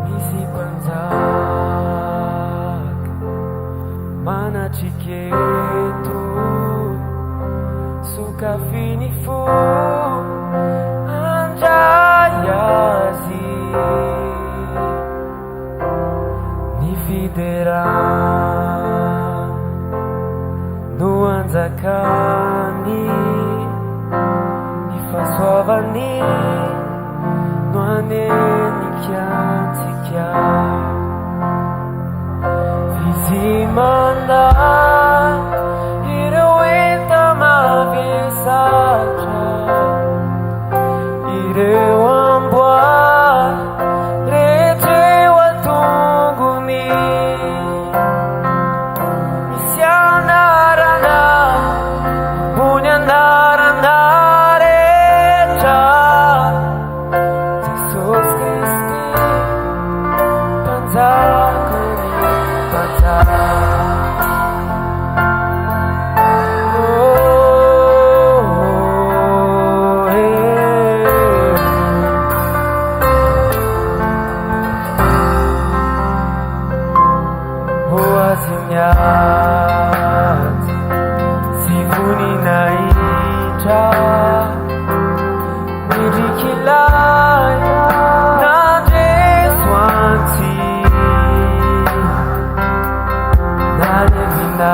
Misy mpanjaka manatrika eto, sokafy ny fo handray azy. Ny fiderana no anjakany, ny fahasoavany no hanenika antsika. Fizimana ireo enta-mavesatra, ireo amboara rehetra eo an-tongony. Misy anarana ambony anarana rehetra, Jesosy Kristy, Mpanjakan'ny mpanjaka. Oh, eh. Ho azy ny ady sy voninahitra, Mendrik'ilay nandresy antsika, nalevina,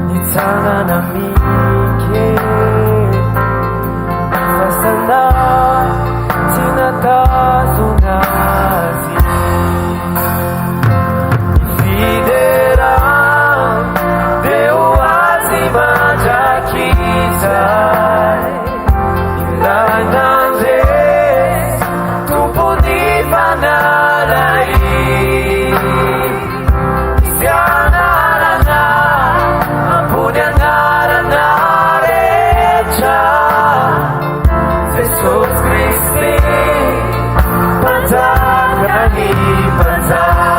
nitsangana mike, ny fasana tsy natazona azy. Ny fiderana dia ho azy mandrakizay, ilay nandresy, tompon'ny fanalahidy. Misy anarana ambony anarana rehetra, Jesosy Kristy, Mpanjakan'ny mpanjaka.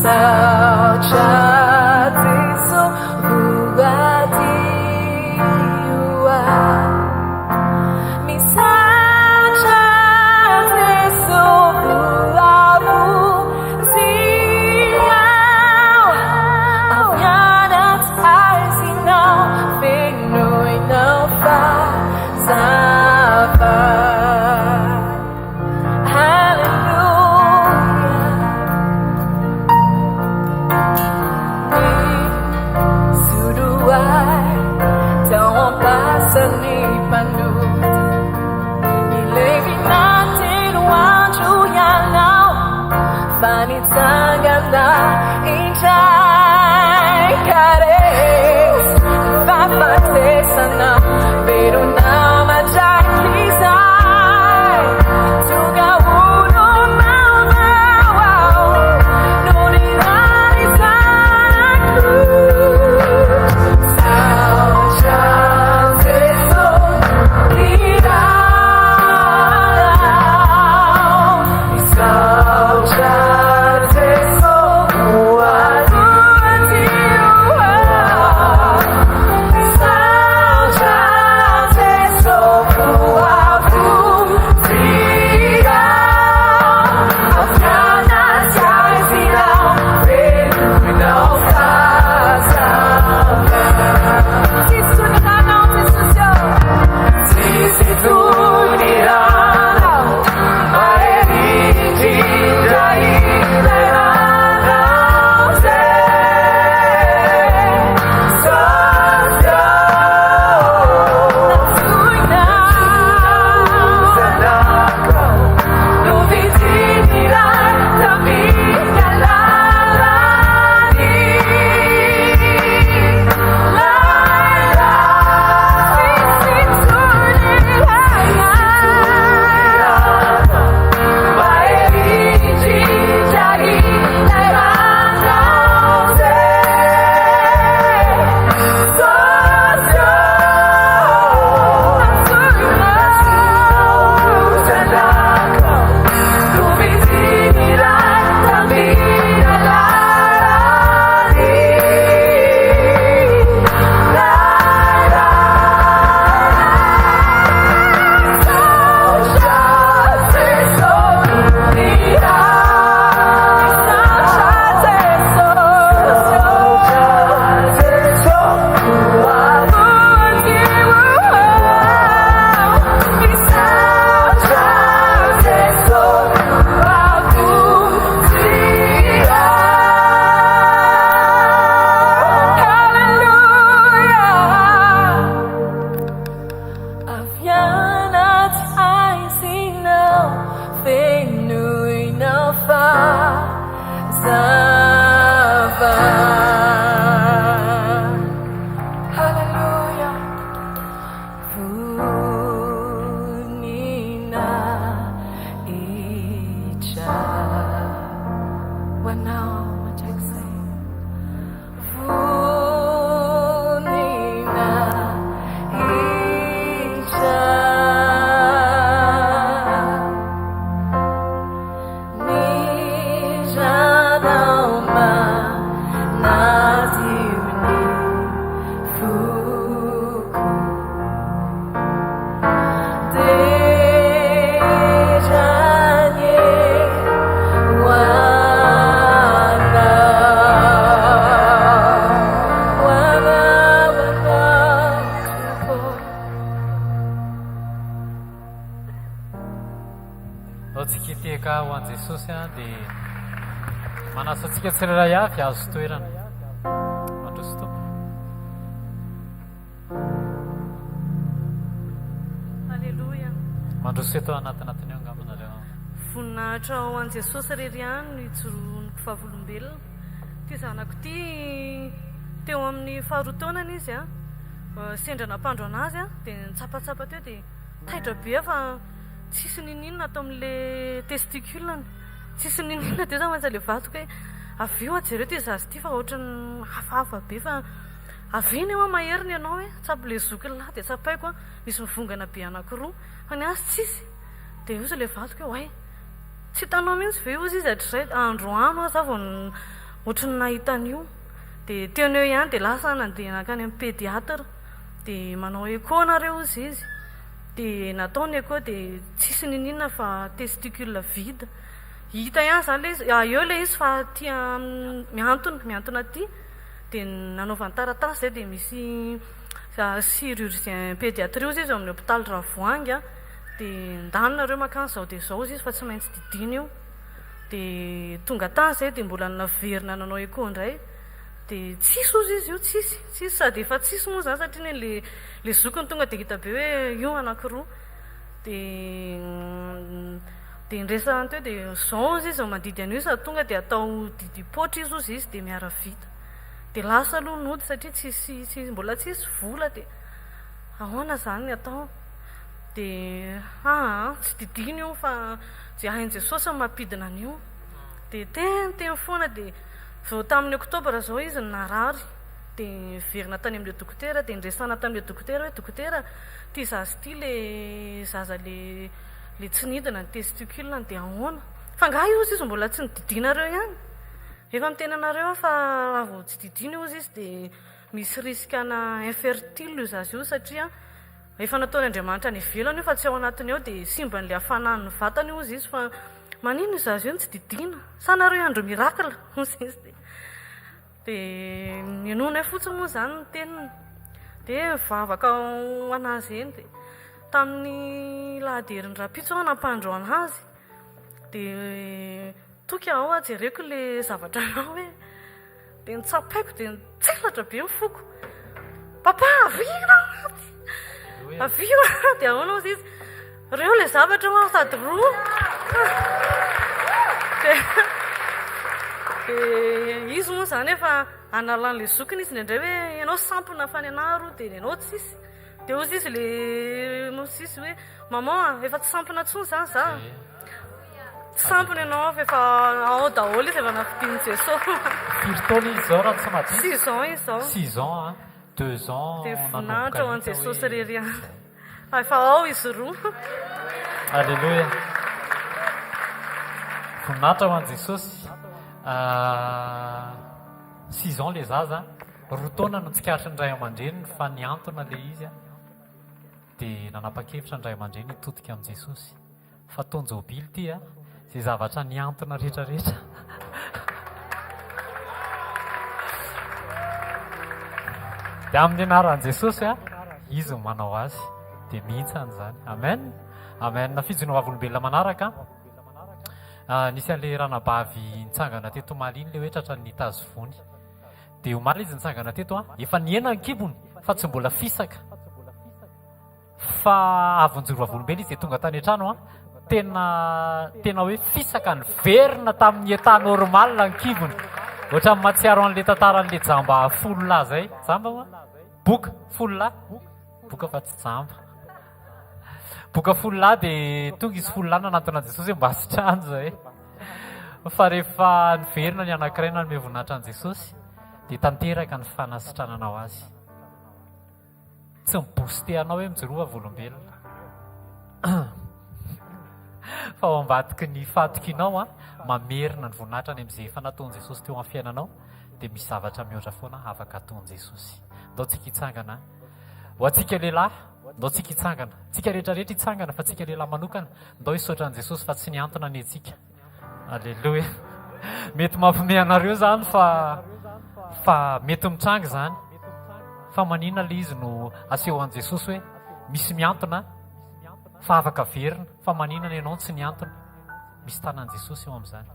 Saotra. Mazava. Haleloia. Voninahitra ho anao mandrakizay. Voninahitra. Ny ranao manadio ny foko. Dera anie ho anao, ho anao, ho anao Tompo. Ao tsika hitehaka ho an'i Jesosy dia manasa antsika tsirairay avy hahazo toerana. Mandroso Tompo. Aleloia. Mandroso eto anatinatiny eo angamba nareo. Voninahitra ho an'i Jesosy irery ihany no ijoroaniko vavolombelona. Ity zanako ity teo amin'ny faharoa taonany izy a, sendra nampandro anazy a, dia nitsapatsapa teo dia taitra be aho fa tsisy niniana ato amin'ilay testicule-ny. Tsisy niniana teo zany fa ilay vadiko hoe avia hoa jereo ity zaza ity fa ohatran'ny hafahafa be fa Avia anie hoa mahery ny anao e, tsabo le zokiny lahy dia tsapaiko an, misy mivongana be anakiroa, fa ny azy tsisy, dia hozy le vadiko hoe oay, tsy hitanao mihitsy ve hozy izy hatrizay, androany hoa za vao ohatry ny nahita an'io, dia teo no eo ihany dia lasa nandeha nankany amin'ny pédiatre, dia manao echo nareo hozy izy, dia natao ny echo dia tsisy niniana fa testicule vide, hita ihany izany le izy, eo le izy fa aty amin'ny mihantona, mihantona aty. Dia nanaovany taratasy izay dia misy chirurgien pédiatrie hozy izy ao amin'ny hôpitaly Ravoahangy a, dia ndany nareo mankany izao dia izao hozy izy fa tsy maintsy didiana io. Dia tonga tany izay dia mbola naverina nanao écho indray dia tsisy hozy izy io, tsisy, tsisy sady efa tsisy moa izany satria ny le le zokiny tonga dia hita be hoe io anankiroa. Dia dia niresahany teo dia izao hozy izy mandidy an'io sady tonga dia atao didim-poatra izy hozy izy dia miara-vita. Dia lasa aloha nody satria tsisy tsisy mbola tsisy vola dia ahoana izany ny atao? Dia aa tsy didiana io fa izay hain'i Jesosy no mampidina an'io. Dia teniteny foana dia vao tamin'ny oktobra izao izy no narary. Dia niverina tany amin'ilay dokotera dia niresahana tamin'ilay dokotera hoe dokotera ity zaza ity ilay zaza ilay ilay tsy nidina ny testicule-ny dia ahoana? Fa angaha io hozy izy mbola tsy nodidianareo ihany? Efa miteny anareo aho fa raha vao tsy didiana io hozy izy dia misy risque ana infertile io zaza io satria efa nataon'Andriamanitra any ivelany io fa tsy ao anatiny ao dia simban'ilay hafanan'ny vatana io hozy izy fa maninona io zaza io no tsy didiana? Sa nareo hiandry miracle? hozy izy dia Dia ninoanay fotsiny moa izany ny teniny. Dia nivavaka ho an'azy eny. Dia tamin'ny lahady herin'ny rahampitso aho nampandro an'azy. Dia toky aho hoa jereko ilay zavatra anao hoe. Dia notsapaiko dia nitselatra be ny foko. Papa avia aty. Avia dia ahoana hozy izy. Reo le zavatra hoa sady roa. Dia izy moa izany efa analan'ilay zokiny izy indraindray hoe ianao sampona fa ny anah roa dia ny anao tsisy. Dia hozy izy le hozy izy hoe maman a, efa tsy sampona intsony izany za. Tsy sampona ianao fa efa ao daholo izy efa nampidin'i Jesosy. Firy taona izy izao raha tsy mahadiso? Six ans izy izao. Six ans an, deux ans Dia nanomboka voninahitra ho an'i hita Jesosy hoe irery ihany. izay. Efa ao izy roa. Aleloia. Voninahitra ho an'i Jesosy. Six ans le zaza, roa taona no tsikaritry ny ray aman-dreniny fa nihantona le izy dia nanapa-kevitra ny ray aman-dreny hitodika amin'i Jesosy. Fa taon-jobily ity a! Izay zavatra nihantona rehetra rehetra. Dia amin'ny anaran'i Jesosy a, Izy no manao azy. Dia mihintsana izany. Amen. Amen. Fijoroana vavolombelona manaraka. Ah, nisy an'ilay ranabavy nitsangana teto omaly iny ilay hoe tratran'ny tazo vony. Dia omaly izy nitsangana teto a, efa nihena ny kibony fa tsy mbola fisaka. Fa avy nijoro vavolombelona izy dia tonga tany an-trano an, Tena tena hoe fisaka niverina tamin'ny état normal ny kibony. Ohatran'ny mahatsiaro an'ilay tantaran'ilay jamba fololahy izay. Jamba moa? Boka fololahy. Boka fa tsy jamba. Boka fololahy dia tonga izy fololahy nanantona an'i Jesosy hoe mba sitrano izay. Fa rehefa niverina ny anankiray nanome voninahitra an'i Jesosy dia tanteraka ny fanasitranana ho azy. Tsy mi-booster anao hoe mijoroa vavolombelona. Fa ao ambadiky ny fahatokianao an, mamerina ny voninahitra any amin'izay efa nataon'i Jesosy teo amin'ny fiainanao, dia misy zavatra mihoatra foana afaka ataon'i Jesosy. Ndao tsika hitsangana. Ho antsika lehilahy, ndao tsika hitsangana. Tsika rehetra rehetra hitsangana fa tsika lehilahy manokana, ndao hisaotra an'i Jesosy fa tsy nihantona anie tsika. Aleloia. Mety mampime anareo izany fa fa mety mitranga izany. Fa maninona ilay izy no aseho an'i Jesosy hoe misy mihantona fa afaka averina, fa maninona ianao tsy nihantona? Misy tanan'i Jesosy eo amin'izany.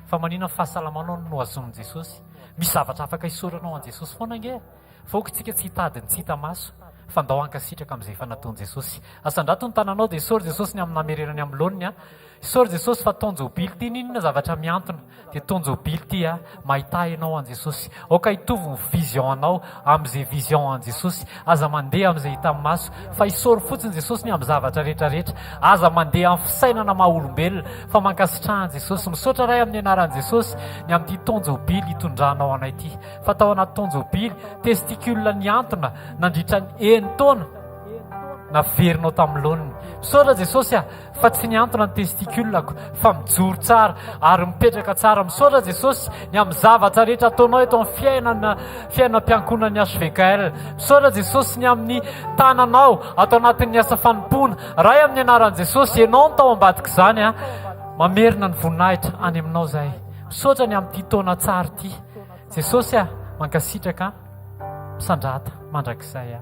Fa maninona ny fahasalamanao no nohazonin'i Jesosy? Misy zavatra afaka isaoranao an'i Jesosy foana ange. Fa aoka isika tsy hitady ny tsy hita maso, fa ndao hankasitraka amin'izay efa nataon'i Jesosy. Asandrato ny tananao dia isaory Jesosy ny amin'ny namerenany amin'ny laoniny a. Isaory Jesosy fa taon-jobily ity n'inona zavatra mihantona dia taon-jobily ity a. Mahità ianao an'i Jesosy. Aoka hitovy ny vision anao amin'izay vision an'i Jesosy. Aza mandeha amin'izay hitan'ny maso fa isaory fotsiny Jesosy ny amin'ny zavatra rehetra rehetra. Aza mandeha amin'ny fisainana maha olombelona fa mankasitraha an'i Jesosy. Misaotra Ray amin'ny anaran'i Jesosy ny amin'ity taon-jobily hitondranao anay ity. Fa tao anaty taon-jobily, testicule nihantona nandritra ny enin-taona naverinao tamin'ny laoniny. Misaotra Jesosy a! Fa tsy nihantona ny testicule-ko fa mijoro tsara ary mipetraka tsara. Misaotra Jesosy ny amin'ny zavatra rehetra ataonao eto amin'ny fiainana fiainam-piankohonan'ny HVKL. Misaotra Jesosy ny amin'ny tananao ato anatin'ny asa fanompoana. Ray amin'ny anaran'i Jesosy, Ianao no tao ambadik'izany a! Mamerina ny voninahitra any aminao izahay. Misaotra ny amin'ity taona tsara ity. Jesosy a! Mankasitraka a! Misandrata mandrakizay a!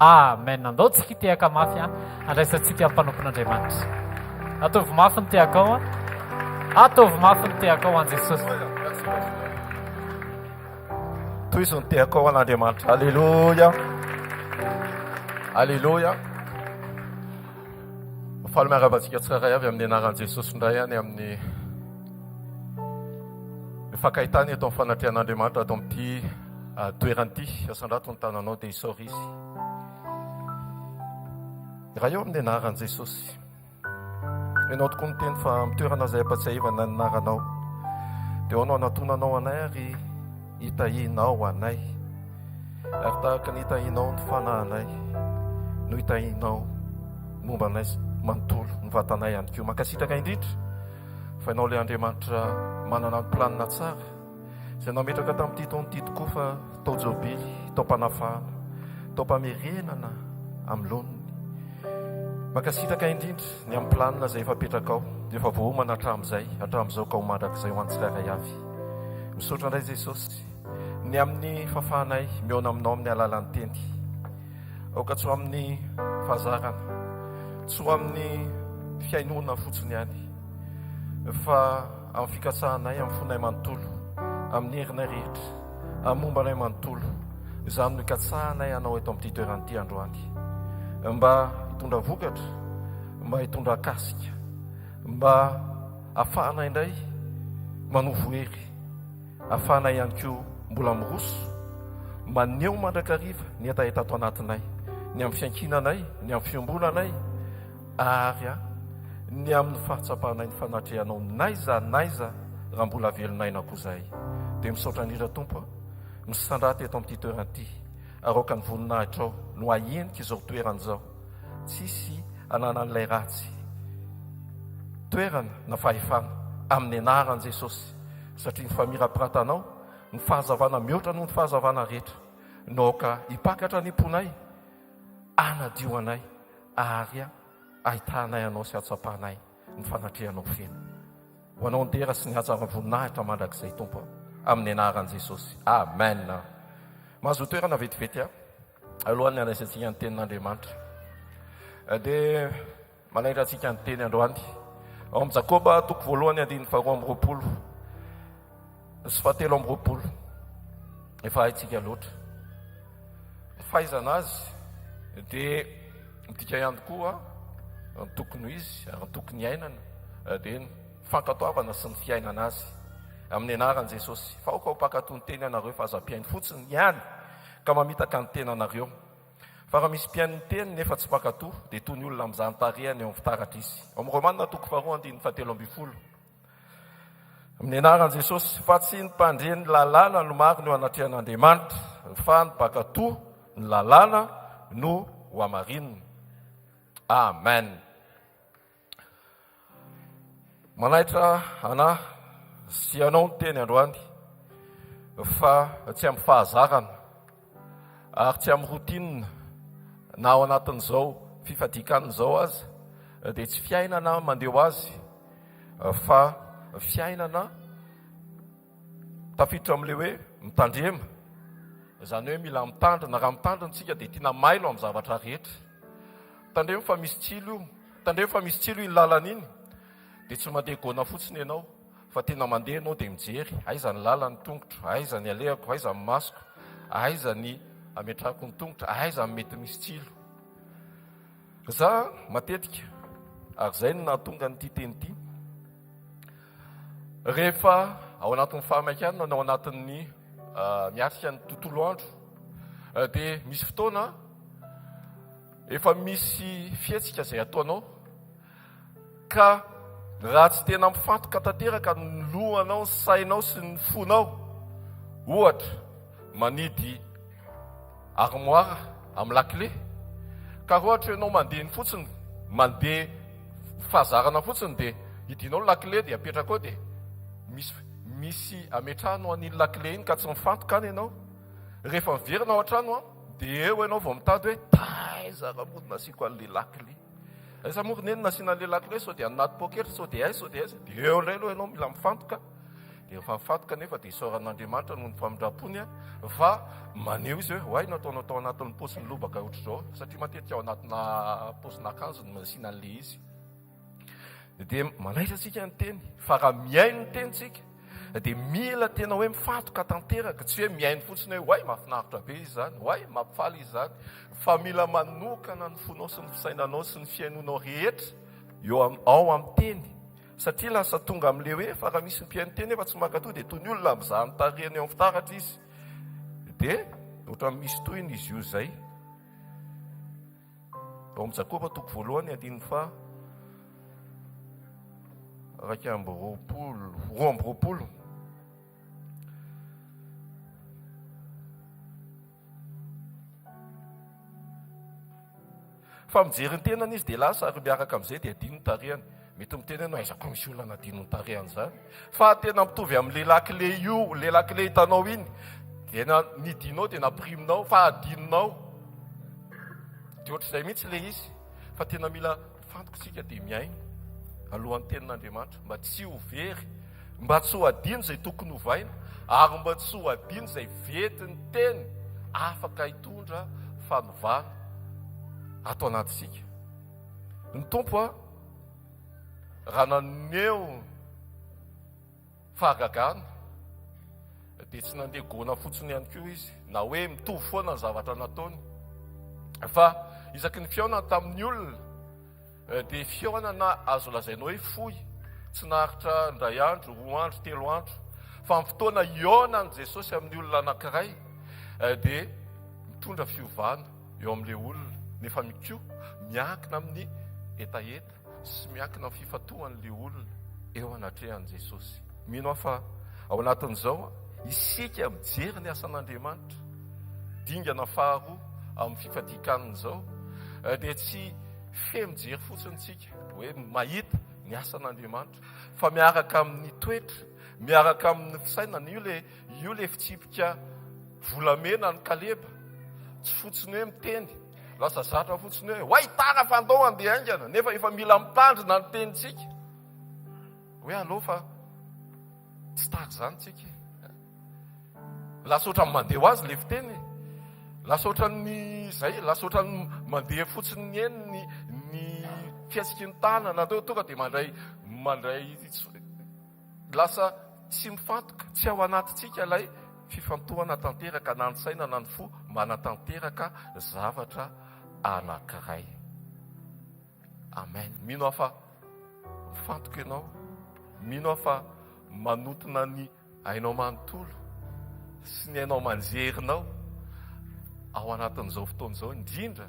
Amen! Andao tsika hitehaka mafy a! Andraisantsika mpanompon'Andriamanitra. Ataovy mafy ny tehakao a! Ataovy mafy ny tehakao an Jesosy. Tohizo ny tehakao an'Andriamanitra. Aleloia. Aleloia. Faly miarahaba antsika tsirairay avy amin'ny anaran'i Jesosy indray any amin'ny mifankahitana eto amin'ny fanatrehan'Andriamanitra ato amin'ity ah, toerana ity. Asandrato ny tananao dia isaory izy. Raha eo amin'ny anaran'i Jesosy. Ianao tokoa miteny fa amin'ny toerana izay ampatsiahivana ny anaranao dia ao no anatonanao anay ary hitahianao anay. Ary tahaka ny hitahianao ny fanahinay no hitahianao momba anay manontolo, ny vatanay ihany koa. Mankasitraka indrindra fa ianao ilay Andriamanitra manana ny planina tsara izay nametraka tamin'ity taona ity tokoa fa tao-jobily, taom-panafahana, taom-pamerenana amin'ny laoniny. Mankasitraka indrindra ny amin'ny planina izay efa apetrakao, efa voaomana hatramin'izay, hatramin'izao ka ho mandrakizay ho an'ny tsirairay avy. Misaotra indray Jesosy ny amin'ny fahafahanay mihaona aminao amin'ny alalan'ny teny. Aoka tsy ho amin'ny fahazarana, tsy ho amin'ny fihainoana fotsiny ihany, fa amin'ny fikatsahanay amin'ny fonay manontolo, amin'ny herinay rehetra, amin'ny momba anay manontolo. Izany no ikatsahanay anao eto amin'ity toerana ity androany. Mba hitondra vokatra, mba hitondra kasika, mba hahafahana indray manovo hery, hahafahana ihany koa mbola miroso, maneho mandrakariva ny hetaheta ato anatinay, ny amin'ny fiankinanay, ny amin'ny fiombonanay, ary ny amin'ny fahatsapanay ny fanatrehanao n'aiza n'aiza raha mbola velon'aina koa izahay. Dia misaotra indrindra Tompo a, misandrata eto amin'ity toerana ity ary aoka ny voninahitrao no hahenika izao toerana izao, tsisy ananan'ilay ratsy toerana na fahefana amin'ny anaran'i Jesosy satria ny famirapiratanao, ny fahazavana mihoatra noho ny fahazavana rehetra no aoka hipakatra ny am-ponay, hanadio anay ary ahitanay anao sy hatsapanay ny fanatrehanao feno. Ho anao ny dera sy ny hatsaram-boninahitra mandrakizay Tompo a. Amin'ny anaran'i Jesosy. Amen. Mahazo toerana vetivety a. Alohan'ny handraisantsika ny tenin'Andriamanitra. Dia manaitra antsika ny teny androany. Ao amin'ny Jakoba toko voalohany andininy faharoa amby roapolo sy fahatelo amby roapolo. Efa haintsika loatra. Ny fahaizana azy dia midika ihany koa. Ny tokony ho izy ary ny tokony hiainana dia ny fankatoavana sy ny fiainana azy. Amin'ny anaran'i Jesosy. Fa aoka ho mpankatò ny teny ianareo fa aza mpihaino fotsiny ihany ka mamitaka ny tenanareo. Fa raha misy mpihaino ny teny nefa tsy mpankatò dia toy ny olona mizaha ny tarehiny eo amin'ny fitaratra izy. Ao amin'ny Romana toko faharoa andininy fahatelo ambin'ny folo. Amin'ny anaran'i Jesosy, fa tsy ny mpandre ny lalàna no marina eo anatrehan'Andriamanitra, fa ny mpankatò ny lalàna no hohamarinina. Amen. Manaitra anah sy ianao ny teny androany fa tsy amin'ny fahazarana ary tsy amin'ny routine na ao anatin'izao fifadian-kanina izao aza dia tsy fiainana mandeha ho azy fa fiainana Tafiditra amin'ilay hoe mitandrema, izany hoe mila mitandrina. Raha mitandrina isika dia tiana mailo amin'ny zavatra rehetra. Tandremo fa misy tsilo io, tandremo fa misy tsilo iny lalana iny. Dia tsy mandeha gona fotsiny ianao fa tena mandeha ianao dia mijery, aiza ny lalan'ny tongotro, aiza ny alehako, aiza ny masoko, aiza ny ametrahako ny tongotra, aiza ny mety misy tsilo. Za matetika, ary izay no nahatonga an'ity teny ity, Rehefa ao anatin'ny fahamaikana na ao anatin'ny miatrika ny tontolo andro dia misy fotoana efa misy fihetsika izay ataonao ka raha tsy tena mifantoka tanteraka ny lohanao, ny sainao sy ny fonao, ohatra manidy armoire amin'ny lakile ka raha ohatra ianao mandeha eny fotsiny, mandeha fahazarana fotsiny dia hidinao ny lakile dia apetraka ao dia misy misy ametrahanao an'iny lakile iny ka tsy mifantoka any ianao. Rehefa miverina ao an-trano an, dia eo ianao vao mitady hoe taiza raha mody nasiako an'ilay lakile. Aiza moa ry neny nasiana an'ilay lakile sao dia any anaty poketra, sao dia aiza, sao dia aiza. Dia eo indray aloha ianao mila mifantoka. Dia rehefa mifantoka anefa dia isaorana Andriamanitra noho ny famindrampony fa maneho izy hoe oay nataonao tao anatin'ny paosiny lobaka ohatr'izao satria matetika ao anatina paosin'akanjo no nasiana an'ilay izy. Dia manaitra antsika ny teny fa raha mihaino ny teny tsika dia mila tena hoe mifantoka tanteraka, tsy hoe mihaino fotsiny hoe oay mahafinaritra be izy izany, oay mampifaly izy izany, fa mila manokana ny fonao sy ny fisainanao sy ny fihainoanao rehetra eo ao amin'ny teny. Satria lasa tonga amin'ilay hoe fa raha misy mpihaino teny nefa tsy mankatò dia toy ny olona mizaha ny tarehiny eo amin'ny fitaratra izy. Dia ohatran'ny misy tohiny izy io izay. Ao amin'ny Jakoba toko voalohany andininy faha 21, 22. Fa mijery ny tenany izy dia lasa ary miaraka amin'izay dia adino ny tarehany. Mety miteny ianao, aiza koa misy olona nanadino ny tarehany izany? Fa tena mitovy amin'ilay lakile io, ilay lakile hitanao iny, dia na nidinao dia nampiriminao fa adinonao. Dia ohatr'izay mihitsy ilay izy. Fa tena mila mifantoka isika dia mihaino alohan'ny tenin'Andriamanitra mba tsy ho very, mba tsy ho adino izay tokony hovaina ary mba tsy ho adino izay vetin'ny teny afaka hitondra fanovana ato anatintsika. Ny Tompo a, raha naneho fahagagana dia tsy nandeha gona fotsiny ihany koa izy na hoe mitovy foana ny zavatra nataony fa isaky ny fihaonana tamin'ny olona dia fihaonana azo lazaina hoe fohy, tsy naharitra indray andro, roa andro, telo andro, fa amin'ny fotoana hihaonan'i Jesosy amin'ny olona anankiray dia mitondra fiovana eo amin'ilay olona, nefa mikoa miankina amin'ny hetaheta sy miankina amin'ny fifantohan'ilay olona eo anatrehan'i Jesosy. Mino aho fa ao anatin'izao isika mijery ny asan'Andriamanitra, dingana faharoa amin'ny fifadian-kanina izao, dia tsy fe mijery fotsiny isika hoe mahita ny asan'Andriamanitra, fa miaraka amin'ny toetra, miaraka amin'ny fisainana. Io le io le fitsipika volamena an'i Kaleba, tsy fotsiny hoe miteny, lasa zatra fotsiny hoe oay tara fa andao handeha haingana, nefa efa mila mitandrina ny tenintsika. Hoe aleo fa tsy tahaka izany tsika e. Lasa ohatran'ny mandeha ho azy ilay fiteny e. Lasa ohatran'ny izay, lasa ohatran'ny mandeha fotsiny eny ny ny fihetsiky ny tanana, tonga dia mandray mandray lasa tsy mifantoka, tsy ao anatintsika ilay fifantohana tanteraka na ny saina na ny fo manatanteraka zavatra anankiray. Amen. Mino aho fa mifantoka ianao. Mino aho fa manotona ny ainao manontolo sy ny ainao aman-jerinao ao anatin'izao fotoana izao, indrindra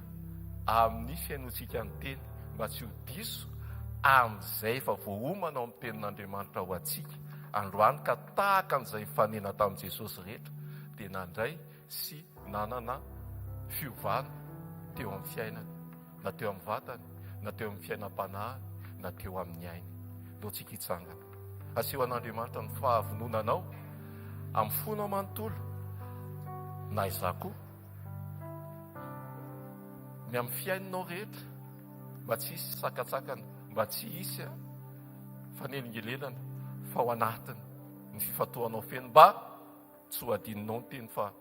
amin'ny fihainoantsika ny teny, mba tsy ho diso amin'izay efa voaomana ao amin'ny tenin'Andriamanitra ho antsika androany, ka tahaka an'izay nifanena tamin'i Jesosy rehetra dia nandray sy nanana fiovana teo amin'ny fiainany, na teo amin'ny vatany, na teo amin'ny fiainam-panahiny, na teo amin'ny ainy. Ndao tsika hitsangana. Aseho an'Andriamanitra ny fahavononanao amin'ny fonao manontolo, na izaho koa, ny amin'ny fiainanao rehetra, mba tsy hisy sakantsakana, mba tsy hisy fanelingelenana, fa ao anatiny ny fifantohanao feno, mba Tsy ho adinonao ny teny fa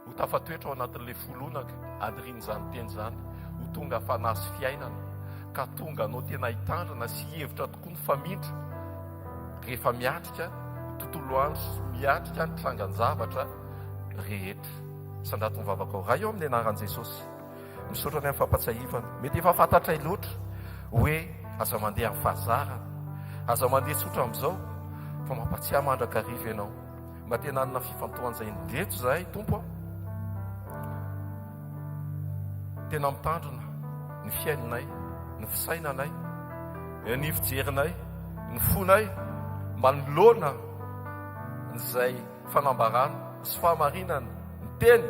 ho tafatoetra ao anatin'ilay folonaka adrin'izany teny izany, ho tonga fanahy sy fiainana, ka tonga anao tena hitandrina sy hihevitra tokoa ny famindra rehefa miatrika ny tontolo andro sy miatrika ny trangan-javatra rehetra. Sandrato ny vavakao. Ray ô, amin'ny anaran'i Jesosy, misaotra ny amin'ny fampatsiahivana. Mety efa fantatray loatra hoe aza mandeha amin'ny fahazarana, aza mandeha tsotra amin'izao, fa mampatsiahy mandrakariva ianao. Mba tena hanana fifantohana izay indreto izahay, Tompo a. Tena mitandrina ny fiainanay, ny fisainanay, ny fijerinay, ny fonay manoloana izay fanambarana sy fahamarinana ny teny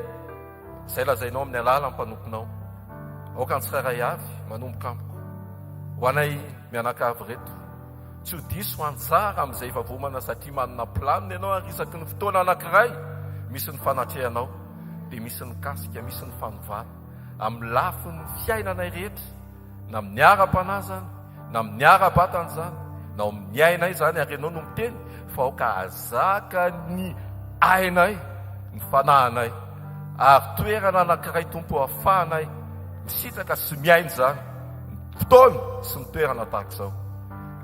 Izay lazainao amin'ny alalan'ny mpanomponao. Aoka ny tsirairay avy manomboka amiko. Ho anay mianakavy ireto. Tsy ho diso anjara amin'izay efa voaomana satria manana planina ianao ary isaky ny fotoana anankiray misy ny fanatrehanao dia misy ny kasika, misy ny fanovana amin'ny lafiny fiainanay rehetra. na amin'ny ara-panahy izany, na amin'ny ara-batana izany, na ao amin'ny ainay izany, ary Ianao no miteny fa aoka hahazaka ny ainay, ny fanahinay, ary toerana anankiray Tompo ahafahanay misitraka sy miaina izany, ny fotoana sy ny toerana tahaka izao.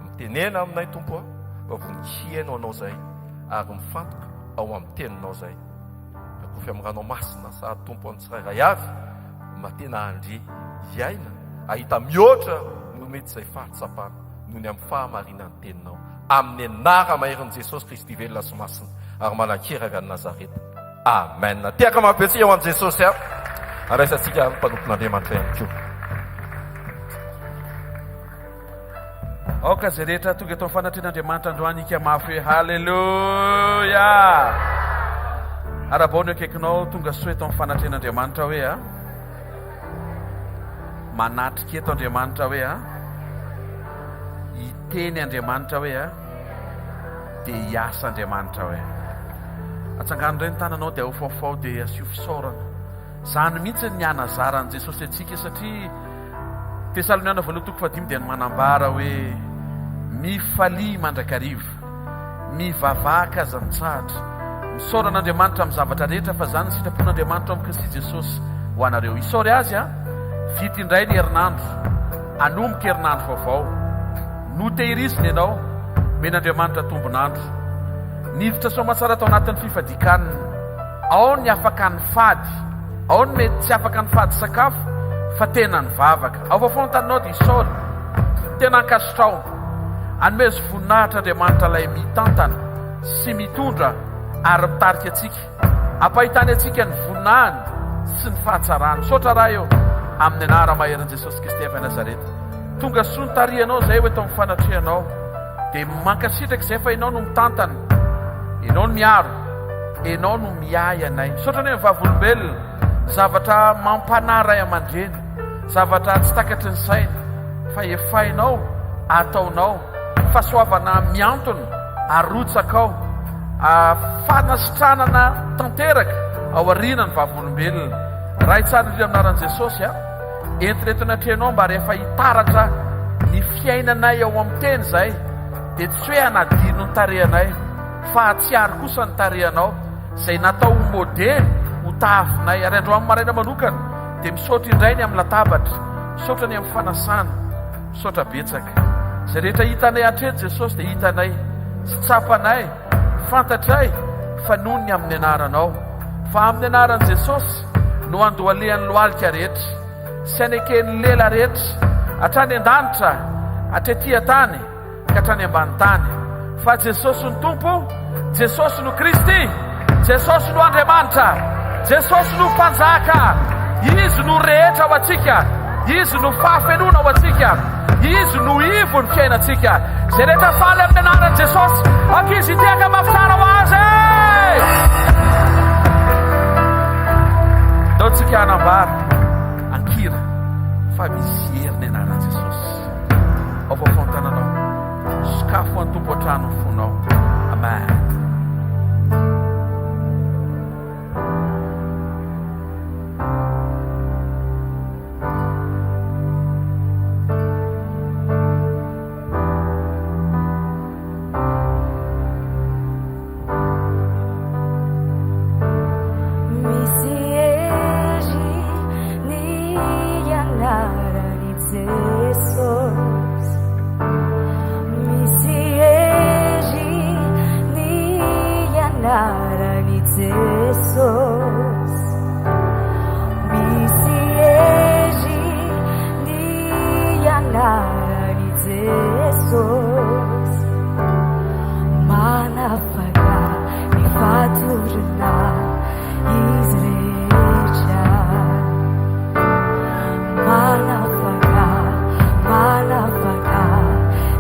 Mitenena aminay Tompo a, fa vonon-kihaino Anao izahay, ary mifantoka ao amin'ny Teninao izahay. Rakofy amin'ny ranao masina sahady Tompo an'ny tsirairay avy, mba tena handre, hiaina, hahita mihoatra noho mety izay fahatsapana noho ny amin'ny fahamarinan'ny Teninao. Amin'ny anara-maherin'i Jesosy Kristy velona sy masina ary manan-kery avy any Nazareta. Amen. Tehaka mafy be tsika ho an'i Jesosy a. Andraisantsika ny mpanompon'Andriamanitra ihany koa. Aoka izay rehetra tonga eto amin'ny fanatrehan'Andriamanitra androany hika mafy hoe Haleloia! Arabao ny akaikinao tonga soa eto amin'ny fanatrehan'Andriamanitra hoe a. Manatrika eto Andriamanitra hoe a. Hiteny Andriamanitra hoe a. Dia hiasa Andriamanitra hoe. Atsangano indray ny tananao dia ahofaofao dia asio fisaorana. Izany mihitsy ny hanazaran'i Jesosy antsika satria Tesaloniana voalohany toko fahadimy dia ny manambara hoe mifalia mandrakariva, mivavaka aza mitsahatra, misaora an'Andriamanitra amin'ny zavatra rehetra fa izany ny sitrapon'Andriamanitra ao amin'i Kristy Jesosy ho anareo. Isaory Azy an! Vita indray ny herinandro, hanomboka herinandro vaovao. Notehirizina ianao, omen'Andriamanitra tombon'andro. Niditra soamatsara tao anatin'ny fifadian-kanina. Ao ny afaka nifady. Ao ny mety tsy afaka nifady sakafo fa tena nivavaka. Ao fa fontanao dia isaory. Tena ankasitraho. Anomezo voninahitra Andriamanitra ilay mitantana sy mitondra ary mitarika antsika. Ampahitany antsika ny voninahiny sy ny fahatsarany. Misaotra Ray ô, amin'ny anara-maherin'i Jesosy Kristy avy any Nazareta. Tonga soa ny tarihanao izay ho eto amin'ny fanatrehanao. Dia mankasitraka izay fa Ianao no mitantana, Ianao no miaro, Ianao no miahy anay. Misaotra anay ny vavolombelona, zavatra mampanahy ray aman-dreny, zavatra tsy takatry ny saina fa efainao, ataonao, fahasoavana miantona arotsakao, fanasitranana tanteraka ao aoriana ny vavolombelona. Ray tsara indrindra amin'ny anaran'i Jesosy a. Entina eto anatrehanao mba rehefa hitaratra ny fiainanay ao amin'ny teny izay dia tsy hoe hanadino ny tarehanay fa hahatsiaro kosa ny tarehanao izay natao ho modely ho tahafinay. Ary androany maraina manokana dia misaotra indray ny amin'ny latabatra, misaotra ny amin'ny fanasana, misaotra betsaka. Izay rehetra hitanay hatreto Jesosy dia hitanay sy tsapanay, fantatray fa noho ny amin'ny anaranao. Fa amin'ny anaran'i Jesosy no andohalehan'ny lohalika rehetra sy aneken'ny lela rehetra. Hatrany an-danitra, hatrety an-tany, ka hatrany ambany tany. Fa Jesosy no Tompo, Jesosy no Kristy, Jesosy no Andriamanitra, Jesosy no Mpanjaka. Izy no rehetra ho antsika, Izy no fahafenoana ho antsika, Izy no ivon'ny fiainantsika. Izay rehetra faly amin'ny anaran'i Jesosy, aoka izy hitehaka mafy tsara ho Azy. Ndao tsika hanambara an-kira fa misy hery ny anaran'i Jesosy. Ao vaovaon-tananao. Sokafo an'ny Tompo hatrany ny fonao. Amen. Misy hery ny anaran'i Jesosy. Misy hery ny anaran'i Jesosy. Misy hery ny anaran'i Jesosy. Manafaka ny fatorana izy rehetra. Manafaka, manafaka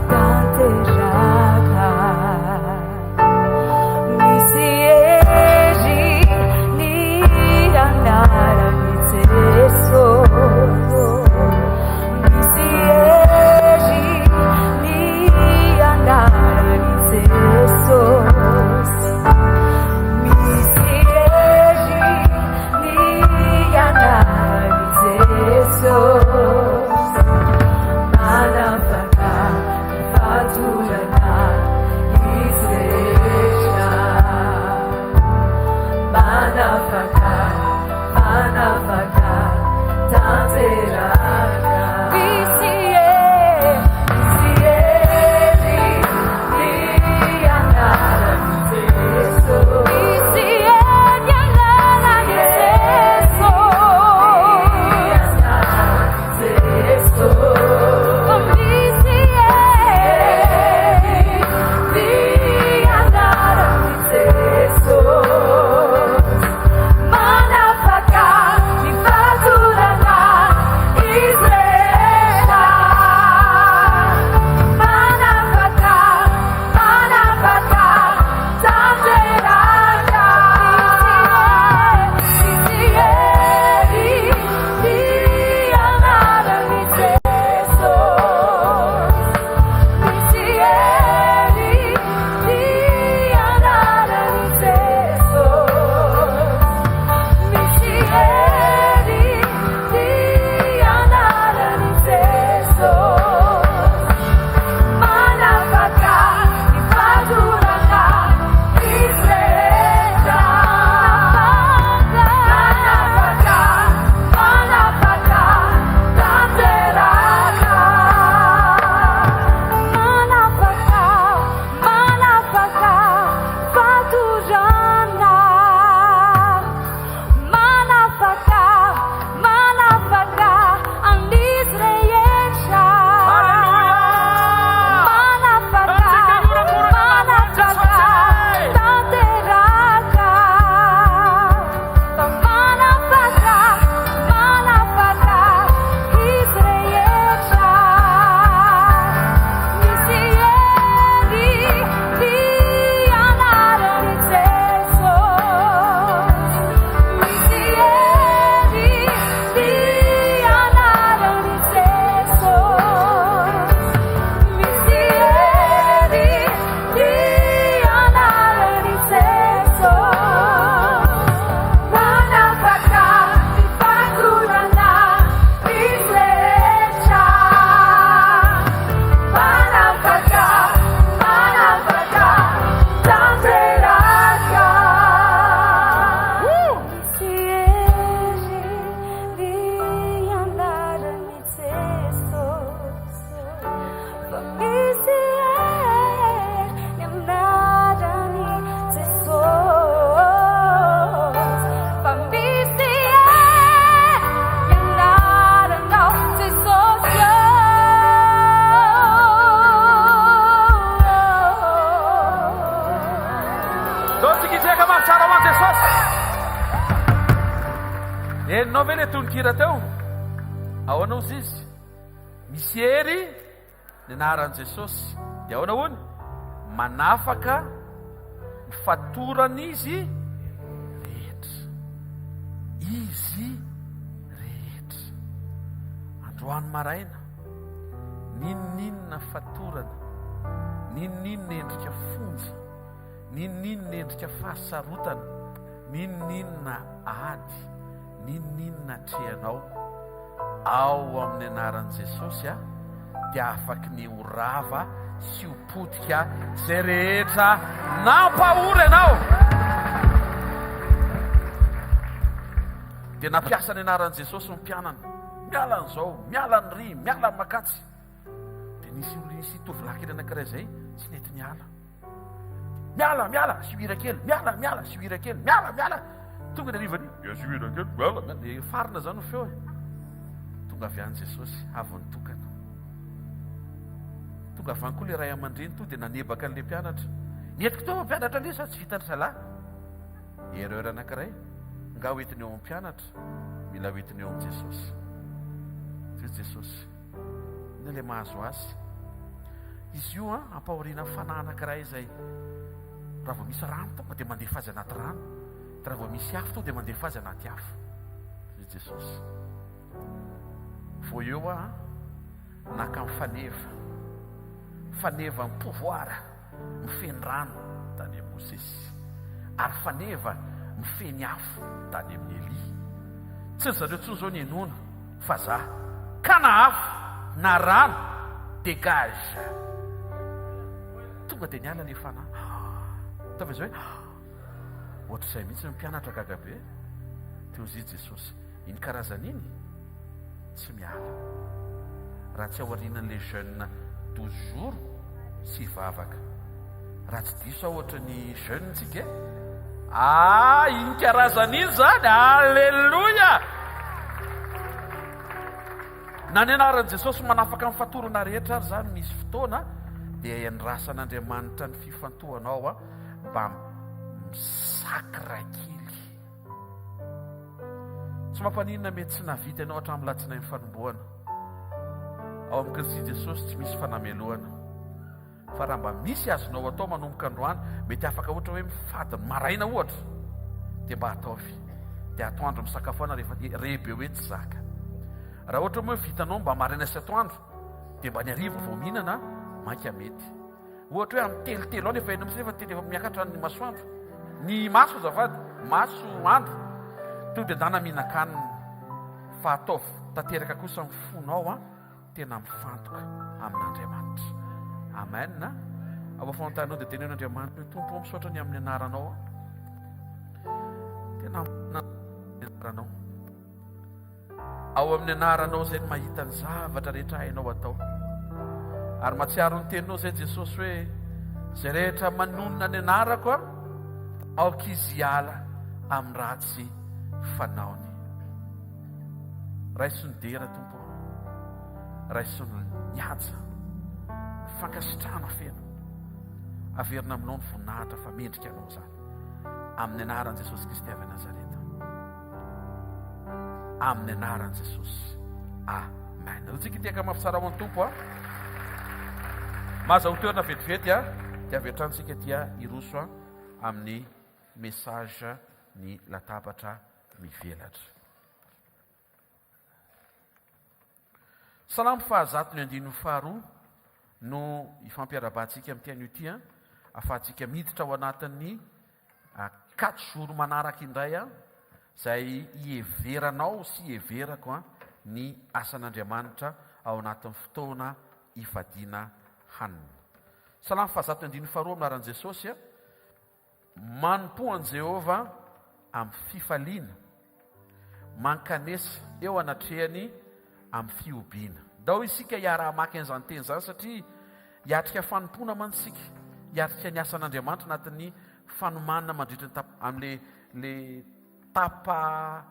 tanteraka. Misy hery ny anaran'i Jesosy. Misy hery ny anaran'i Jesosy. Misy hery Henonao ve ilay tononkira teo? Ahoana hozy izy? Misy hery ny anaran'i Jesosy. Dia ahoana hono? Manafaka ny fatoran'izy rehetra. Izy rehetra. Androany maraina, n'inon'inona fatorana, n'inon'inona endrika fonja, n'inon'inona endrika fahasarotana, n'inon'inona ady, n'inon'inona atrehanao, ao amin'ny anaran'i Jesosy a, dia afaky ny ho rava sy ho potika izay rehetra nampahory anao. Dia nampiasa ny anaran'i Jesosy ny mpianany. Miala an'izao, miala ny ry, miala ny makatsy. Dia nisy olona nisy tovolahy kely anankiray izay tsy nety niala. Miala, miala, asio hira kely, miala, miala, asio hira kely, miala, miala. Tonga ny harivan'io, dia asio hira kely, miala, miala. Dia farina izany ny feo e. Tonga avy any Jesosy, avy nitokana. Tonga avy any koa ilay ray aman-dreny tonga dia nanebaka an'ilay mpianatra. Nentiko teo mpianatra anie sa tsy vitan-dry zalahy. Erreur anankiray, nga ho entiny eo amin'ny mpianatra, mila ho entiny eo amin'i Jesosy. Hoy Jesosy, inona ilay mahazo azy? Izy io an, ampahoriana fanahy anankiray izay raha vao misy rano tonga dia mandefa azy anaty rano, dia raha vao misy afo tonga dia mandefa azy anaty afo. Hoy Jesosy. Vao eo aho an, naka ny faneva, fanevan'ny pouvoir. mifehy ny rano tany amin'i Mosesy, ary faneva mifehy ny afo tany amin'i Elia. Tsy ry zareo intsony izao ny henoina fa za. Ka na afo na rano, dégage! Tonga dia niala ilay fanahy. Ataovy izao hoe, Ohatr'izay mihitsy ny mpianatra gaga be. Teo hozy Jesosy, iny karazana iny tsy miala raha tsy aorianan'ilay jeûne 12 jours sy vavaka. Raha tsy diso aho ohatra ny jeûne tsika e. Ah, iny karazana iny zany, alléluia! Na ny anaran'i Jesosy manafaka ny fatorana rehetra ary zany misy fotoana dia iandrasan'Andriamanitra ny fifantohanao mba misacre kely. Tsy mampaninona mety tsy nahavita ianao hatramin'ny latsinainy fanombohana. Ao amin'i Kristy Jesosy tsy misy fanamelohana. Fa raha mba misy azonao atao manomboka androany, mety afaka ohatra hoe mifady ny maraina ohatra, dia mba ataovy. Dia atoandro misakafoana rehefa re be hoe tsy zaka. Raha ohatra moa hoe vitanao mba maraina sy atoandro, dia mba ny hariva vao mihinana, mainka mety. Ohatra hoe amin'ny telotelo any efa heno mihitsy nefa tena efa miakatra ny masoandro. Ny maso azafady, maso andro. Tonga dia ndana mihinan-kanina. Fa ataovy tanteraka kosa ny fonao an, tena mifantoka amin'Andriamanitra. Amen. Ao afovoan-taninao dia teneno Andriamanitra hoe Tompo ô misaotra ny amin'ny anaranao aho. Tena ny anaranao. Ao amin'ny anaranao izay no mahita ny zavatra rehetra hainao atao. Ary mahatsiaro ny teninao izay Jesosy hoe izay rehetra manonona ny anarako aoka izy hiala amin'ny ratsy fanaony. Raiso ny dera Tompo. Raiso ny haja. Ny fankasitrahana feno. Averina aminao ny voninahitra fa mendrika anao izany. Amin'ny anaran'i Jesosy Kristy avy Nazareta. Amin'ny anaran'i Jesosy. Amen. Aleo tsika hitehaka mafy tsara ho an'ny Tompo a. Mahazahoa toerana vetivety a. Dia avy hatrany tsika dia hiroso a amin'ny message ny latabatra mivelatra. Salamo fahazato ny andininy faharoa no ifampiarabantsika amin'ity anio ity a, ahafahantsika miditra ao anatin'ny quatre jours manaraka indray a, izay hiheveranao sy hiheverako a ny asan'Andriamanitra ao anatin'ny fotoana ifadiana hanina. Salamo fahazato ny andininy faharoa amin'ny anaran'i Jesosy a. Manompoa an'i Jehovah amin'ny fifaliana, mankanesa eo anatrehany amin'ny fihobiana. Ndao isika hiara-hamaky an'izany teny izany satria hiatrika fanompoana mantsy isika, hiatrika ny asan'Andriamanitra anatin'ny fanomanana mandritra ny tap, amin'le le tapa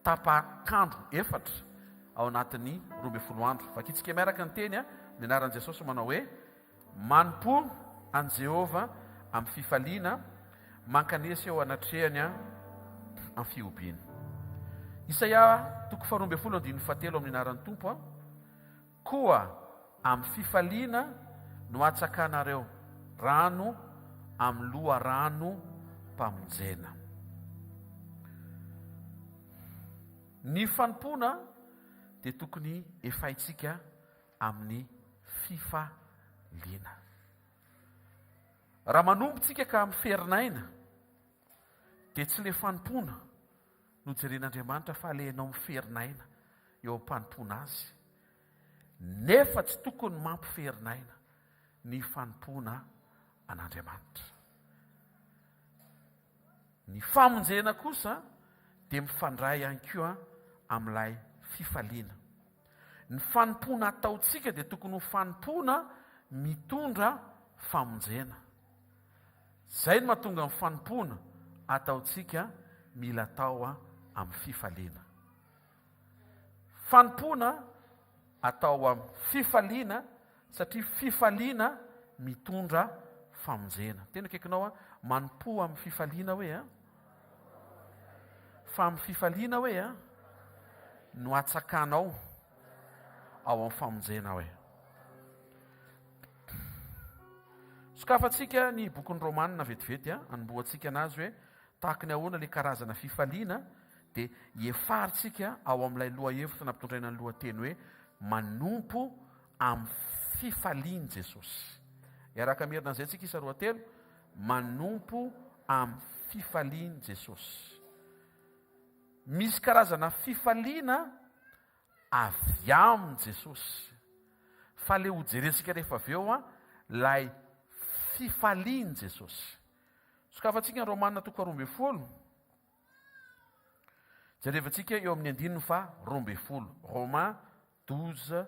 tapak'andro efatra ao anatin'ny 12 andro. Vakintsika miaraka ny teny, ny anaran'i Jesosy manao hoe Manompoa an'i Jehovah amin'ny fifaliana, mankanesa eo anatrehany amin'ny fihobiana. Isaia toko faharoa ambin'ny folo andininy fahatelo amin'ny anaran'ny Tompo a. Koa amin'ny fifaliana no hatsakanareo rano amin'ny loharanom-pamonjena. Ny fanompoana dia tokony efaintsika amin'ny fifaliana. Raha manompo tsika ka miferinaina dia tsy le fanompoana no jeren'Andriamanitra fa le ianao miferinaina eo am-panompoana Azy. Nefa tsy tokony mampiferin'aina ny fanompoana an'Andriamanitra. Ny famonjena kosa dia mifandray ihany koa amin'ilay fifaliana. Ny fanompoana ataontsika dia tokony ho fanompoana mitondra famonjena. Izay no mahatonga ny fanompoana ataontsika mila atao amin'ny fifaliana. Fanompoana atao amin'ny fifaliana satria fifaliana mitondra famonjena. Tena akaikinao a, manompoa amin'ny fifaliana hoe a. Fa amin'ny fifaliana hoe a, no hatsakanao ao amin'ny famonjena hoe. Sokafantsika ny bokin'ny Romana vetivety a, anombohantsika anazy hoe tahaka ny ahoana ilay karazana fifaliana dia hiefarintsika ao amin'ilay lohahevitra nampitondraina ny lohateny hoe Manompo amin'ny fifalian'i Jesosy. Hiaraka hamerina an'izay tsika isa roa telo, Manompo amin'ny fifalian'i Jesosy. Misy karazana fifaliana avy amin'i Jesosy. Fa le hojerentsika rehefa avy eo an, ilay fifalian'i Jesosy. Sokafantsika ny Romana toko 12. Jerevantsika eo amin'ny andininy faha 12. Romains 12,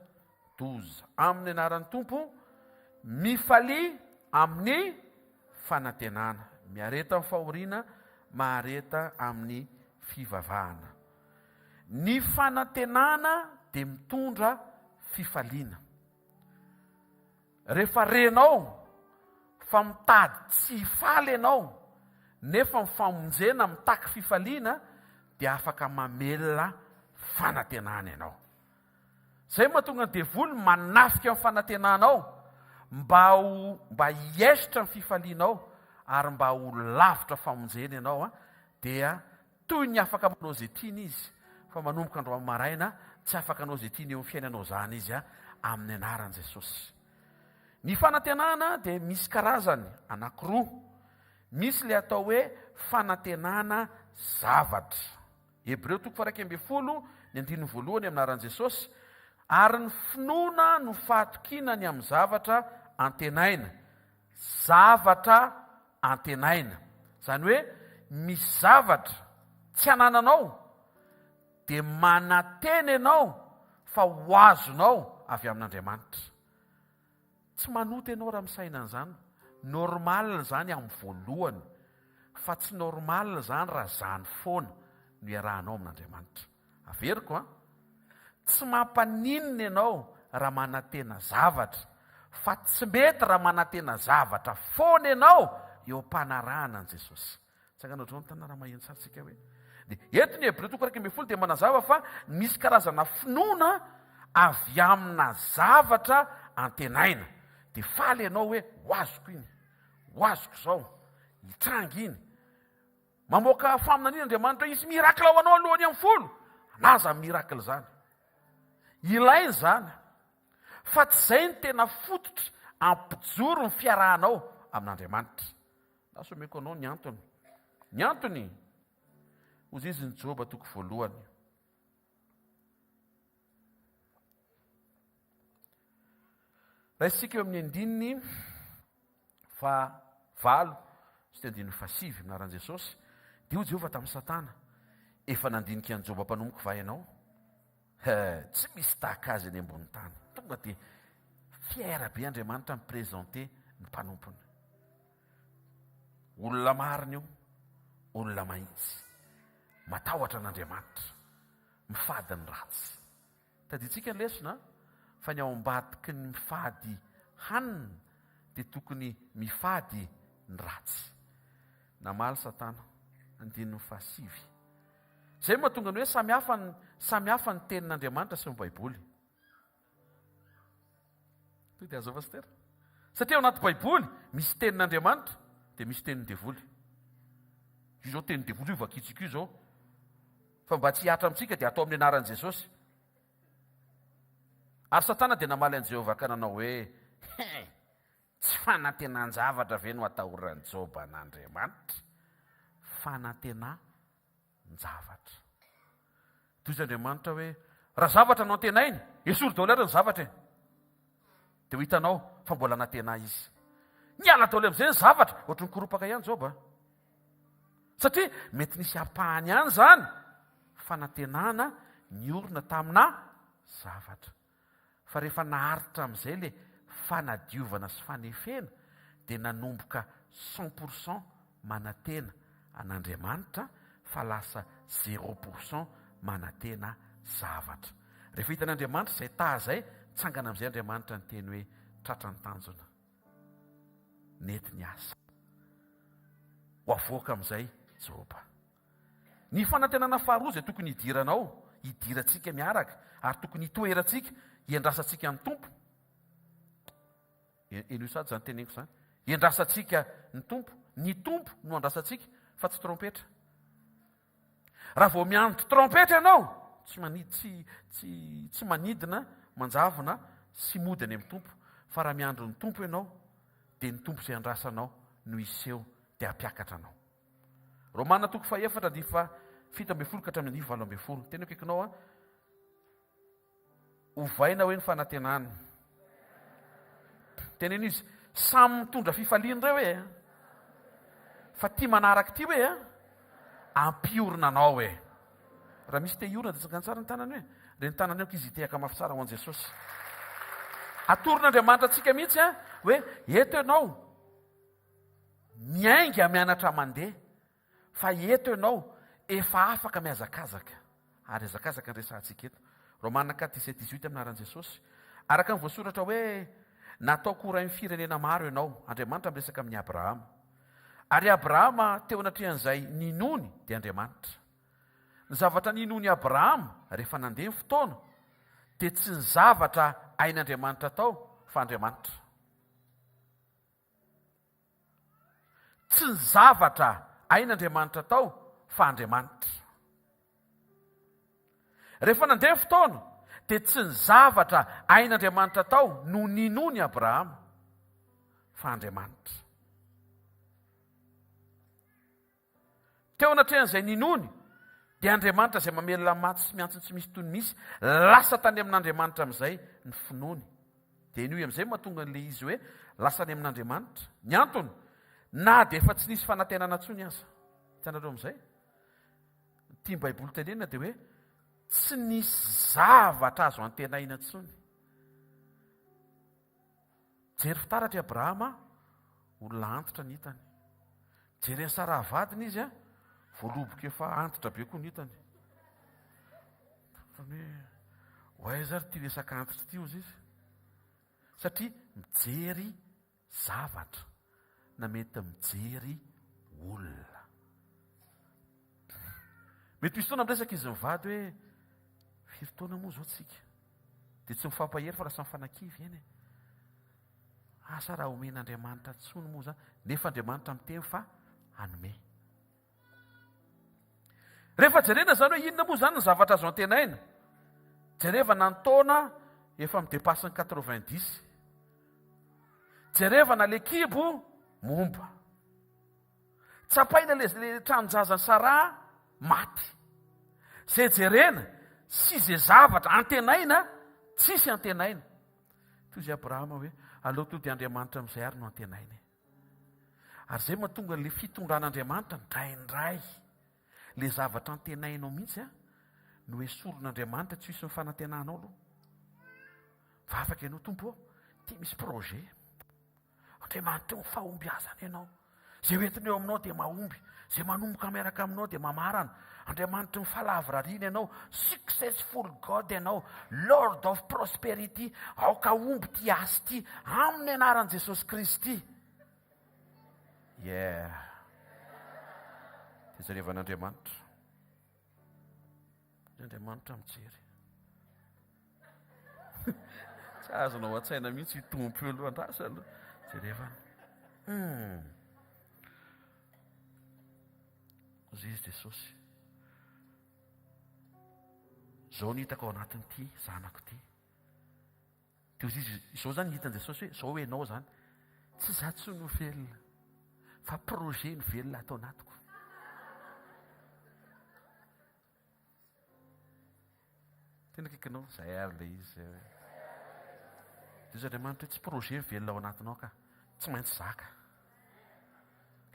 12. Amin'ny anaran'ny Tompo, mifalia amin'ny fanantenana. Miareta amin'ny fahoriana, mahareta amin'ny fivavahana. Ny fanantenana dia mitondra fifaliana. Rehefa renao fa mitady tsy hifaly ianao nefa ny famonjena mitaky fifaliana dia afaka mamelona fanantenana ianao. Izay no mahatonga ny devoly manafika ny fanantenanao mba ho mba hiesitra ny fifalianao ary mba ho lavitra famonjena ianao dia Toy ny afaka manao izay tiany izy, fa manomboka androany maraina, tsy afaka hanao izay tiany eo amin'ny fiainanao izany izy, amin'ny anaran'i Jesosy. Ny fanantenana dia misy karazany anankiroa. Misy ilay atao hoe fanantenana zavatra. Hebreo toko faha-11, ny andininy voalohany amin'ny anaran'i Jesosy, Ary ny finoana no fahatokiana ny amin'ny zavatra antenaina. Zavatra antenaina. Izany hoe misy zavatra tsy anananao dia manantena ianao fa ho azonao avy amin'Andriamanitra. Tsy manota ianao raha misaina an'izany. Normal izany amin'ny voalohany. Fa tsy normal izany raha izany foana no iarahanao amin'Andriamanitra. Averiko an! Tsy mampaninona ianao raha manantena zavatra, fa tsy mety raha manantena zavatra foana ianao eo am-panarahana an'i Jesosy. Tsangano ohatr'izao ny tanana raha maheno tsara tsika hoe. Dia eto ny Hebreo toko 11 dia manazava fa misy karazana finoana avy amina zavatra antenaina. Dia faly ianao hoe ho azoko iny, ho azoko izao, hitranga iny. Mamoaka faminaniana Andriamanitra hoe hisy miracle ho anao alohan'ny amin'ny folo. Anaza ny miracle izany. Ilaina izany. Fa tsy izay no tena fototra ampijoro ny fiarahanao amin'Andriamanitra. Lasa omeko anao ny antony. Ny antony, hozy izy ny Joba toko voalohany. Raisintsika eo amin'ny andininy faha valo sy ny andininy faha sivy amin'ny anaran'i Jesosy, dia hoy Jehovah tamin'i Satana, Efa nandinika an'i Joba mpanompoko va ianao? He, tsy misy tahaka azy eny ambonin'ny tany. Tonga dia fier be Andriamanitra mi-présenter ny mpanompony. Olona marina io, olona mahitsy, matahotra an'Andriamanitra. Mifady ny ratsy. Tadidintsika ny lesona fa ny ao ambadiky ny mifady hanina dia tokony mifady ny ratsy. Namaly Satana, andininy fahasivy. Izay no mahatonga ny hoe samy hafa ny samy hafa ny tenin'Andriamanitra sy ny Baiboly. Toy dia azao Pasitera. Satria ao anaty Baiboly misy tenin'Andriamanitra dia misy tenin'ny devoly. Io izao tenin'ny devoly io vakitsika io izao. Fa mba tsy hihatra amintsika dia atao amin'ny anaran'i Jesosy. Ary Satana dia namaly an'i Jehovah ka nanao hoe, He! Tsy fanantenan-javatra ve no atahoran'i Joba an'Andriamanitra? Fanantenan-javatra. Toy izy Andriamanitra hoe, Raha zavatra no antenainy, esory daholo ary ny zavatra e! Dia ho hitanao fa mbola nanantena izy. Niala daholo amin'izay ny zavatra, ohatry ny koropaka ihany Joba. Satria mety nisy ampahany ihany izany fanantenana niorina tamina zavatra. Fa rehefa naharitra amin'izay ilay fanadiovana sy fanefena dia nanomboka cent pour cent manantena an'Andriamanitra fa lasa zéro pour cent manantena zavatra. Rehefa hitan'Andriamanitra izay taha izay, nitsangana amin'izay Andriamanitra niteny hoe tratra ny tanjona. Nety ny asa. Ho avoaka amin'izay Joba. Ny fanantenana faharoa izay tokony hidiranao, hidirantsika miaraka, ary tokony hitoerantsika, hiandrasantsika ny Tompo. Henoy sady izany teneniko izany. Hiandrasantsika ny Tompo. Ny Tompo no andrasantsika, fa tsy trompetra. Raha vao miandry trompetra ianao, tsy mani-, tsy, tsy, tsy manidina, manjavona sy mody any amin'ny Tompo. Fa raha miandry ny Tompo ianao, dia ny Tompo izay andrasanao no hiseho dia hampiakatra anao. Romana toko fahefatra andininy faha 17 ka hatramin'ny andininy 18. Teny akaikinao an. Ovaina hoe ny fanantenana. Teneno izy, samy mitondra fifaliana ireo e. Fa ty manaraka ity hoe ampiorina anao e. Raha misy te hiorina dia tsangano tsara ny tanany hoe. Reny tanany eo ankizy hitehaka mafy tsara ho an'i Jesosy. Atoron'Andriamanitra antsika mihitsy an, hoe eto ianao miainga mianatra mandeha. Fa eto ianao efa afaka mihazakazaka. Ary hazakazaka ny resahantsika eto. Romana 4, 17, 18 amin'ny anaran'i Jesosy. Araka ny voasoratra hoe, Nataoko ho rain'ny firenena maro ianao. Andriamanitra miresaka amin'i Abrahama. Ary Abrahama teo anatrehan'izay ninoany dia Andriamanitra. Ny zavatra ninoan'i Abrahama rehefa nandeha ny fotoana dia tsy ny zavatra hain'Andriamanitra atao fa Andriamanitra. Tsy ny zavatra hain'Andriamanitra atao fa Andriamanitra. Rehefa nandeha ny fotoana, dia tsy ny zavatra hain'Andriamanitra atao no ninoan'i Abrahama, fa Andriamanitra. Teo anatrehan'izay ninoany, dia Andriamanitra izay mamelona maty sy miantso ny tsy misy toy ny misy, lasa tany amin'Andriamanitra amin'izay ny finoany. Dia henoy amin'izay mahatonga an'ilay izy hoe lasa any amin'Andriamanitra. Ny antony, na dia efa tsy nisy fanantenana intsony aza. Hitanareo amin'izay? Ny tian'ny Baiboly tenenina dia hoe tsy nisy zavatra azo antenaina intsony. Mijery fitaratra i Abrahama, olona antitra ny hitany. Mijery an'i Saraha vadiny izy, voaloboka efa antitra be koa ny hitany. Ohatran'ny hoe, ho aiza ary ity resaka antitra ity hozy izy? Satria mijery zavatra na mety mijery olona. Mety misy fotoana miresaka izy mivady hoe firy taona moa izao tsika? Dia tsy mifampahery fa lasa mifanakivy eny e. Asa raha omen'Andriamanitra tsony moa izany, nefa Andriamanitra miteny fa hanome. Rehefa jerena izany hoe inona moa izany ny zavatra azo antenaina, jerevana ny taona efa mi-dépasse ny 90. Jerevana le kibo momba. Tsapaina le le tranon-jazan'i Sarah maty. Ze jerena sy ze zavatra antenaina tsisy antenaina. Toy izay Abrahama hoe aleo to dia Andriamanitra amin'izay ary no antenaina e. Ary zay mahatonga le fitondran'Andriamanitra indraindray le zavatra antenainao mihitsy a no esorin'Andriamanitra tsy hisy ny fanantenanao aloha. Vavaka ianao Tompo ô, ty misy projet. Andriamanitra eo amin'ny fahombiazana ianao. Izay hoentina eo aminao dia mahomby. Izay manomboka miaraka aminao dia mamarana. Andriamanitry ny fahalavorariana ianao. Successful God ianao. Lord of prosperity. Aoka hahomby ity asa ity amin'ny anaran'i Jesosy Kristy. Yeah. Dia jerevan'Andriamanitra. Ry Andriamanitra mijery. Tsy azonao an-tsaina mihitsy io Tompo io aloha, andraso aloha. Jerevana. Hum. Hoy izy Jesosy. Izao no hitako ao anatin'ity zanako ity. Dia hoy izy, izao izany ny hitan'i Jesosy hoe, izao ianao izany, tsy izaho intsony no velona, fa projet no velona ato anatiko. Tena akaikinao, izay ary ilay izy izay hoe. Dia hoy Andriamanitra hoe, tsy projet no velona ao anatinao ka, tsy maintsy zaka.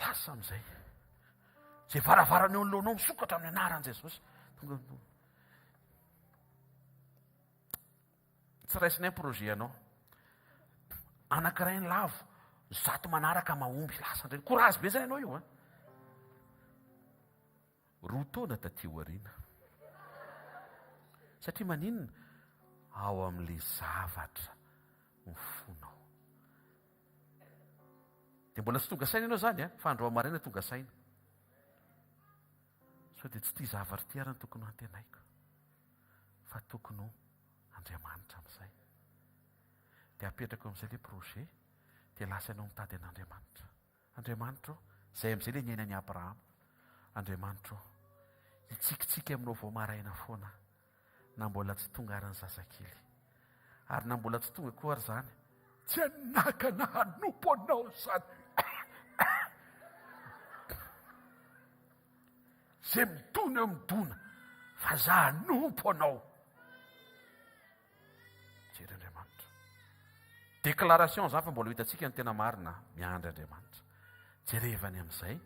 Lasa amin'izay. Izay varavarana eo anoloanao misokatra amin'ny anaran'i Jesosy. Tonga Tsy raisinay ny projet anao. Anankiray ny lavo, zato manaraka mahomby. Lasa indray. Courage be zany ianao io an. Roa taona taty aoriana. Satria maninona? Ao amin'ilay zavatra ny fonao. Dia mbola tsy tonga saina ianao izany an, fa androany maraina tonga saina. Sao dia tsy ity zavatra ity ary no tokony ho antenaiko. Fa tokony ho Andriamanitra amin'izay. Dia apetrako amin'izay ilay projet, dia lasa ianao mitady an'Andriamanitra. Andriamanitra ô, izay amin'izay ilay niainan'i Abrahama. Andriamanitra ô, hitsikitsiky aminao vao maraina foana aho, na mbola tsy tonga ary ny zazakely. Ary na mbola tsy tonga koa ary izany, tsy hanakana hanompo anao izany. Izay midona eo midona, fa za hanompo anao. Jery Andriamanitra. Déclaration zany fa mbola ho hitantsika ny tena marina. Miandry Andriamanitra. Jerevany amin'izay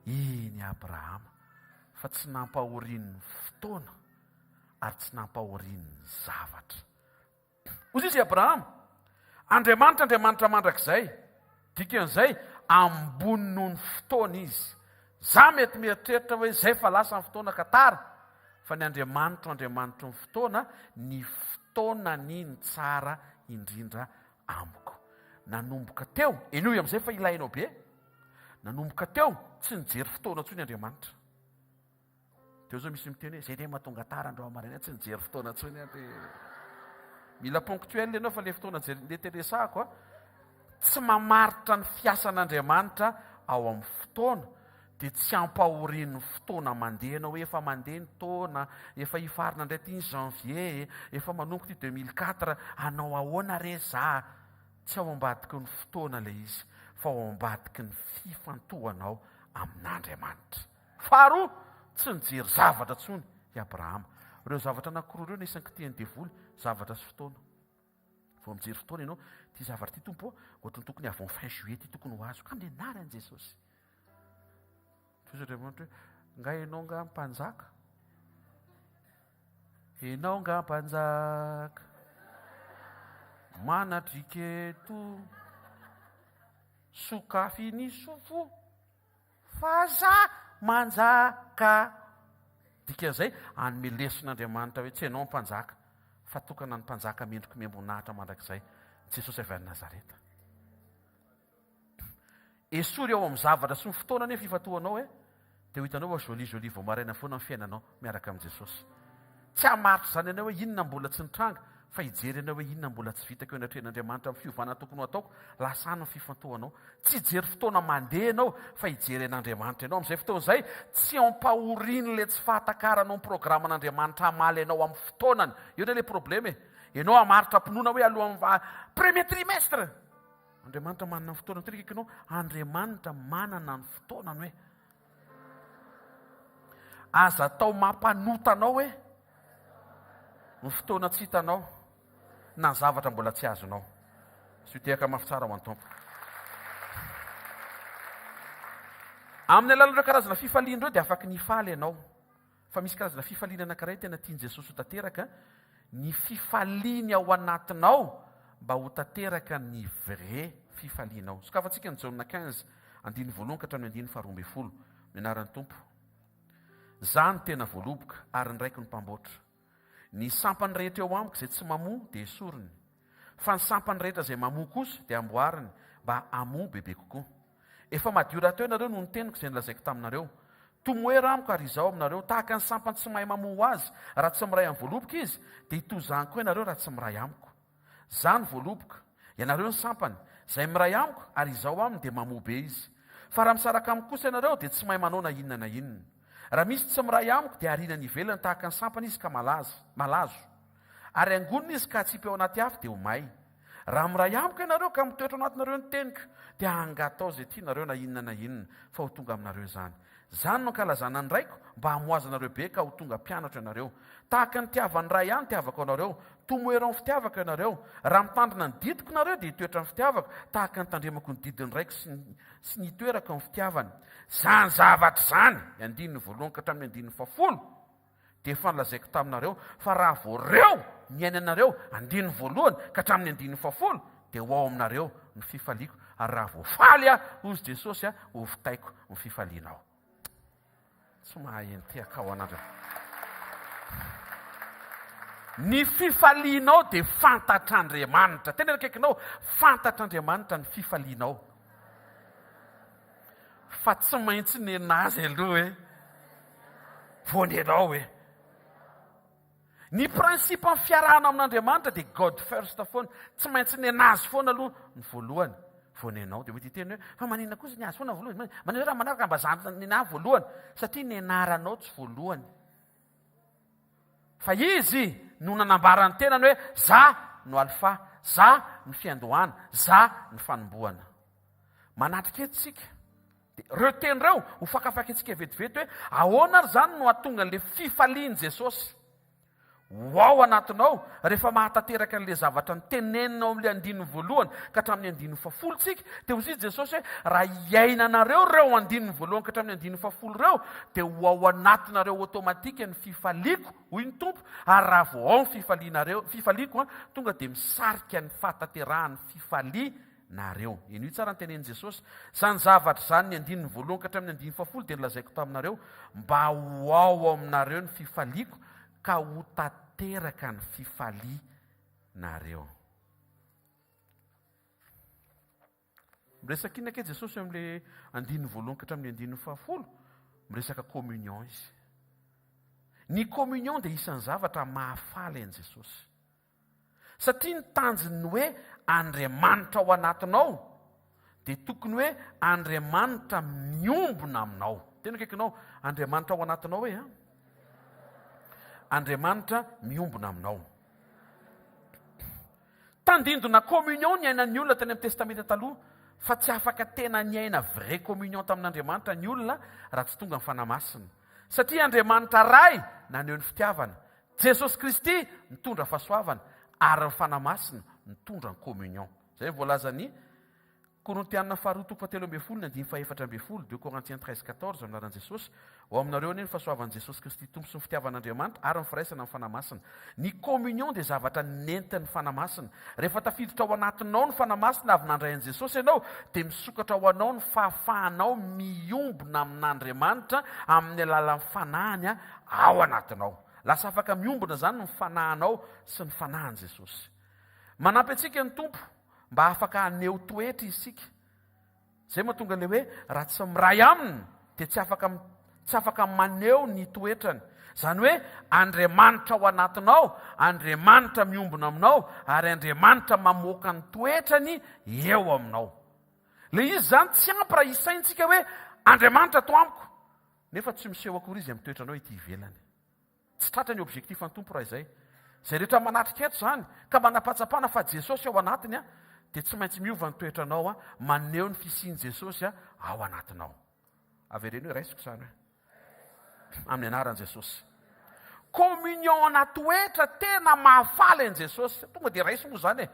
iny Abrahama fa tsy nampahorian'ny fotoana ary tsy nampahorian'ny zavatra. Hoy izy i Abrahama, Andriamanitra Andriamanitra mandrakizay. Dikan'izay, ambony noho ny fotoana izy. Za mety mieritreritra hoe zay fa lasa ny fotoana ka tara, fa ny Andriamanitro Andriamanitry ny fotoana, ny fotoanany no tsara indrindra amiko. Nanomboka teo, henoy amin'izay fa ilainao be, nanomboka teo tsy nijery fotoana intsony Andriamanitra. Teo zao misy miteny hoe zay ndray mahatonga tara androany maraina tsy nijery fotoana intsony aho dia mila ponctuel ianao fa le fotoana jery le teresahako a tsy mamaritra ny fiasan'Andriamanitra ao amin'ny fotoana dia tsy ampahorian'ny fotoana mandeha ianao hoe efa mandeha ny taona, efa hifarina indray ity ny janvier, efa manomboka ity 2004, hanao ahoana re za? Tsy ao ambadiky ny fotoana ilay izy fa ao ambadiky ny fifantohanao amin'Andriamanitra. Faharoa, tsy nijery zavatra intsony i Abrahama. Ireo zavatra anankiroa ireo no isan'ny kitihan'ny devoly, zavatra sy fotoana. Vao mijery fotoana ianao, ity zavatra ity Tompo ô, ohatran'ny tokony avant fin juillet ity tokony ho azoko. Amin'ny anaran'i Jesosy. Hoy Andriamanitra hoe, nga ianao nga mpanjaka? Ianao nga mpanjaka? Manatrika eto, sokafy ny sofo. Fa za manjaka. Dikan'izay, hanome lesona Andriamanitra hoe tsy ianao mpanjaka, fa tokana ny mpanjaka mendrika omem-boninahitra mandrakizay, Jesosy avy any Nazareta. Esory ao amin'ny zavatra sy ny fotoana anie fifantohanao e, dia ho hitanao fa joli joli vao maraina foana ny fiainanao miaraka amin'i Jesosy. Tsy hamaritra izany ianao hoe inona mbola tsy nitranga, fa hijery ianao hoe inona mbola tsy vitako eo anatrehan'Andriamanitra amin'ny fiovana tokony ho ataoko, lasa any ny fifantohanao. Tsy hijery fotoana mandeha ianao, fa hijery an'Andriamanitra ianao. Amin'izay fotoana izay, tsy ampahorian'ilay tsy fahatakaranao ny programan'Andriamanitra hamaly anao amin'ny fotoanany. Eo indray ilay problema e. Ianao hamaritra am-pinoana hoe alohan'ny premier trimestre. Andriamanitra manana ny fotoanany. Tena akaikinao, Andriamanitra manana ny fotoanany hoe. Aza atao mampanota anao hoe ny fotoana tsy hitanao na ny zavatra mbola tsy azonao. Asio tehaka mafy tsara ho an'ny Tompo. Amin'ny alalan'ireo karazana fifaliana ireo dia afaky ny hifaly ianao. Fa misy karazana fifaliana anankiray tena tian'i Jesosy ho tanteraka, ny fifaliany ao anatinao mba ho tanteraka ny vrai fifalianao. Sokafantsika ny Jaona 15, andininy voalohany ka hatramin'ny andininy faharoa ambinifolo. Ny anaran'ny Tompo. Izaho no tena voaloboka ary ny Raiko no mpamboatra. Ny sampany rehetra eo amiko izay tsy mamoa dia esoriny. Fa ny sampany rehetra izay mamoa kosa dia amboariny mba hamoa bebe kokoa. Efa madio rahateo ianareo noho ny teniko izay nolazaiko taminareo. Tomoera amiko ary izaho aminareo, tahaka ny sampany tsy mahay mamoa ho azy, raha tsy miray amin'ny voaloboka izy, dia hitoy izany koa ianareo raha tsy miray amiko. Izaho no voaloboka, ianareo ny sampany, izay miray amiko ary izaho aminy dia mamoa be izy. Fa raha misaraka amiko kosa ianareo dia tsy mahay manao na inona na inona. Raha misy tsy miray amiko dia ariana any ivelany tahaka ny sampana izy ka malaza, malazo. Ary angonina izy ka atsipy ao anaty afo dia ho may. Raha miray amiko ianareo ka mitoetra ao anatinareo ny teniko, dia angatao izay tianareo na inona na inona, fa ho tonga aminareo izany. Izany no ankalazana ny Raiko, mba hamoazanareo be ka ho tonga mpianatro ianareo. Tahaka ny nitiavan'ny Ray ahy no itiavako anareo. Tomoero amin'ny fitiavako ianareo. Raha mitandrina ny didiko nareo, dia hitoetra amin'ny fitiavako, tahaka ny nitandremako ny didin'ny Raiko sy ny sy ny hitoerako amin'ny fitiavany. Izany zavatra izany, ny andininy voalohany ka hatramin'ny andininy fahafolo, dia efa nolazaiko taminareo, fa raha vao reo ny ainanareo, andininy voalohany ka hatramin'ny andininy fahafolo, dia ho ao aminareo ny fifaliako, ary raha vao faly aho, hozy Jesosy, ho vitaiko ny fifalianao. Tsy mahay entehaka ao an'Andriamanitra. Ny fifalianao dia fantatr'Andriamanitra. Tena akaikinao, fantatr'Andriamanitra ny fifalianao. Fa tsy maintsy nenazy aloha e. Vao nenao e. Ny principe ny fiarahana amin'Andriamanitra dia God first foana. Tsy maintsy nenazy foana aloha ny voalohany vao nenao. Dia mety hiteny hoe fa maninona kosa ny azy foana voalohany? Maninona raha manaraka mba za nenahy voalohany? Satria nenaranao tsy voalohany. Fa izy no nanambara ny tenany hoe za no alfa, za ny fiandohana, za ny fanombohana. Manatrika eto tsika. Dia ireo teny ireo ho fakafakintsika vetivety hoe ahoana ary izany no hahatonga an'ilay fifalian'i Jesosy ho ao anatinao rehefa mahatanteraka an'ilay zavatra notenenina ao amin'ilay andininy voalohany ka hatramin'ny andininy fahafolo tsika. Dia hoy Jesosy hoe raha iainanareo ireo andininy voalohany ka hatramin'ny andininy fahafolo ireo dia ho ao anatinareo automatique ny fifaliako, hoy ny Tompo, ary raha vao ao ny fifalianareo, fifaliako, tonga dia misarika ny fahatanterahan'ny fifalia Nareo. Henoy tsara ny tenenin'i Jesosy. Izany zavatra izany, ny andininy voalohany ka hatramin'ny andininy fahafolo dia nolazaiko taminareo, mba ho ao aminareo ny fifaliako, ka ho tanteraka ny fifalianareo. Miresaka inona kay Jesosy eo amin'ilay andininy voalohany ka hatramin'ny andininy fahafolo? Miresaka communion izy. Ny communion dia isan'ny zavatra mahafaly an'i Jesosy. Satria ny tanjon'ny hoe Andriamanitra ao anatinao dia tokony hoe Andriamanitra miombona aminao. Tena akaikinao, Andriamanitra ao anatinao hoe an? Andriamanitra miombona aminao. Tandindona communion niainan'ny olona tany amin'ny Testamenta Taloha, fa tsy afaka tena niaina vraie communion tamin'Andriamanitra ny olona raha tsy tonga ny Fanahy Masina. Satria Andriamanitra Ray naneho ny fitiavana, Jesosy Kristy mitondra fahasoavana ary ny Fanahy Masina mitondra ny communion. Izay no voalazan'ny Korintiana faharoa toko fahatelo ambin'ny folo ny andininy fahefatra ambin'ny folo, deux Corinthiens 13, 14, amin'ny anaran'i Jesosy, Ho aminareo anie ny fahasoavan'i Jesosy Kristy Tompo sy ny fitiavan'Andriamanitra ary ny firaisana amin'ny Fanahy Masina. Ny communion dia zavatra nentin'ny Fanahy Masina. Rehefa tafiditra ao anatinao ny Fanahy Masina avy nandray an'i Jesosy ianao dia misokatra ho anao ny fahafahanao miombona amin'Andriamanitra amin'ny alalan'ny Fanahiny ao anatinao. Lasa afaka miombona izany ny fanahinao sy ny fanahin'i Jesosy. Manampy antsika ny Tompo mba afaka haneho toetra isika. Izay mahatonga ilay hoe raha tsy miray aminy dia tsy afaka tsy afaka maneho ny toetrany. Izany hoe Andriamanitra ao anatinao, Andriamanitra miombona aminao ary Andriamanitra mamoaka ny toetrany eo aminao. Ilay izy izany tsy ampy raha isaintsika hoe Andriamanitra ato amiko. Nefa tsy miseho akory izy amin'ny toetranao ety ivelany. Tsy tratra ny objectif an'ny Tompo raha izay. Izay rehetra manatrika eto izany ka manam-pahatsapana fa Jesosy ao anatiny dia tsy maintsy miova ny toetranao maneho ny fisian'i Jesosy ao anatinao. Avereno hoe raisiko izany hoe amin'ny anaran'i Jesosy. Communion ana toetra tena mahafaly an'i Jesosy. Tonga dia raiso moa izany e.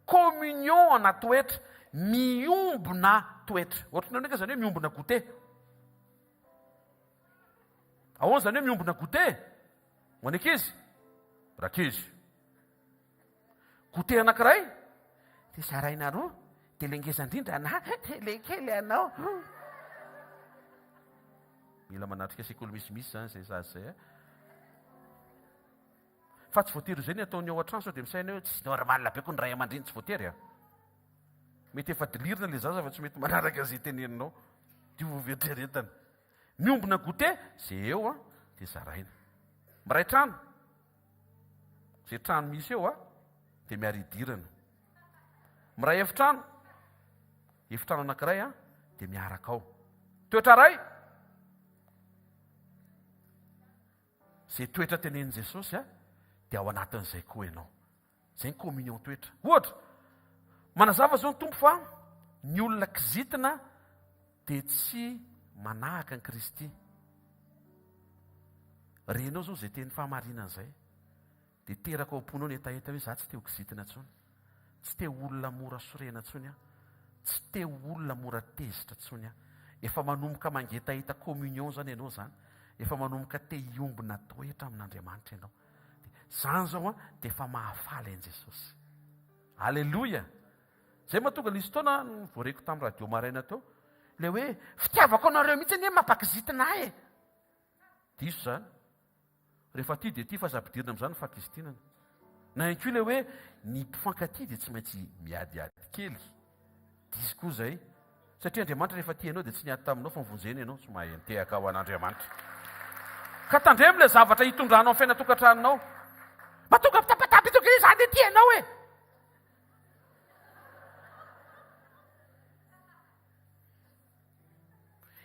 Communion ana toetra, miombona toetra. Ohatran'ny hoe izany hoe miombona goûter. Ahoana izany hoe miombona goûter? Ho an'ny ankizy? Rankizy. Goûter anankiray dia zaraina roa, dia ilay ngeza indrindra anà, dia ilay kely anao. Mila manatrika sekoly misimisy izany izay zaza izay. Fa tsy voatery ho izay ny ataony ao an-trano sao dia misaina hoe tsy normal be koa ny ray aman-dreny, tsy voatery a. Mety efa dilirina ilay zaza fa tsy mety manaraka izay teneninao. Dia ho fieritreretana. Miombona goûter, ze eo an, dia zaraina. Miray trano, ze trano misy eo an, dia miara idirana. Miray efitrano, efitrano anankiray an, dia miaraka ao. Toetra ray, ze toetra tenenin'i Jesosy an, dia ao anatin'izay koa ianao. Izay ny communion toetra. Ohatra, manazava izao ny Tompo fa ny olona kizitina dia tsy manahaka an'i Kristy. Renao izao izay teny fahamarinana izay, dia teraka ao am-ponao ny hetaheta hoe za tsy te ho kizitina intsony, tsy te ho olona mora sorena intsony aho, tsy te ho olona mora tezitra intsony aho. Efa manomboka mangetaheta communion izany ianao izany, efa manomboka te hiombona toetra amin'Andriamanitra ianao. Zany zao an dia efa mahafaly an'i Jesosy. Aleloia! Zay mahatonga nisy fotoana voareko tamin'ny radio maraina teo, le hoe fitiavako anareo mihitsy anie mampakizitina ahy e! Diso zany. Rehefa tia dia tia fa aza ampidirina amin'izany ny fahakizitinana. Na ihany koa le hoe ny mpifankatia dia tsy maintsy miadiady kely. Diso koa izay. Satria Andriamanitra rehefa tia anao dia tsy niady taminao fa nivonjeny ianao. Tsy mahay mitehaka ho an'Andriamanitra. Ka tandremo ilay zavatra hitondranao amin'ny fiainan-tokantranonao. Mba tonga mpitapatapa eto ange izaho dia tia anao e!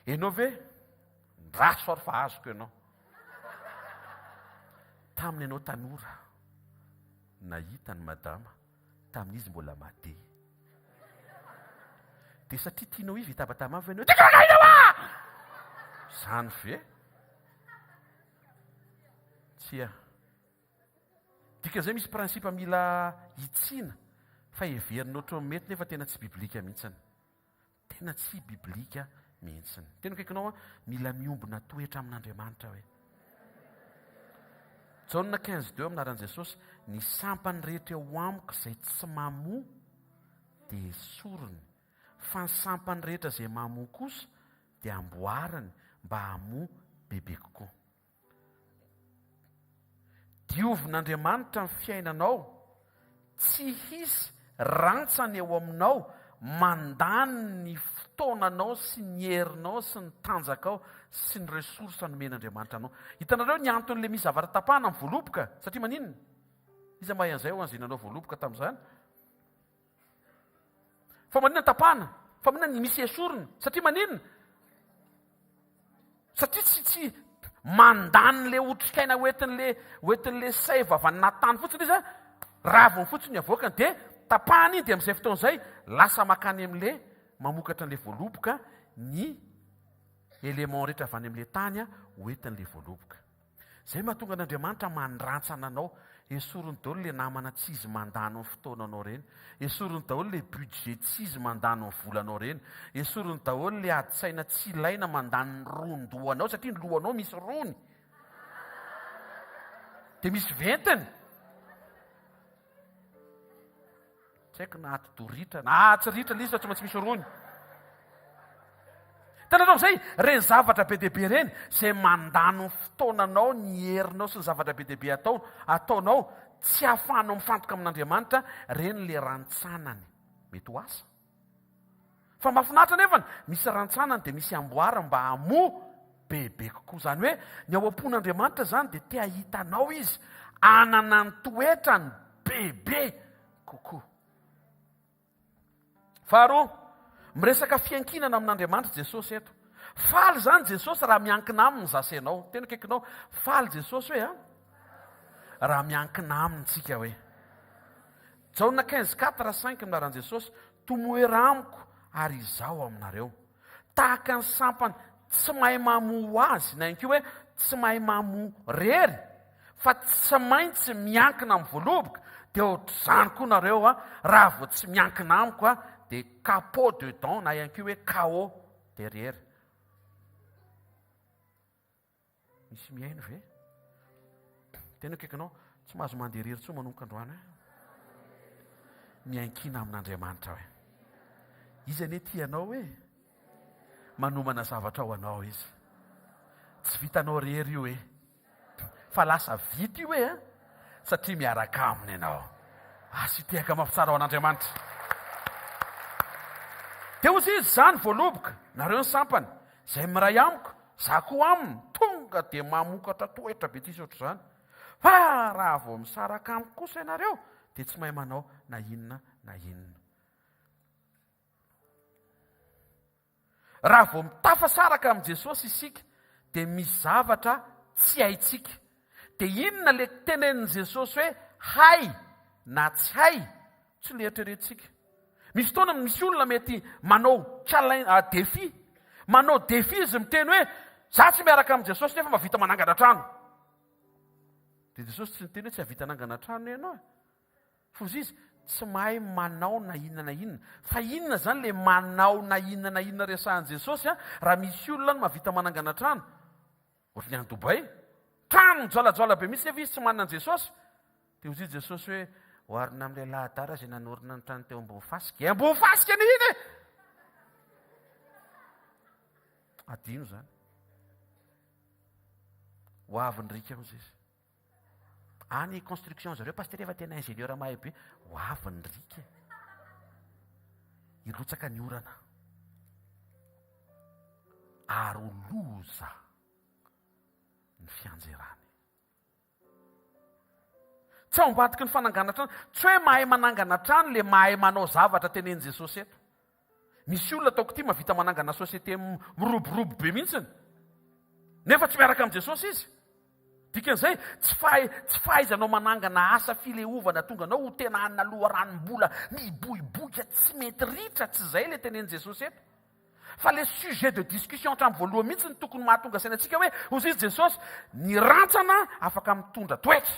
Ianao ve? Ndraso ary fa azoko ianao. Tamin'ny ianao tanora, nahita ny madama tamin'izy mbola madeha. Dia satria tianao izy hitabataba aminy ve ianao, tiako rangahy ianao ah! Zany ve? Tsia. Dikan'izay misy principe mila hitsiana fa heverina ohatran'ny mety nefa tena tsy biblika mihitsiny. Tena tsy biblika mihitsiny. Tena akaikinao an, mila miombona toetra amin'Andriamanitra hoe. Jaona 15 2 amin'ny anaran'i Jesosy, ny sampany rehetra eo amiko izay tsy mamoa dia esoriny, fa ny sampany rehetra izay mamoa kosa dia amboariny mba hamoa bebe kokoa. Diovin'Andriamanitra ny fiainanao, tsy hisy rantsany eo aminao mandany ny fotoananao sy ny herinao sy ny tanjakao sy ny ressources nomen'Andriamanitra anao. Hitanareo ny anton'ilay misy zavatra tapahana amin'ny voaloboka? Satria maninona? Iza mahay an'izay ho an'izay nanao voaloboka tamin'izany? Fa maninona tapahana? Fa maninona ny misy esorina? Satria maninona? Satria tsy tsy mandany le otrikaina hoentin'le hoentin'le saivo avy any anaty tany fotsiny izy a, raviny fotsiny ny avoakany dia tapahana iny dia amin'izay fotoana izay lasa makany amin'le mamokatra an'le voaloboka ny élément rehetra avy any amin'le tany a hoentin'le voaloboka. Zay mahatonga an'Andriamanitra mandrantsana anao. Esoriny daholo le namana tsy izy mandany ny fotoananao reny. Esoriny daholo le budget tsy izy mandany ny volanao reny. Esoriny daholo le adi-tsaina tsy ilaina mandany ny ron-dohanao satria ny lohanao misy rony. Dia misy ventiny. Tsy haiko na atidoha ritra na tsy ritra ilay izy fa tsy maintsy misy rony. Hitanareo amin'izay, ireny zavatra be dia be ireny, izay mandany ny fotoananao, ny herinao sy ny zavatra be dia be atao, ataonao, tsy ahafahanao mifantoka amin'Andriamanitra, ireny ilay rantsanany. Mety ho asa. Fa mahafinaritra anefa, misy rantsanany dia misy amboara mba hamoa bebe kokoa. Izany hoe ny ao am-pon'Andriamanitra izany dia te hahita anao Izy hanana ny toetrany bebe kokoa. Faharoa, miresaka fiankinana amin'Andriamanitra Jesosy eto. Faly izany Jesosy raha miankina aminy za sy ianao. Tena akaikinao, faly Jesosy hoe a? Raha miankina aminy tsika hoe. Jaona 15 4 5 ny laharan'i Jesosy, Tomoera amiko ary izaho aminareo. Tahaka ny sampany tsy mahay mamoa ho azy, na ihany koa hoe tsy mahay mamoa rery, fa tsy maintsy miankina amin'ny voaloboka, dia ohatr'izany koa nareo, raha vao tsy miankina amiko dia capot dedans na ihany koa hoe KO derrière. Misy mihaino ve? Tena akaikinao, tsy mahazo mandeha irery intsony manomboka androany eh. Miankina amin'Andriamanitra hoe. Izy anie tia anao hoe. Manomana zavatra ho anao izy. Tsy vitanao irery io eh. Fa lasa vita io eh, satria miaraka aminy ianao. Asio tehaka mafy tsara ho an'Andriamanitra. Dia hozy izy, Izaho ny voaloboka, nareo ny sampany. Izay miray amiko. za koa aminy, tonga dia mamokatra toetra be tsisy ohatr'izany. Fa raha vao misaraka amiko kosa ianareo dia tsy mahay manao na inona na inona. Raha vao mitafasaraka amin'i Jesosy isika dia misy zavatra tsy haintsika. Dia inona ilay tenenin'i Jesosy hoe hay na tsy hay? Tsy ilay eritreretintsika. Misy fotoana misy olona mety manao challenge, ah, défi. Manao défi izy miteny hoe za tsy miaraka amin'i Jesosy nefa mahavita manangana trano. Dia Jesosy tsy niteny hoe tsy hahavita hanangana trano ianao e. Foza izy, tsy mahay manao na inona na inona. Fa inona izany ilay manao na inona na inona resahan'i Jesosy an? Raha misy olona any mahavita manangana trano, ohatry ny any Dubaï, trano mijoalajoala be mihitsy nefa izy tsy manana an'i Jesosy. Dia hoy Jesosy hoe, oharina amin'ilay lahadara izay nanorina ny trano teo ambony fasika. E, ambony fasika anie iny e! Adino izany. Ho avy ny riaka hozy izy. Any construction zareo pasteur efa tena ingénieur mahay be. Ho avy ny riaka. Hirotsaka ny orana. Ary ho loza ny fianjerany. Tsy ao ambadiky ny fanangana trano. Tsy hoe mahay manangana trano le mahay manao zavatra tenenin'i Jesosy eto. Misy olona ataoko ity mahavita manangana société miroborobo be mihitsiny. Nefa tsy miaraka amin'i Jesosy izy. Dikan'izay, tsy fahay, tsy fahaizanao manangana asa fileovana tonga anao ho tena hanana loharanom-bola miboiboika tsy mety ritra, tsy izay ilay tenenin'i Jesosy eto. Fa le sujet de discussion hatramin'ny voalohany mihitsy no tokony mahatonga saina antsika hoe, hozy izy Jesosy, ny rantsana afaka mitondra toetra.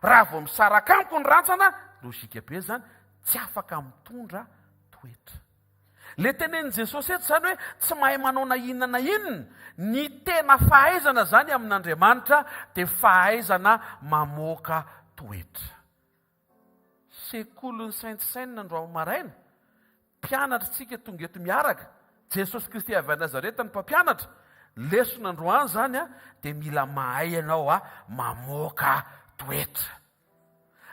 Raha vao misaraka amiko ny rantsana, logique be izany, tsy afaka mitondra toetra. Le tenenin'i Jesosy eto izany hoe tsy mahay manao na inona na inona, ny tena fahaizana izany amin'Andriamanitra dia fahaizana mamoaka toetra. Sekolin'ny saintsainina androany maraina, mpianatra isika tonga eto miaraka, Jesosy Kristy avy any Nazareta no mpampianatra, lesona androany izany dia mila mahay ianao mamoaka toetra.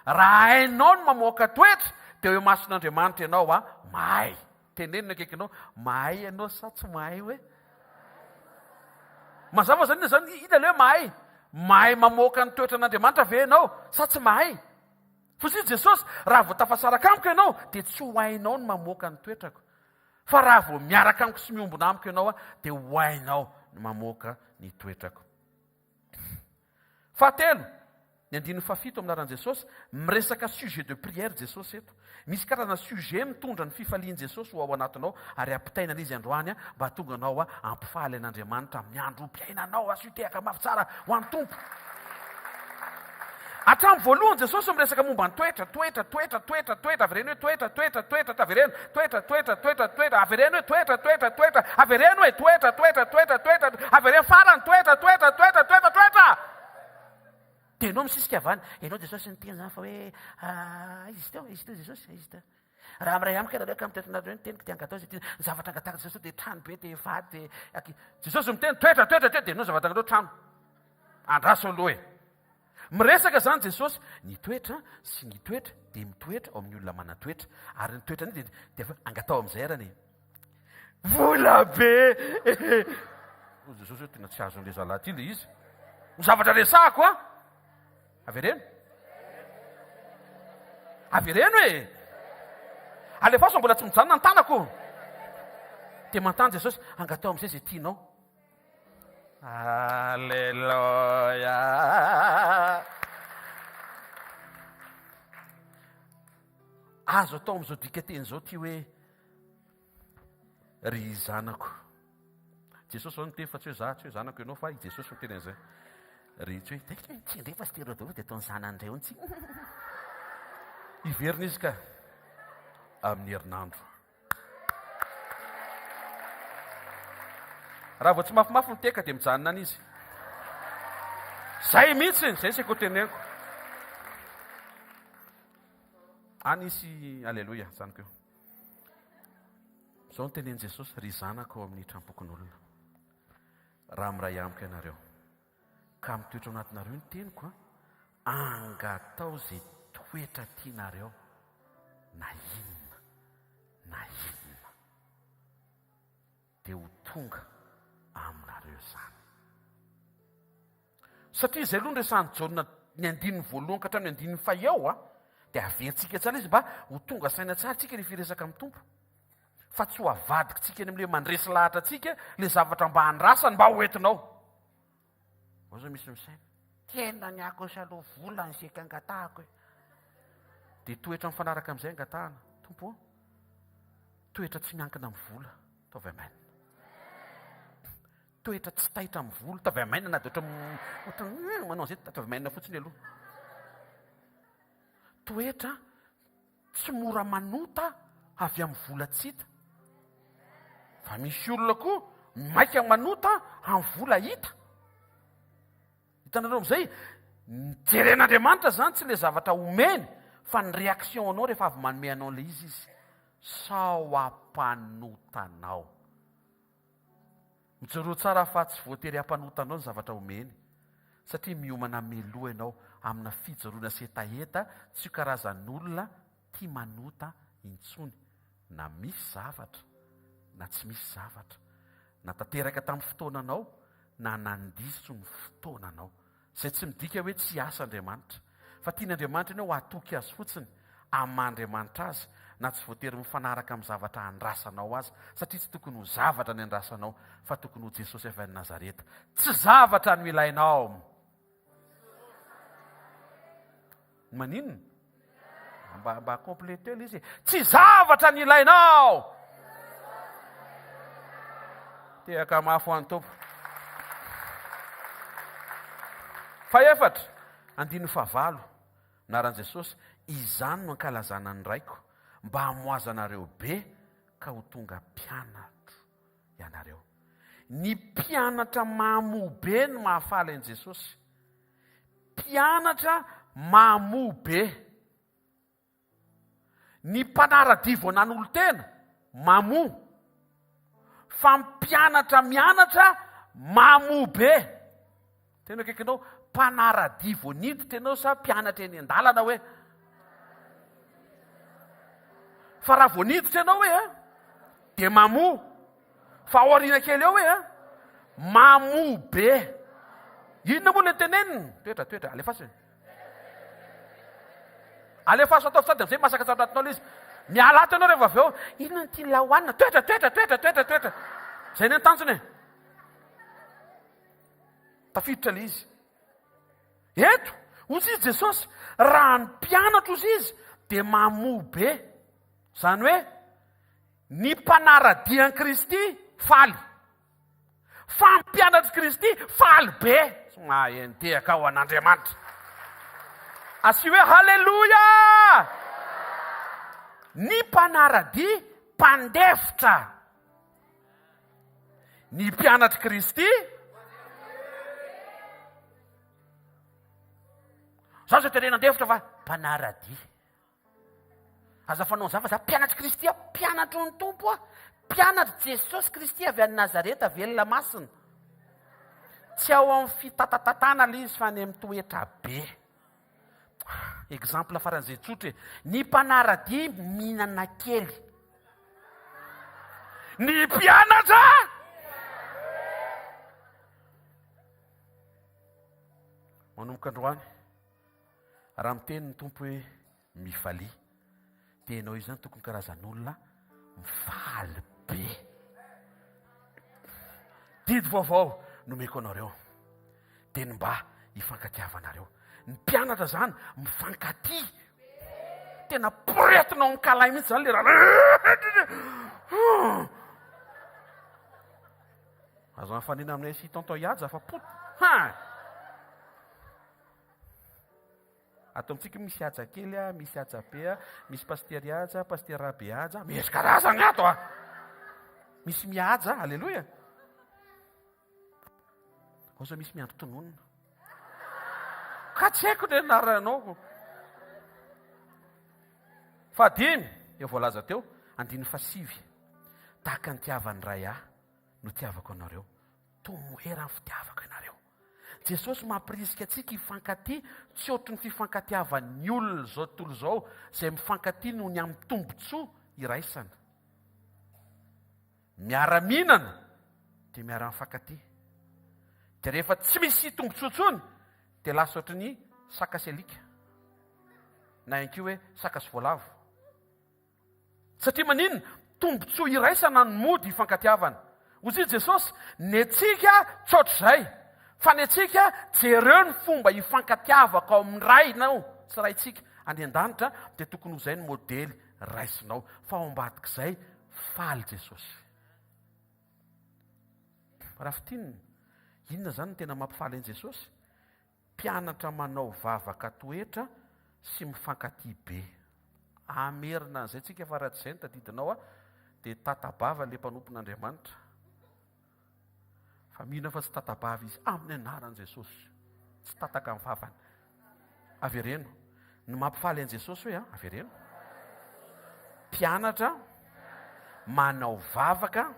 Raha hainao ny mamoaka toetra dia eo imason'Andriamanitra ianao a, mahay. Teneno ny akaikinao, mahay ianao sa tsy mahay hoe? Mazava zany inona zany, inona ilay hoe mahay? Mahay mamoaka ny toetran'Andriamanitra ve ianao sa tsy mahay? Fotsiny Jesosy, raha vao tafasaraka amiko ianao dia tsy ho hainao ny mamoaka ny toetrako. Fa raha vao miaraka amiko sy miombona amiko ianao dia ho hainao ny mamoaka ny toetrako. Fahatelo, ny andininy fahafito amin'ny anaran'i Jesosy, miresaka sujet de prière Jesosy eto. Misy karazana sujet mitondra ny fifalian'i Jesosy ho ao anatinao ary ampitaina an'izy androany mba hahatonga anao hampifaly an'Andriamanitra amin'ny androm-piainanao. Asio tehaka mafy tsara ho an'ny Tompo. Hatramin'ny voalohany Jesosy miresaka momba ny toetra, toetra, toetra, toetra, toetra, avereno hoe toetra, toetra, toetra, avereno, toetra, toetra, toetra, toetra, avereno hoe toetra, toetra, toetra, avereno hoe toetra, toetra, toetra, toetra, avereno farany, toetra, toetra, toetra, toetra, toetra. Dia ianao misisika avy any, ianao Jesosy niteny izany fa hoe ah, izy teo, izy teo Jesosy, izy teo. Raha miray amiko ianareo ka mitoetra anareo ny teniko dia angatao izay tiana. Ny zavatra angatahako Jesosy dia trano be dia vady dia aky. Jesosy miteny toetra, toetra, toetra dia ianao zavatra angatao trano. Andraso aloha e. Miresaka izany Jesosy, ny toetra sy ny toetra dia mitoetra ao amin'ny olona manan-toetra. Ary ny toetra dia dia angatao amin'izay arany e. Vola be! Hoy Jesosy hoe tena tsy azon'ilay zalahy ity ilay izy. Ny zavatra resahako an! Avereno. Avereno e! Alefaso mbola tsy mijanona ny tanako. Dia manontany Jesosy, angatao amin'izay izay tianao. Aleloia. Azo atao amin'izao dikateny izao ty hoe ry zanako. Jesosy zao niteny fa tsy hoe za, tsy hoe zanako ianao fa i Jesosy miteny an'izay. Ry tsy hoe tsy ndray pasitera daholo dia ataony zanany indray hono tsy. Hiverina izy ka amin'ny herinandro. Raha vao tsy mafimafy ny teka dia mijanona any izy. Zay mihitsy, zay seko teneniko. Any izy, aleloia, zanako io. Izao no tenenin'i Jesosy, ry zanako ao amin'ny trampokon'olona. Raha miray amiko ianareo, ka mitoetra ao anatinareo ny teniko, angatao izay toetra tianareo na inona na inona, dia ho tonga aminareo izany. Satria izay aloha no resahan'i Jaona ny andininy voalohany ka hatramin'ny andininy faheo a, dia averintsika tsara izy mba ho tonga saina tsara tsika rehefa hiresaka amin'ny Tompo. Fa tsy ho avadikitsika any amin'ilay mandresy lahatra antsika ilay zavatra mba andrasany mba ho entinao. Ao zao misy misaina. Tena ny ahy kosa aloha vola ny seka angatahako e. Dia toetra mifanaraka amin'izay angatahana. Tompo ô, toetra tsy miankina amin'ny vola. Ataovy amen. Toetra tsy taitra amin'ny vola. Ataovy amen na dia ohatra ohatra manao an'izay ataovy amen fotsiny aloha. Toetra tsy mora manota avy amin'ny vola tsy hita. Fa misy olona koa maika manota amin'ny vola hita. Hitanareo amin'izay, ny jeren'Andriamanitra izany tsy ilay zavatra omeny fa ny réaction anao rehefa avy manome anao ilay izy izy. Sao hampanotanao. Mijoroa tsara fa tsy voatery hampanota anao ny zavatra omeny, satria miomana mialoha ianao amina fijoroana sy hetaheta tsy ho karazan'olona tia manota intsony, na misy zavatra na tsy misy zavatra, na tanteraka tamin'ny fotoananao na nandiso ny fotoananao. Izay tsy midika hoe tsy hiasa Andriamanitra. Fa tian'Andriamanitra ianao hatoky Azy fotsiny, amin'ny maha Andriamanitra Azy, na tsy voatery mifanaraka amin'ny zavatra andrasanao aza, satria tsy tokony ho zavatra ny andrasanao, fa tokony ho Jesosy avy any Nazareta. Tsy zavatra no ilainao. Maninona? Mba mba compléter ilay izy e. Tsy zavatra ny ilainao. Tehaka mafy ho an'ny Tompo. Fahefatra, andininy fahavalo, anaran'i Jesosy, izany no ankalazana ny Raiko, mba hamoazanareo be ka ho tonga mpianatro ianareo. Ny mpianatra mamoa be no mahafaly an'i Jesosy. Mpianatra mamoa be. Ny mpanara-dia vao nanolo-tena, mamoa. Fa mpianatra mianatra, mamoa be. Tena akaikinao, mpanara-dia vao niditra ianao sa mpianatra eny an-dalana hoe? Fa raha vao niditra ianao hoe, dia mamoa. Fa ao aoriana kely ao hoe a, mamoa be. Inona moa ilay teneniny? Toetra, toetra, alefaso e. Alefaso ataovy sady amin'izay masaka tsara anatinao ilay izy. Miala ato ianao rehefa avy eo, inona no tian'ilay hohanina? Toetra, toetra, toetra, toetra, toetra. Izay ny tanjona e. Tafiditra ilay izy. Eto, hoy izy Jesosy, raha ny mpianatro hoy izy dia mamoa be. Izany hoe, Ny mpanara-dia an'i Kristy faly. Fa ny mpianatr'i Kristy faly be. Tsy mahay nitehaka ho an'Andriamanitra. Asio hoe haleloia! Ny mpanara-dia mpandefitra. Ny mpianatr'i Kristy Za zao terena andefitra fa mpanara-dia. Aza fanao an'izany fa za mpianatr'i Kristy aho, mpianatry ny Tompo aho, mpianatr'i Jesosy Kristy avy any Nazareta, velona masina. Tsy ao amin'ny fitatatatana ilay izy fa any amin'ny toetra be. Exemple faran'izay tsotra e. Ny mpanara-dia mihinana kely. Ny mpianatra manomboka androany. Raha miteny ny Tompo hoe mifalia, dia ianao izany tokony karazan'olona mifaly be. Didy vaovao nomeko anareo, dia ny mba hifankatiavanareo. Ny mpianatra izany mifankatia. Tena poretina ao amin'ny mihitsy izany le raha. Azo mifanena aminay sy tonton Ihaja fa pot. Ha! Ato amintsika misy haja kely a, misy haja be a, misy pasitera haja, pasitera rabe haja, misy karazany ato a. Misy mihaja, aleloia. Ao zao misy miandry tononina. Ka tsy haiko ny anaranao. Fahadimy, eo voalaza teo, andininy fahasivy. Tahaka ny tiavan'ny Ray ahy no tiavako anareo. Tomoera ny fitiavako ianareo. Jesosy mampirisika antsika hifankatia tsy ohatry ny fifankatiavan'ny olona izao tontolo izao izay mifankatia noho ny amin'ny tombontsoa iraisana. Miara-mihinana dia miara-mifankatia. Dia rehefa tsy misy tombontsoa intsony. Dia lasa ohatry ny saka sy alika. Na ihany koa hoe saka sy voalavo. Satria maninona? Tombontsoa iraisana ny mody ifankatiavana. Hoy i Jesosy, ny antsika tsy ohatr'izay, fa ny antsika jereo ny fomba ifankatiavako ao amin'ny Rainao sy Raintsika any an-danitra, dia tokony ho izay ny modely raisinao. Fa ao ambadik'izay, faly Jesosy. Raha fintinina, inona izany no tena mampifaly an'i Jesosy? Mpianatra manao vavaka toetra sy mifankatia be. Hamerina an'izay tsika fa raha tsy izay no tadidinao a, dia tata-bava ilay mpanompon'Andriamanitra. Fa mino aho fa tsy tata-bava izy amin'ny anaran'i Jesosy. Tsy tataka ny vavany. Avereno. Ny mampifaly an'i Jesosy hoe a, avereno. Mpianatra manao vavaka,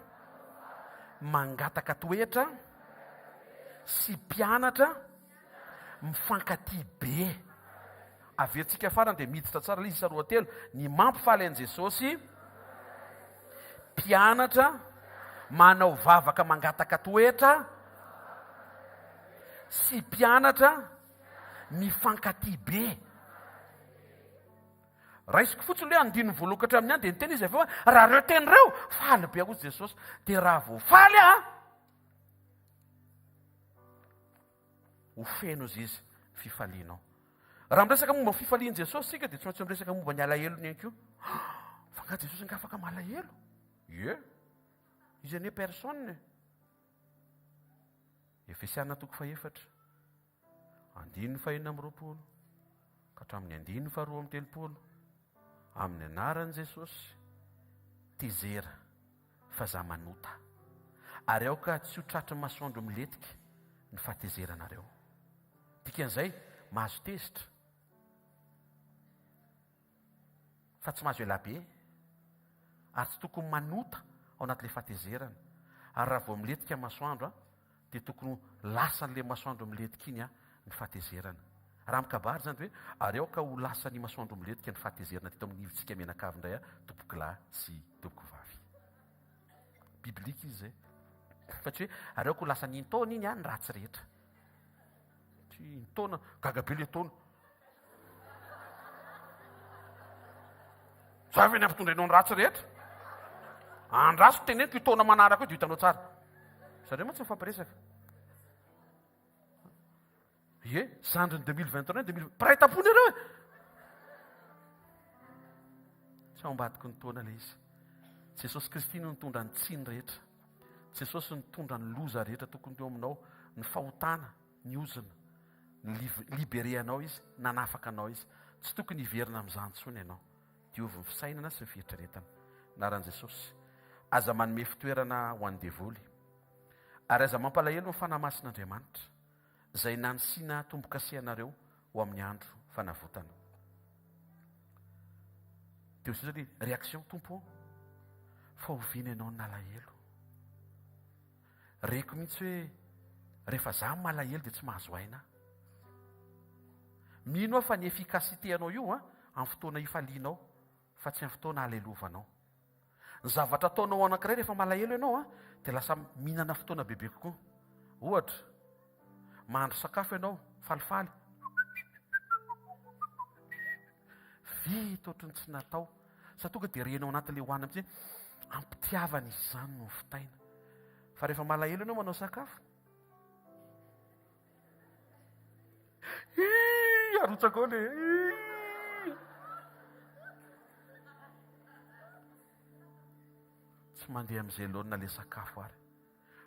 mangataka toetra sy mpianatra mifankatia be. Averintsika farany dia miditra tsara ilay izy isa 2 3. Ny mampifaly an'i Jesosy, mpianatra manao vavaka mangataka toetra sy mpianatra mifankatia be. Raisiko fotsiny hoe andininy voalohany ka hatramin'ny any dia niteny izy avy eo hoe raha ireo teny ireo, faly be aho hozy Jesosy. Dia raha vao faly aho, ho feno hozy izy fifalianao. Raha miresaka momba ny fifalian'i Jesosy isika dia tsy maintsy miresaka momba ny alahelony ihany koa. Fa angaha Jesosy angaha afaka malahelo? Ie. Izy anie personne. Efesiana toko fahefatra. Andininy fahenina amby 20 ka hatramin'ny andininy faharoa amby 30, amin'ny anaran'i Jesosy, tezera fa za manota, ary aoka tsy ho tratry ny masoandro milentika ny fahatezeranareo. Dikan'izay, mahazo tezitra fa tsy mahazo ela be, ary tsy tokony manota ao anatin'ilay fahatezerana. Ary raha vao milentika ny masoandro, dia tokony ho lasan'ilay masoandro milentika iny ny fahatezerana. Raha mikabary izany dia hoe, ary aoka ho lasan'ny masoandro milentika ny fahatezerana teto amin'ny ivontsika mianakavy indray tompokolahy sy tompokovavy. Biblika izy izay. Fa tsy hoe, ary aoka ho lasan'ny intaona iny ny ratsy rehetra. Tsy intaona, gaga be ilay taona. Za ve ny ampitondra anao ny ratsy rehetra? Andraso teneniko io taona manaraka io dia hitanao tsara. Zareo mantsy mifampiresaka. Ie, zandriny 2021, 2020, mpiray tampo nareo e! Tsy ao ambadiky ny taona ilay izy. Jesosy Kristy no nitondra ny tsiny rehetra. Jesosy nitondra ny loza rehetra tokony teo aminao, ny fahotana, ny ozona. Ni-libérer anao Izy, nanafaka anao Izy. Tsy tokony hiverina amin'izany intsony ianao. Diovy ny fisainana sy ny fieritreretana. Anaran'i Jesosy. Aza manome fitoerana ho an'ny devoly. Ary aza mampalahelo ny Fanahy Masin'Andriamanitra, izay nanisiana tombo-kase anareo ho amin'ny andro fanavotana. Dia hoy Jesosy hoe, réaction, Tompo ô, fa oviana ianao no nalahelo? Reko mihitsy hoe rehefa za malahelo dia tsy mahazo aina aho. Mino aho fa ny efficacité anao io an, amin'ny fotoana ifalianao fa tsy amin'ny fotoana alelovanao. Ny zavatra ataonao anankiray rehefa malahelo ianao an, dia lasa mihinana fotoana bebe kokoa. Ohatra, mahandro sakafo ianao, falifaly. Vita ohatry ny tsy natao. Sa tonga dia renao anatin'ilay hohanina mihitsy hoe ampitiavana izy izany no vitaina. Fa rehefa malahelo ianao manao sakafo, Ii, arotsaka ao le. Tsy mandeha amin'izay laonina le sakafo ary.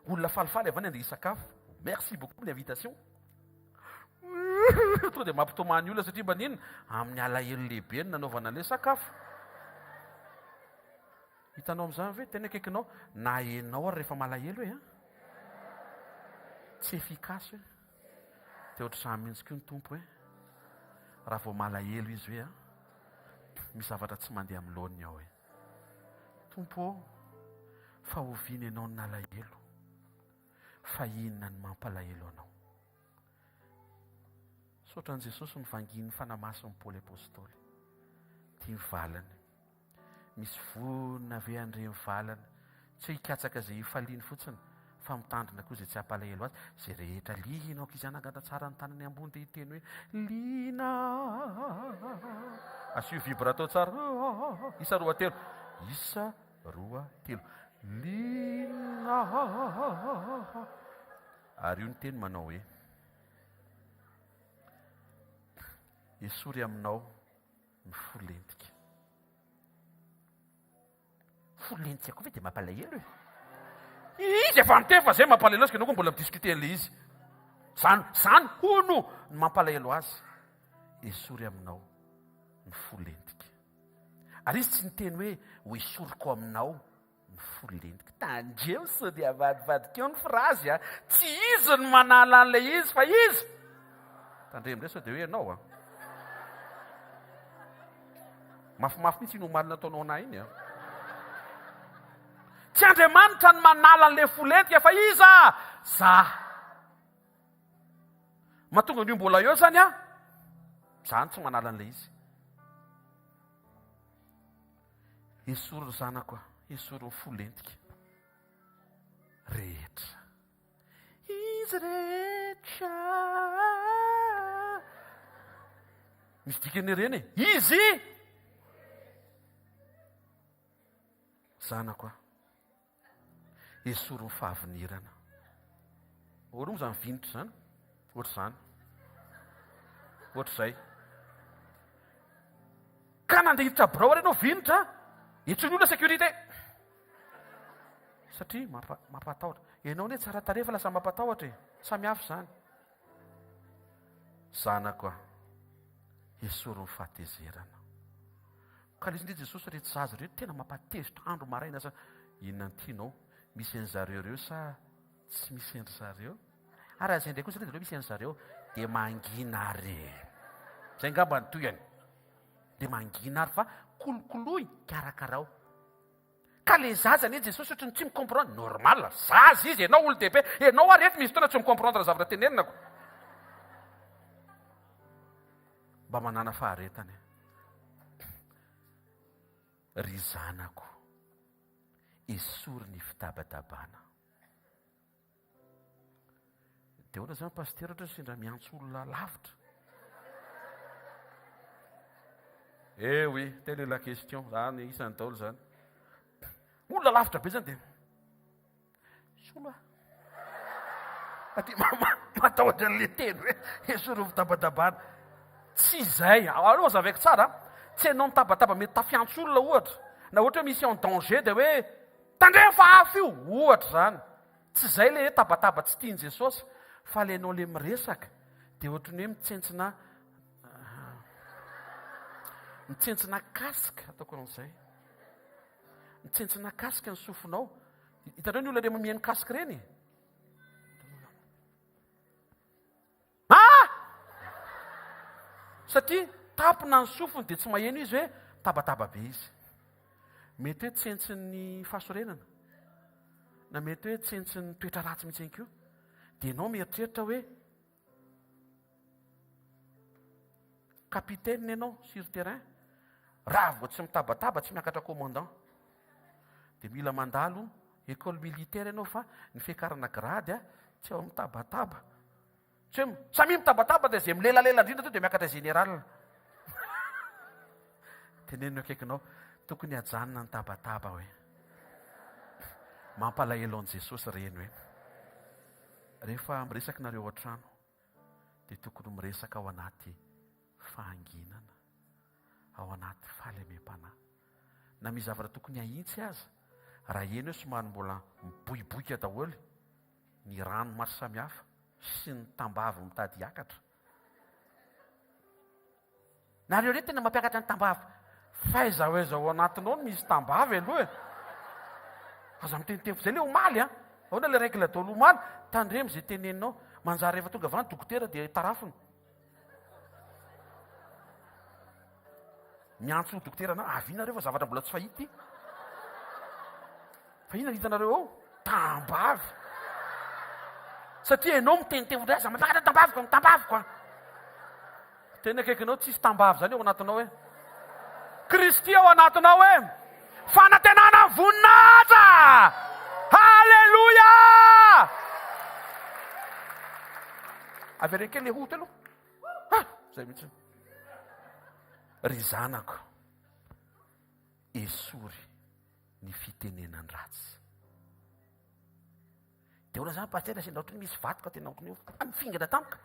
Olona falifaly avy any andeha hisakafo. Merci beaucoup pour l'invitation. Tonga dia mampitomany olona satria maninona? Amin'ny alahelo lehibe no nanaovana an'ilay sakafo. Hitanao amin'izany ve? Tena akaikinao. Na enao ary rehefa malahelo e. Tsy efficace hoe. Dia ohatr'izany mihitsy koa ny Tompo e. Raha vao malahelo izy hoe misy zavatra tsy mandeha amin'ny laoniny ao e. Tompo ô, fa oviana ianao no nalahelo? Fa inona no mampalahelo anao? Misaotra an'i Jesosy nivangian'ny Fanahy Masin'i Paoly Apostoly. Ity ny valiny. Misy vonona ve handre ny valiny? Tsy hoe hikatsaka izay hifaliany fotsiny, fa. Fa mitandrina koa izay tsy hampalahelo azy. Izay rehetra liana aoka izy hanangana tsara ny tanany ambony dia hiteny hoe, Liana. Asio vibrato tsara. Isa roa telo. Isa roa telo. Liana. Ary io ny teny manao hoe, Esory aminao ny fo lentika. Fo lentika koa ve dia mampalahelo e? Izy efa niteny fa zay mampalahelo azy ka ianao koa mbola mi-discuter an'ilay izy. Zany, zany hono no mampalahelo azy. Esory aminao ny fo lentika. Ary izy tsy niteny hoe ho esoriko aminao ny fo lentika. Tandremo sao dia avadibadika eo ny frazy a! Tsy izy no manala an'ilay izy fa izy. Tandremo indray sao dia hoe ianao a! Mafimafy mihitsy iny omaly nataonao anah iny a! Tsy Andriamanitra no manala an'ilay fo lentika fa iza? Za. Mahatonga an'io mbola eo zany a, za no tsy manala an'ilay izy. Esory ry zanako a, esory ny fo lentika rehetra. Izy rehetra. Misy dikany ireny e. Izy! Zanako a. Esory ny fahavinirana. Ahoana moa izany vinitra izany? Ohatr'izany. Ohatr'izay. Ka nandeha hiditra birao ary ianao vinitra, antsoin'ny olona sécurité. Satria mampa, mampatahotra. Ianao anie tsara tarehy fa lasa mampatahotra e. Samy hafa izany. Zanako a, esory ny fahatezerana. Ka nisy ndry Jesosy reto zaza reto tena mampatezitra andro maraina sa inona ny tianao? Misy an'zareo ireo sa tsy misy an-dry zareo? Ary raha izay indray kosa aloha misy an-dry zareo dia mangina ary e! Zay angamba ny tohiny. Dia mangina ary fa kolokoloy, karakarao. Ka le zaza anie Jesosy ohatry ny tsy mi-comprendre, normal, zaza izy, ianao olon-dehibe, ianao ary eto misy fotoana tsy mi-comprendre zavatra tenenina ko. Mba manàna faharetana e. Ry zanako, esory ny fitabatabana. Dia ahoana izany pasitera ohatra sendra miantso olona lavitra? Eh oui, telle est la question. Zany isany daholo zany. Olona lavitra be zany dia Solo ah. Aty matahotra an'ilay teny hoe esory ny fitabatabana. Tsy izay. Aleo hazavaiko tsara. Tsy ianao mitabataba mety tafiantso olona ohatra. Na ohatra hoe misy en danger dia hoe tandremo fa afo io ohatra izany. Tsy izay ilay hoe tabataba tsy tian'i Jesosy fa ilay ianao ilay miresaka dia ohatran'ny hoe mitsentsina mitsentsina casque ataoko an'izay. Mitsentsina casque ny sofinao. Hitanareo ny olona ireny mihaino casque ireny? Ah! Satria tampina ny sofiny dia tsy maheno izy hoe mitabataba be izy. Mety hoe tsentsin'ny fahasorenana, na mety hoe tsentsin'ny toetra ratsy mihitsy ihany koa. Dia ianao mieritreritra hoe capitaine ianao sur terrain, raha vao tsy mitabataba tsy miakatra commandant. Dia mila mandalo école militaire ianao fa ny fiakarana grade tsy ao mitabataba. Tsy hoe samia mitabataba dia izay milelalela indrindra to dia miakatra général. Teneno akaikinao, tokony hajanona ny tabataba hoe. Mampalahelo an'i Jesosy ireny hoe. Rehefa miresaka nareo ao an-trano dia tokony miresaka ao anaty fahanginana, ao anaty fahalemem-panahy. Na misy zavatra tokony hahitsy aza, raha heno hoe somary mbola miboiboika daholo ny rano maro samihafa sy ny tambavy mitady hiakatra. Nareo re tena mampiakatra ny tambavy. F'aiza ho aiza ao anatinao no misy tambavy aloha e? Aza miteniteny fotsiny. Zay le omaly an! Ahoana le règle daholo omaly? Tandremo izay teneninao. Manjary rehefa tonga avy any dokotera dia tarafina. Miantso dokotera anao, avia nareo fa zavatra mbola tsy fahita ity. Fa inona no hitanareo ao? Tambavy. Satria ianao miteniteny fotsiny, aza mampiakatra tambaviko, ny tambaviko an. Tena akaikinao tsisy tambavy zany ao anatinao hoe. Kristy ao anatinao hoe. Fanantenana ny voninahitra! Haleloia! Avereno kely le ho teo aloha. Ah! Zay mihitsy. Ry zanako, esory ny fitenenan-dratsy. Dia ahoana izany pasitera sendra ohatran'ny misy vato ka tena ohatran'ny hoe mifingana tampoka.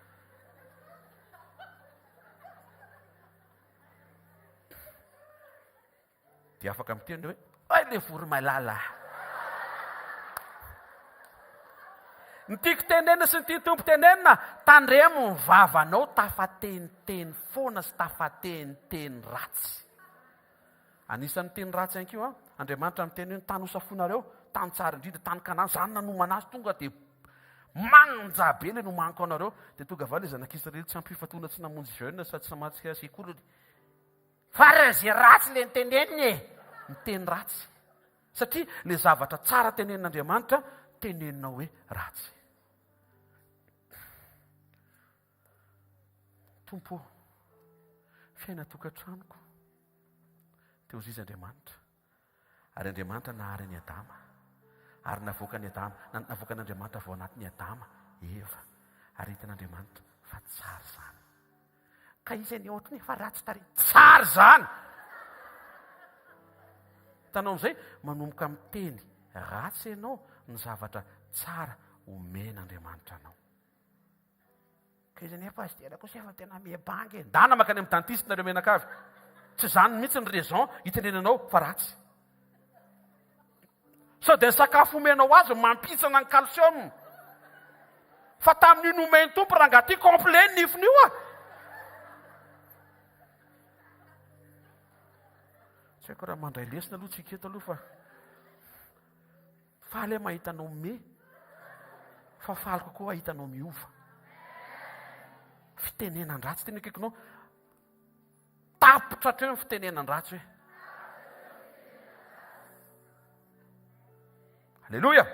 Dia afaka miteny hoe ay le voromailala. Ny tiako tenenina sy ny tian'ny Tompo tenenina, tandremo ny vavanao tafateniteny foana sy tafateniteny ratsy. Anisan'ny teny ratsy ihany koa, Andriamanitra miteny hoe ny tany hosafoinareo, tany tsara indrindra, tany Kanana, izany nanomana azy, tonga dia manja be ilay nomaniko anareo. Dia tonga avy ao ilay zanak'Israely tsy ampy fifantohana, tsy namonjy jeûne sady tsy namatsika sekoliny. Fa raha izay ratsy ilay noteneniny e! Miteny ratsy. Satria ilay zavatra tsara tenenin'Andriamanitra, teneninao hoe ratsy. Tompo ô, fiainan-tokantranoko. Dia hoy izy Andriamanitra. Ary Andriamanitra nahary an'i Adama. Ary navoakan'i Adama, navoakan'Andriamanitra avy ao anatin'i Adama, Eva. Ary hitan'Andriamanitra fa tsara izany. Ka izy anie ohatry ny efa ratsy tarehy. Tsara izany! Hitanao amin'izay, manomboka miteny ratsy ianao ny zavatra tsara omen'Andriamanitra anao. Ka izy anie pasitera kosa efa tena miebanga e. Ndana makany amin'ny dentiste nareo mianakavy. Tsy izany mihitsy ny raison hitenenanao fa ratsy. Sao dia ny sakafo omenao azy no mampihitsana ny calcium. Fa tamin'io nomen'ny Tompo rangahy ty complet ny nifiny io ah. Tsy haiko raha mandray lesona aloha tsika eto aloha fa Faly aho mahita anao me, fa faly kokoa ahita anao miova. Fitenenan-dratsy tena akaikinao. Tapitra hatreo ny fitenenan-dratsy hoe. Alléluia.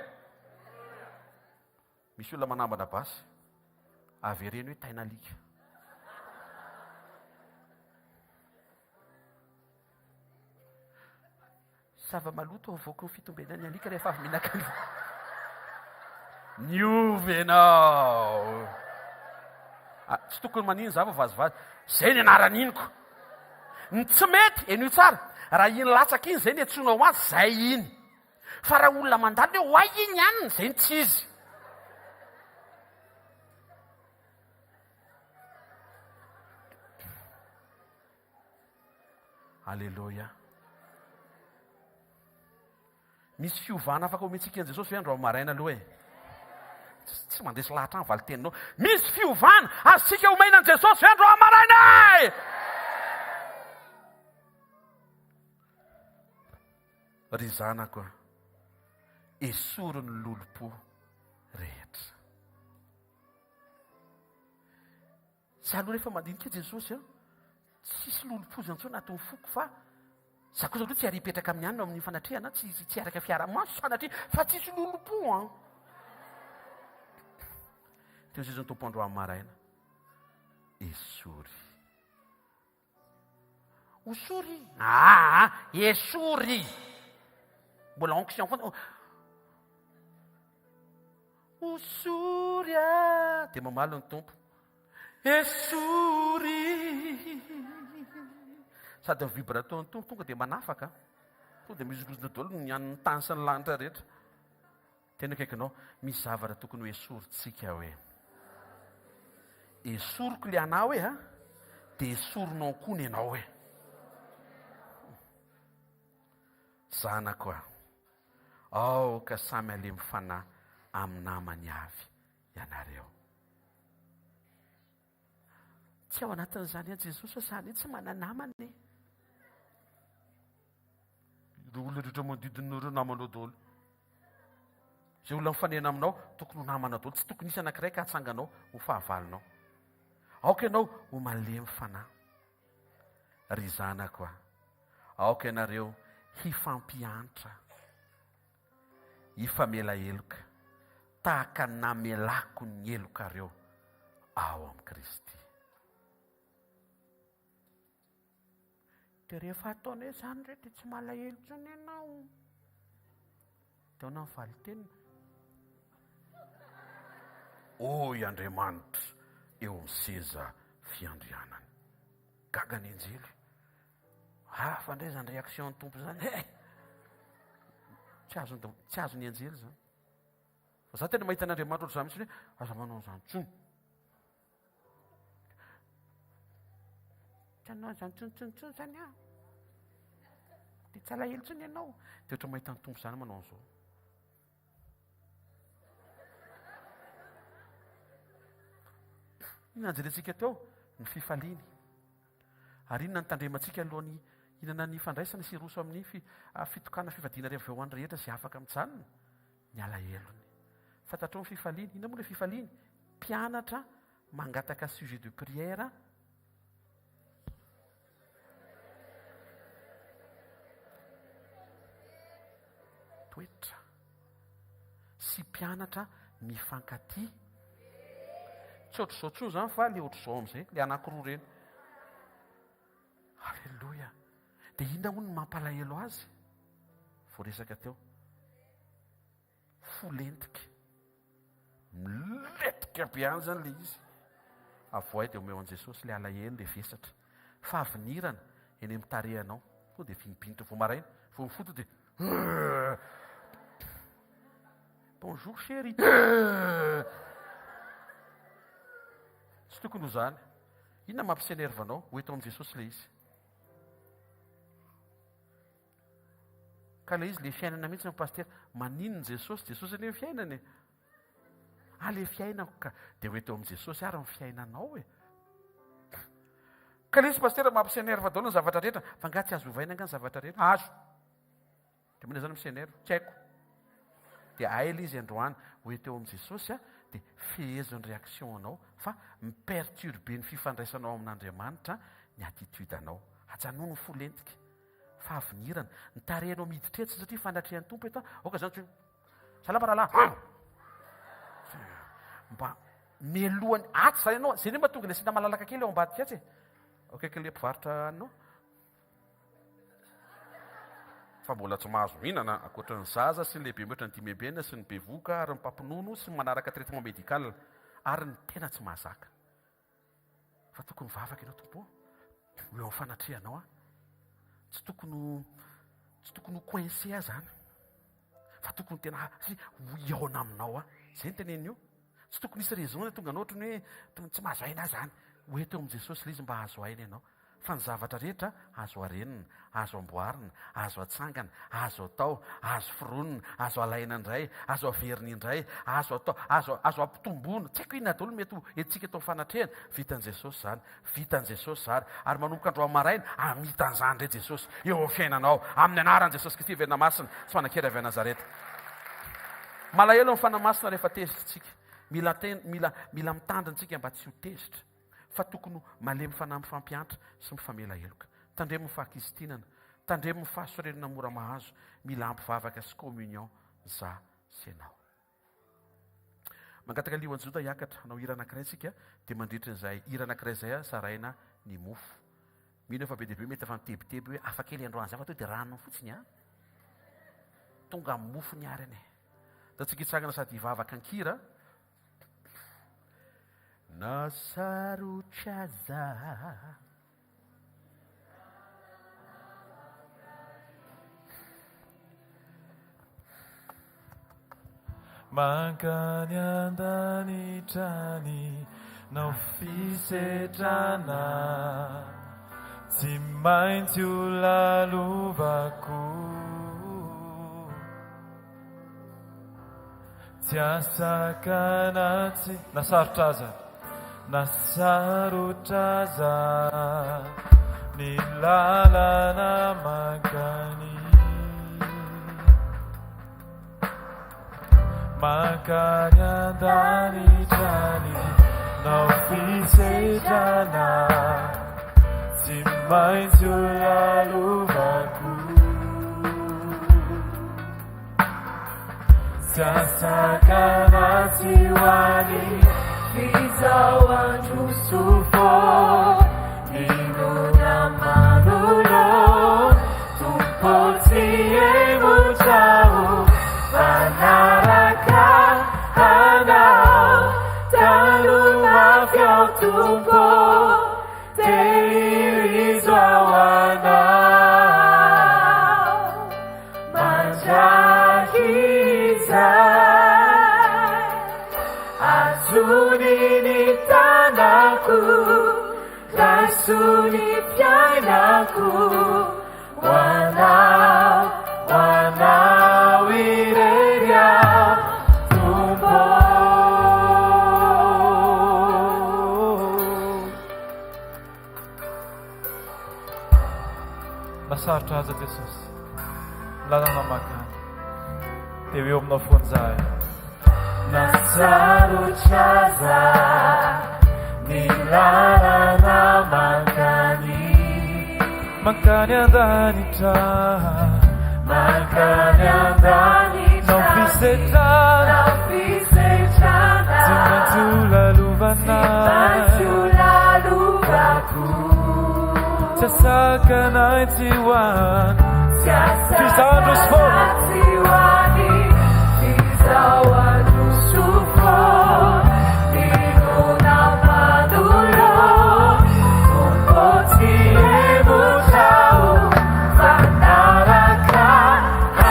Misy olona manambana basy. Avereno hoe tain'alika. Zava-maloto avoaky ny fitombenan'ny alika rehefa avy mihinan-kanina. Niova ianao. Ah, tsy tokony manino za fa vazivazy. Zay ny anaran'iniko. Ny tsy mety, henoy tsara, raha iny latsaka iny zay ny antsoinao azy, zay iny. Fa raha olona mandalo hoe oay iny anona, zay ny tsy izy. Aleloia. Misy fiovana afaka omentsika an'i Jesosy ve androany maraina aloha e? Tsy mandresy lahatra ny valin-teninao. Misy fiovana azontsika omena an'i Jesosy ve androany maraina e? Ry zanako a, esory ny lolompo rehetra. Za aloha rehefa mandinika Jesosy an, tsisy lolompoza intsony anatin'ny foko fa za kosa aloha tsy ary hipetraka amin'ny anona amin'ny fanatrehana, tsy tsy hiaraka fiara-maso sanatria fa tsisy lolompo an. Teo sisa ny Tompo androany maraina. Esory. Osory? Aa, esory. Mbola onction foana. Osory a! Dia mamaly ny Tompo. Esory! Sady ny vibrato ny Tompo tonga dia manafaka. Tonga dia mihozongozona daholo ny an'ny tany sy ny lanitra rehetra. Tena akaikinao, misy zavatra tokony ho esorintsika hoe. Esoriko le anah hoe a, dia esorinao koa ny anao hoe. Zanako a, aoka samy halemy fanahy amin'ny namany avy ianareo. Tsy ao anatin'izany ihany Jesosy fa izany hoe tsy mana-namana e. Ireo olona rehetra manodidina ireo namanao daholo. Izay olona mifanena aminao tokony ho namana daholo, tsy tokony hisy anankiray ka hatsanganao ho fahavalonao. Aoka ianao ho malemy fanahy. Ry zanako a, aoka ianareo hifampiantra, hifamela heloka, tahaka ny namelako ny helokareo ao amin'i Kristy. Dia rehefa ataonay izany re dia tsy malahelo intsony ianao. Dia ahoana ny valin-teniny? Hoy Andriamanitra, eo amin'ny seza fiandrianany. Gaga ny anjely. Hafa indray izany réaction ny Tompo izany. Eh! Tsy azony tsy azon'ny anjely izany. Fa za tena mahita an'Andriamanitra ohatr'izany mihitsy hoe aza manao an'izany intsony. Tsy hanao an'izany intsony intsony intsony izany aho. Dia tsy alahelo intsony ianao. Dia ohatra mahita ny Tompo izany manao an'izao. Inona no jerentsika teo? Ny fifaliany. Ary inona no tandremantsika alohan'ny hihinana ny fandraisana sy hiroso amin'ny fitokana fivadiana rehefa avy eo ho an'ny rehetra izay afaka mijanona? Ny alahelony. Fantatrao ny fifaliany. Inona moa ilay fifaliany? Mpianatra mangataka sujet de prière toetra sy mpianatra mifankatia. Tsy ohatr'izao intsony izany fa le ohatr'izao amin'izay, le anankiroa ireny. Alléluia. Dia inona hono ny mampalahelo azy? Voaresaka teo. Fo lentika. Milentika be any zany le izy. Avoay dia omeo an'i Jesosy le alahelo, le vesatra. Fahavinirana eny amin'ny tarehanao. Tonga dia vinibinitra vao maraina, vao mifoha tonga dia Bonjour chérie. Tsy tokony ho zany. Inona mampi-s'énerve anao? Ho eto amin'i Jesosy le izy. Ka le izy le fiainana mihitsy ny pasitera. Maninona Jesosy? Jesosy anie ny fiainana e. Ah le fiainako ka. Dia ho eto amin'i Jesosy ary ny fiainanao e. Ka le izy pasitera mampi-s'énerve daholo ny zavatra rehetra. Fa angaha tsy azo ovaina angaha ny zavatra rehetra? Azo. Dia manina zany mi-s'énerve? Tsy haiko. Dia hay le izy androany. Ho eto eo amin'i Jesosy a, dia fehezo ny réaction anao fa mi-perturber ny fifandraisanao amin'Andriamanitra ny attitude anao. Ajanony ny fo lentika. Fahavinirana. Ny tarehinao miditra etsy satria fanatrehan'ny Tompo eto an. Aoka izany tsy hoe salama rahalahy. Mba melohany atsy izany ianao. Izay anie mba tonga ilay sina malalaka kely ao ambadika atsy e. Akaiky ilay mpivarotra anao. Fa mbola tsy mahazo mihinana ankoatra ny zaza sy ny lehibe mihoatra ny 65 sy ny bevohoka ary ny mpampinono sy ny manaraka traitement médical ary ny tena tsy mahazaka. Fa tokony mivavaka ianao Tompo ô, ho eo amin'ny fanatrehanao aho. Tsy tokony ho tsy tokony ho coincé aho zany. Fa tokony tena satria ho hihaona aminao aho. Zay ny teneniny io. Tsy tokony hisy raison tonga anao ohatran'ny hoe tsy mahazo aina aho zany. Ho eto eo amin'i Jesosy ilay izy mba hahazo aina ianao. Fa ny zavatra rehetra azo arenina, azo amboarina, azo atsangana, azo atao, azo foronina, azo alaina indray, azo averina indray, azo atao, azo, azo ampitomboina. Tsy haiko inona daholo mety ho entintsika eto amin'ny fanatrehana. Vitan'i Jesosy izany. Vitan'i Jesosy izany. Ary manomboka androany maraina, hamita an'izany indray Jesosy eo amin'ny fiainanao. Amin'ny anaran'i Jesosy Kristy velona masina sy manan-kery avy any Nazareta. Malahelo ny Fanahy Masina rehefa tezitra isika. Mila, mila, mila mitandrina isika mba tsy ho tezitra. Fa tokony ho malemy fanahy mifampiantra sy mifamela heloka. Tandremo ny fahakizitinana. Tandremo ny fahasorenana mora mahazo. Mila ampy vavaka sy communion za sy ianao. Mangataka Lio an'i Joda hiakatra hanao hira anankiray tsika dia mandritra izay hira anankiray izay zaraina ny mofo. Mino aho fa be dia be mety efa mitebiteby hoe hafa kely androany izany fa tonga dia rano fotsiny an. Tonga amin'ny mofo ny ary anie. Ndao tsika hitsangana sady hivavaka an-kira. Na sarotra aza. Mankany an-danitra any nao fisedrana Tsy maintsy ho lalovako Tsy asakana tsy na sarotra aza na sarotra aza ny lalana mankany mankany an-danitra any nao fisedrana tsy maintsy ho lalovako Tsy asakana tsy ho any F'izao androso fô Inona manolo Tompo tsy hemotra ho Manaraka anao Tano mafy aho. Raiso ny fiainako ho Anao, ho Anao irery aho, Tompo ô. Na sarotra aza Jesosy, ny lalana mankany, dia ho eo aminao foana izahay. Na sarotra aza ny lalana mankany. Mankany an-danitra. Mankany an-danitra. Na fisedrana. Na fisedrana. Tsy maintsy ho lalovana. Tsy maintsy ho lalovako. Tsy asakana ahy tsy ho any. Tsy asakana ahy tsy ho any. F'izaho handroso foana. Inoana manoloana. Tompo tsy hihemotra aho fa hanaraka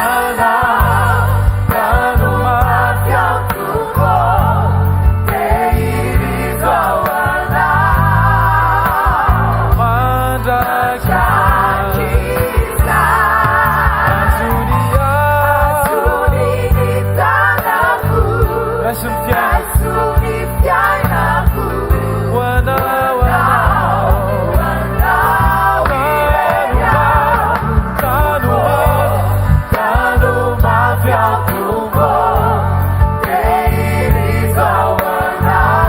Anao. Tano mafy aho Tompo, tehirizo ao Anao. Mandrakizay. Azony ny tanako. Raiso ny fiainako. Raiso ny fiainako. Ho anao, ho anao. Ho anao irery aho. Tano mafy, Tano mafy aho Tompo, tehirizo ao Anao.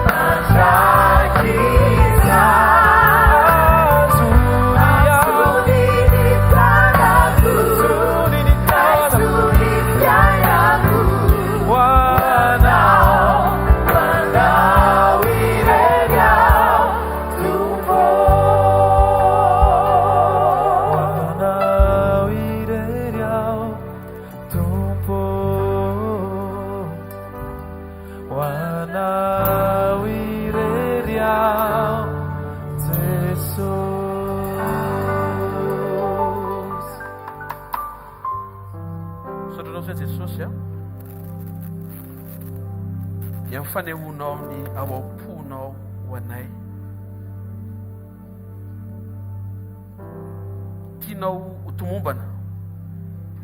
Mandrakizay. azony aho. Azony ny tanako. Azony ny tanako. Raiso ny fiainako. Ho anao. Ho anao irery aho, Tompo. Ho anao irery aho, Tompo. Ho anao irery aho, Jesosy. Misaotra anao zay Jesosy a. Dia amin'ny fanehoanao ny ao am-ponao ho anay. Tianao ho tomombana,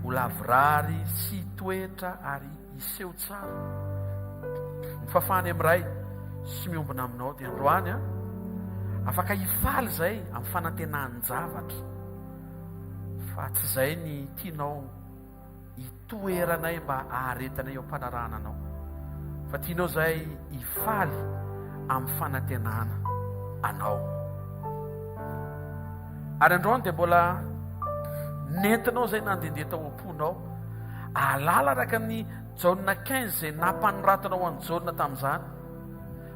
ho lavorary sy hitoetra ary hiseho tsara. Ny fahafahany amin'ny Ray sy miombona aminao dia androany a. Afaka hifaly izay amin'ny fanantenan-javatra. Fa tsy izay ny tianao hitoeranay mba haharetanay eo am-panarahana anao. Fa tianao izahay hifaly amin'ny fanantenana anao. Ary androany dia mbola nentinao izay nandehandeha tao am-ponao. Ahalala araka ny Jaona 15 izay nampanoratanao an'i Jaona tamin'izany.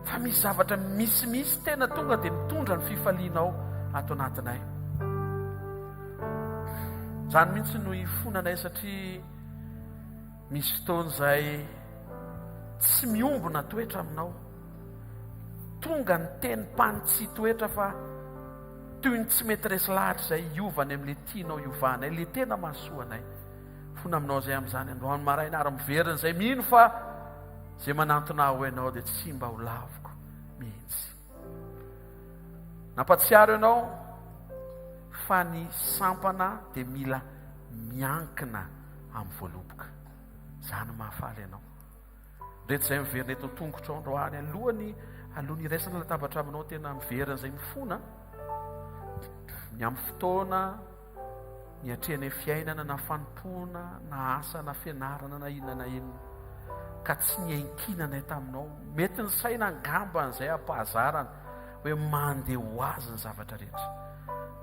Fa misy zavatra misimisy tena tonga dia mitondra ny fifalianao ato anatinay. Izany mihitsy no ifonanay satria misy fotoana izay tsy miombona toetra aminao. Tonga ny tenim-panitsian-toetra fa toy ny tsy mety resy lahatra izay hiova any amin'ilay tianao hiovanay, ilay tena mahasoa anay. Fona aminao izay amin'izany androany maraina ary miverina izay mino fa izay manantona ahy ho ianao dia tsy mba ho laviko mihitsy. Nampatsiaro ianao fa ny sampana dia mila miankina amin'ny voaloboka. Izany no mahafaly anao. Reto izay miverina eto an-tongotrao androany alohany alohan'ny hiraisana latabatra aminao tena miverina izay mifona ny amin'ny fotoana niatrehanay fiainana na fanompoana na asa na fianarana na inona na inona ka tsy niankinanay taminao. Mety ny saina angamba an'izay ampahazarana hoe mandeha ho azy ny zavatra rehetra.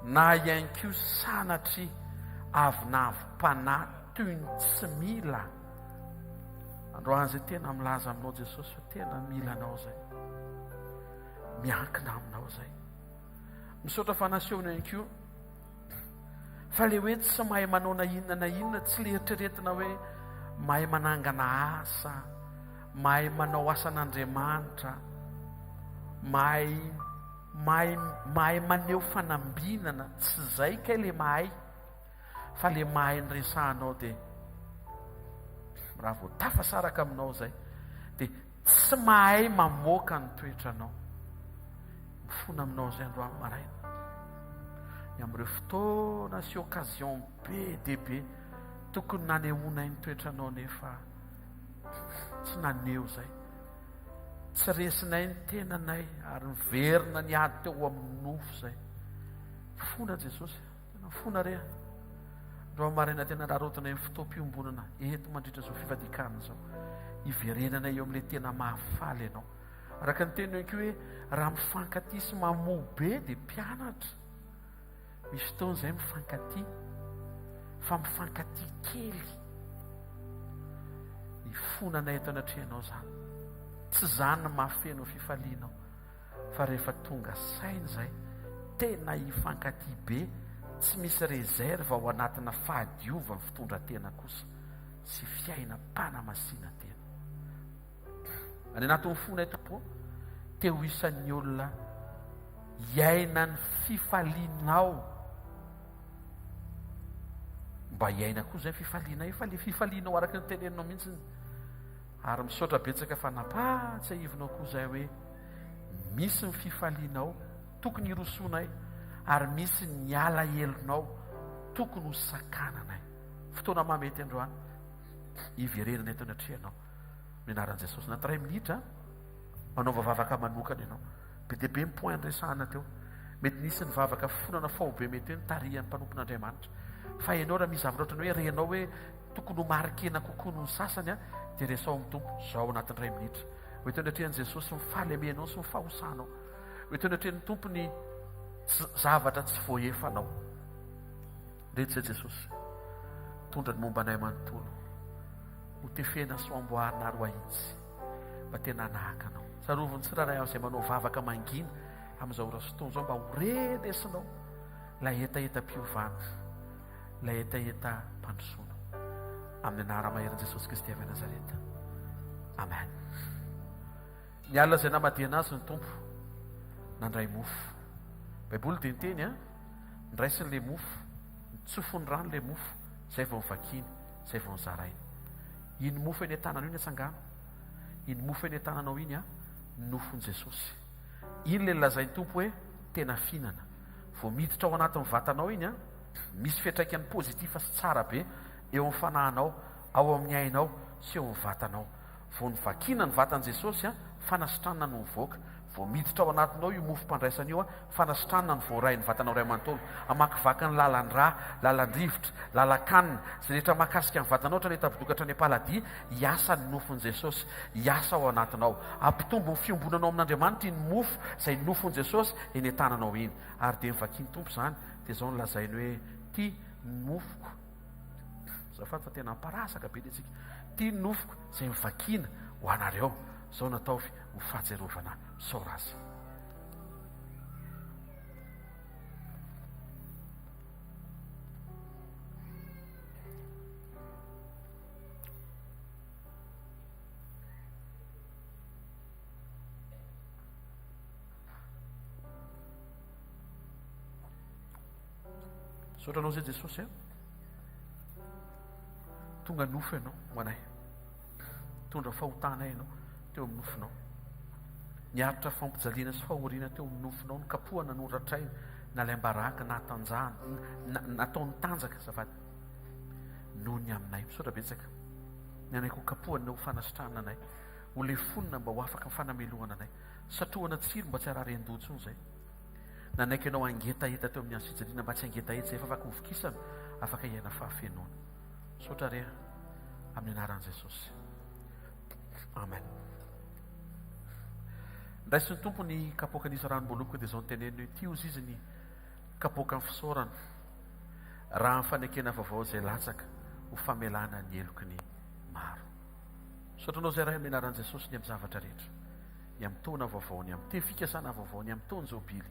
Na ihany koa sanatria avonavom-panahy toy ny tsy mila. Androany izay tena milaza aminao Jesosy fa tena mila anao izay. Miankina aminao izay. Misaotra fa nasehony ihany koa fa le hoe tsy mahay manao na inona na inona, tsy le eritreretina hoe mahay manangana asa, mahay manao asan'Andriamanitra, mahay mahay mahay maneho fanambinana, tsy zay kay le mahay fa le mahay ny resahanao dia raha vao tafasaraka aminao zay dia tsy mahay mamoaka ny toetranao. Mifona aminao izay androany maraina. Ny amin'ireo fotoana sy occasion be dia be tokony nanehoanay ny toetranao nefa tsy naneho izay. Tsy resinay ny tenanay ary niverina niady teo amin'ny nofo izay. Mifona Jesosy, tena mifona re. Androany maraina tena raraotinay ny fotoam-piombonana eto mandritra izao fifadian-kanina izao. Hiverenana eo amin'ilay tena mahafaly anao. Araka ny teniny ihany koa hoe raha mifankatia sy mamoa be dia mpianatra. Misy fotoana izay mifankatia fa mifankatia kely. Ifonanay eto anatrehanao izany. Tsy izany no mahafeno ny fifalianao fa rehefa tonga saina izay tena hifankatia be tsy misy réserve ao anatina fahadiovan'ny fitondran-tena kosa sy fiainam-panamasinan-tena. Any anatin'ny fonay Tompo ô, te ho isan'ny olona hiaina ny fifalianao. Mba hiaina koa izay fifalianay, fa le fifalianao araka ny teneninao mihitsy. Ary misaotra betsaka fa nampahatsiahivinao koa izay hoe misy ny fifalianao tokony hirosoanay ary misy ny alahelonao tokony ho sakananay. Fotoana mahamety androany hiverenana eto anatrehanao. Amin'ny anaran'i Jesosy. Anaty iray minitra, manaova vavaka manokana ianao. Be dia be ny point niresahana teo. Mety nisy ny vavaka fifonana faobe mety hoe nitarihan'ny mpanompon'Andriamanitra. Fa ianao raha misy zavatra ohatran'ny hoe renao hoe tokony ho marikena kokoa noho ny sasany, dia resaho amin'ny Tompo izao anatin'ny iray minitra. Ho eto anatrehan'i Jesosy ny fahalemenao sy ny fahosanao. Ho eto anatrehan'ny Tompo ny zavatra tsy voaefanao. Ndreto izay Jesosy. Tondra ny momba anay manontolo. Ho tefena sy ho amboarina ary ho ahitsy. Mba tena hanahaka Anao. Tsarovy ny tsirairay avy izay manao vavaka mangina amin'izao ora sy fotoana izao mba ho renesinao ilay hetahetam-piovana, ilay hetahetam-pandrosoana. Amin'ny anara-maherin'i Jesosy Kristy avy any Nazareta. Amen. Ny alina izay namadihana azy ny Tompo, nandray mofo. Baiboly dia niteny an, niraisiny ilay mofo, nitsofiny rano ilay mofo, izay vao novakiany, izay vao nozarainy. Iny mofo eny an-tananao iny atsangano. Iny mofo eny an-tananao iny an, nofon'i Jesosy. Iny ilay nolazain'ny Tompo hoe tena fihinana. Vao miditra ao anatin'ny vatanao iny an, misy fiantraikany positif sy tsara be eo amin'ny fanahinao, ao amin'ny ainao sy eo amin'ny vatanao. Vao novakiana ny vatan'i Jesosy, fanasitranana no mivoaka. Vao miditra ao anatinao io mofom-pandraisana io, fanasitranana no voarain'ny vatanao iray manontolo. Hamakivaky ny lalan-drà, lalan-drivotra, lalan-kanina, izay rehetra mahakasika ny vatanao hatrany an-tapidoka hatrany am-paladia, hiasa ny nofon'i Jesosy. Hiasa ao anatinao. Hampitombo ny fiombonanao amin'Andriamanitra iny mofo, izay nofon'i Jesosy, eny an-tananao iny. Ary dia novakian'ny Tompo izany, dia izao no lazainy hoe, Ity ny mofoko. Azafady fa tena amparasaka be le tsika. Ty ny nofoko izay mivakiana ho anareo. Zao nataovy ho fahatsiarovana ahy. Misaora azy. Misaotra anao zay Jesosy a. Tonga nofo ianao ho anay. Tondra fahotana ianao teo amin'ny nofonao. Niaritra fampijaliana sy fahoriana teo amin'ny nofonao, nikapohana, noratraina, nalaim-baraka, nahatanjahana, natao nitanjaka, azafady. Noho ny aminay. Misaotra betsaka. Ny anay koa kapohana ho fanasitranana anay. Ho lefonina mba ho afaka ny fanamelohana anay. Satrohana tsilo mba tsy harary an-doha intsony izay. Nanaiky anao hangetaheta teo amin'ny hazo fijaliana mba tsy hangetaheta izay efa afaka hovokisana, afaka hiaina fahafenoana. Misaotra re amin'ny anaran'i Jesosy. Amen. Ndraisin'ny Tompo ny kapoaka nisy ranom-boaloboka dia izao noteneniny hoe, Ity hozy izy ny kapoakan'ny fisaorana, raha ny fanekena vaovao izay latsaka ho famelana ny heloky ny maro. Misaotra anao izay Ray amin'ny anaran'i Jesosy ny amin'ny zavatra rehetra. ny amin'ny taona vaovao, ny amin'ny teny fikasana vaovao, ny amin'ny taon-jobily,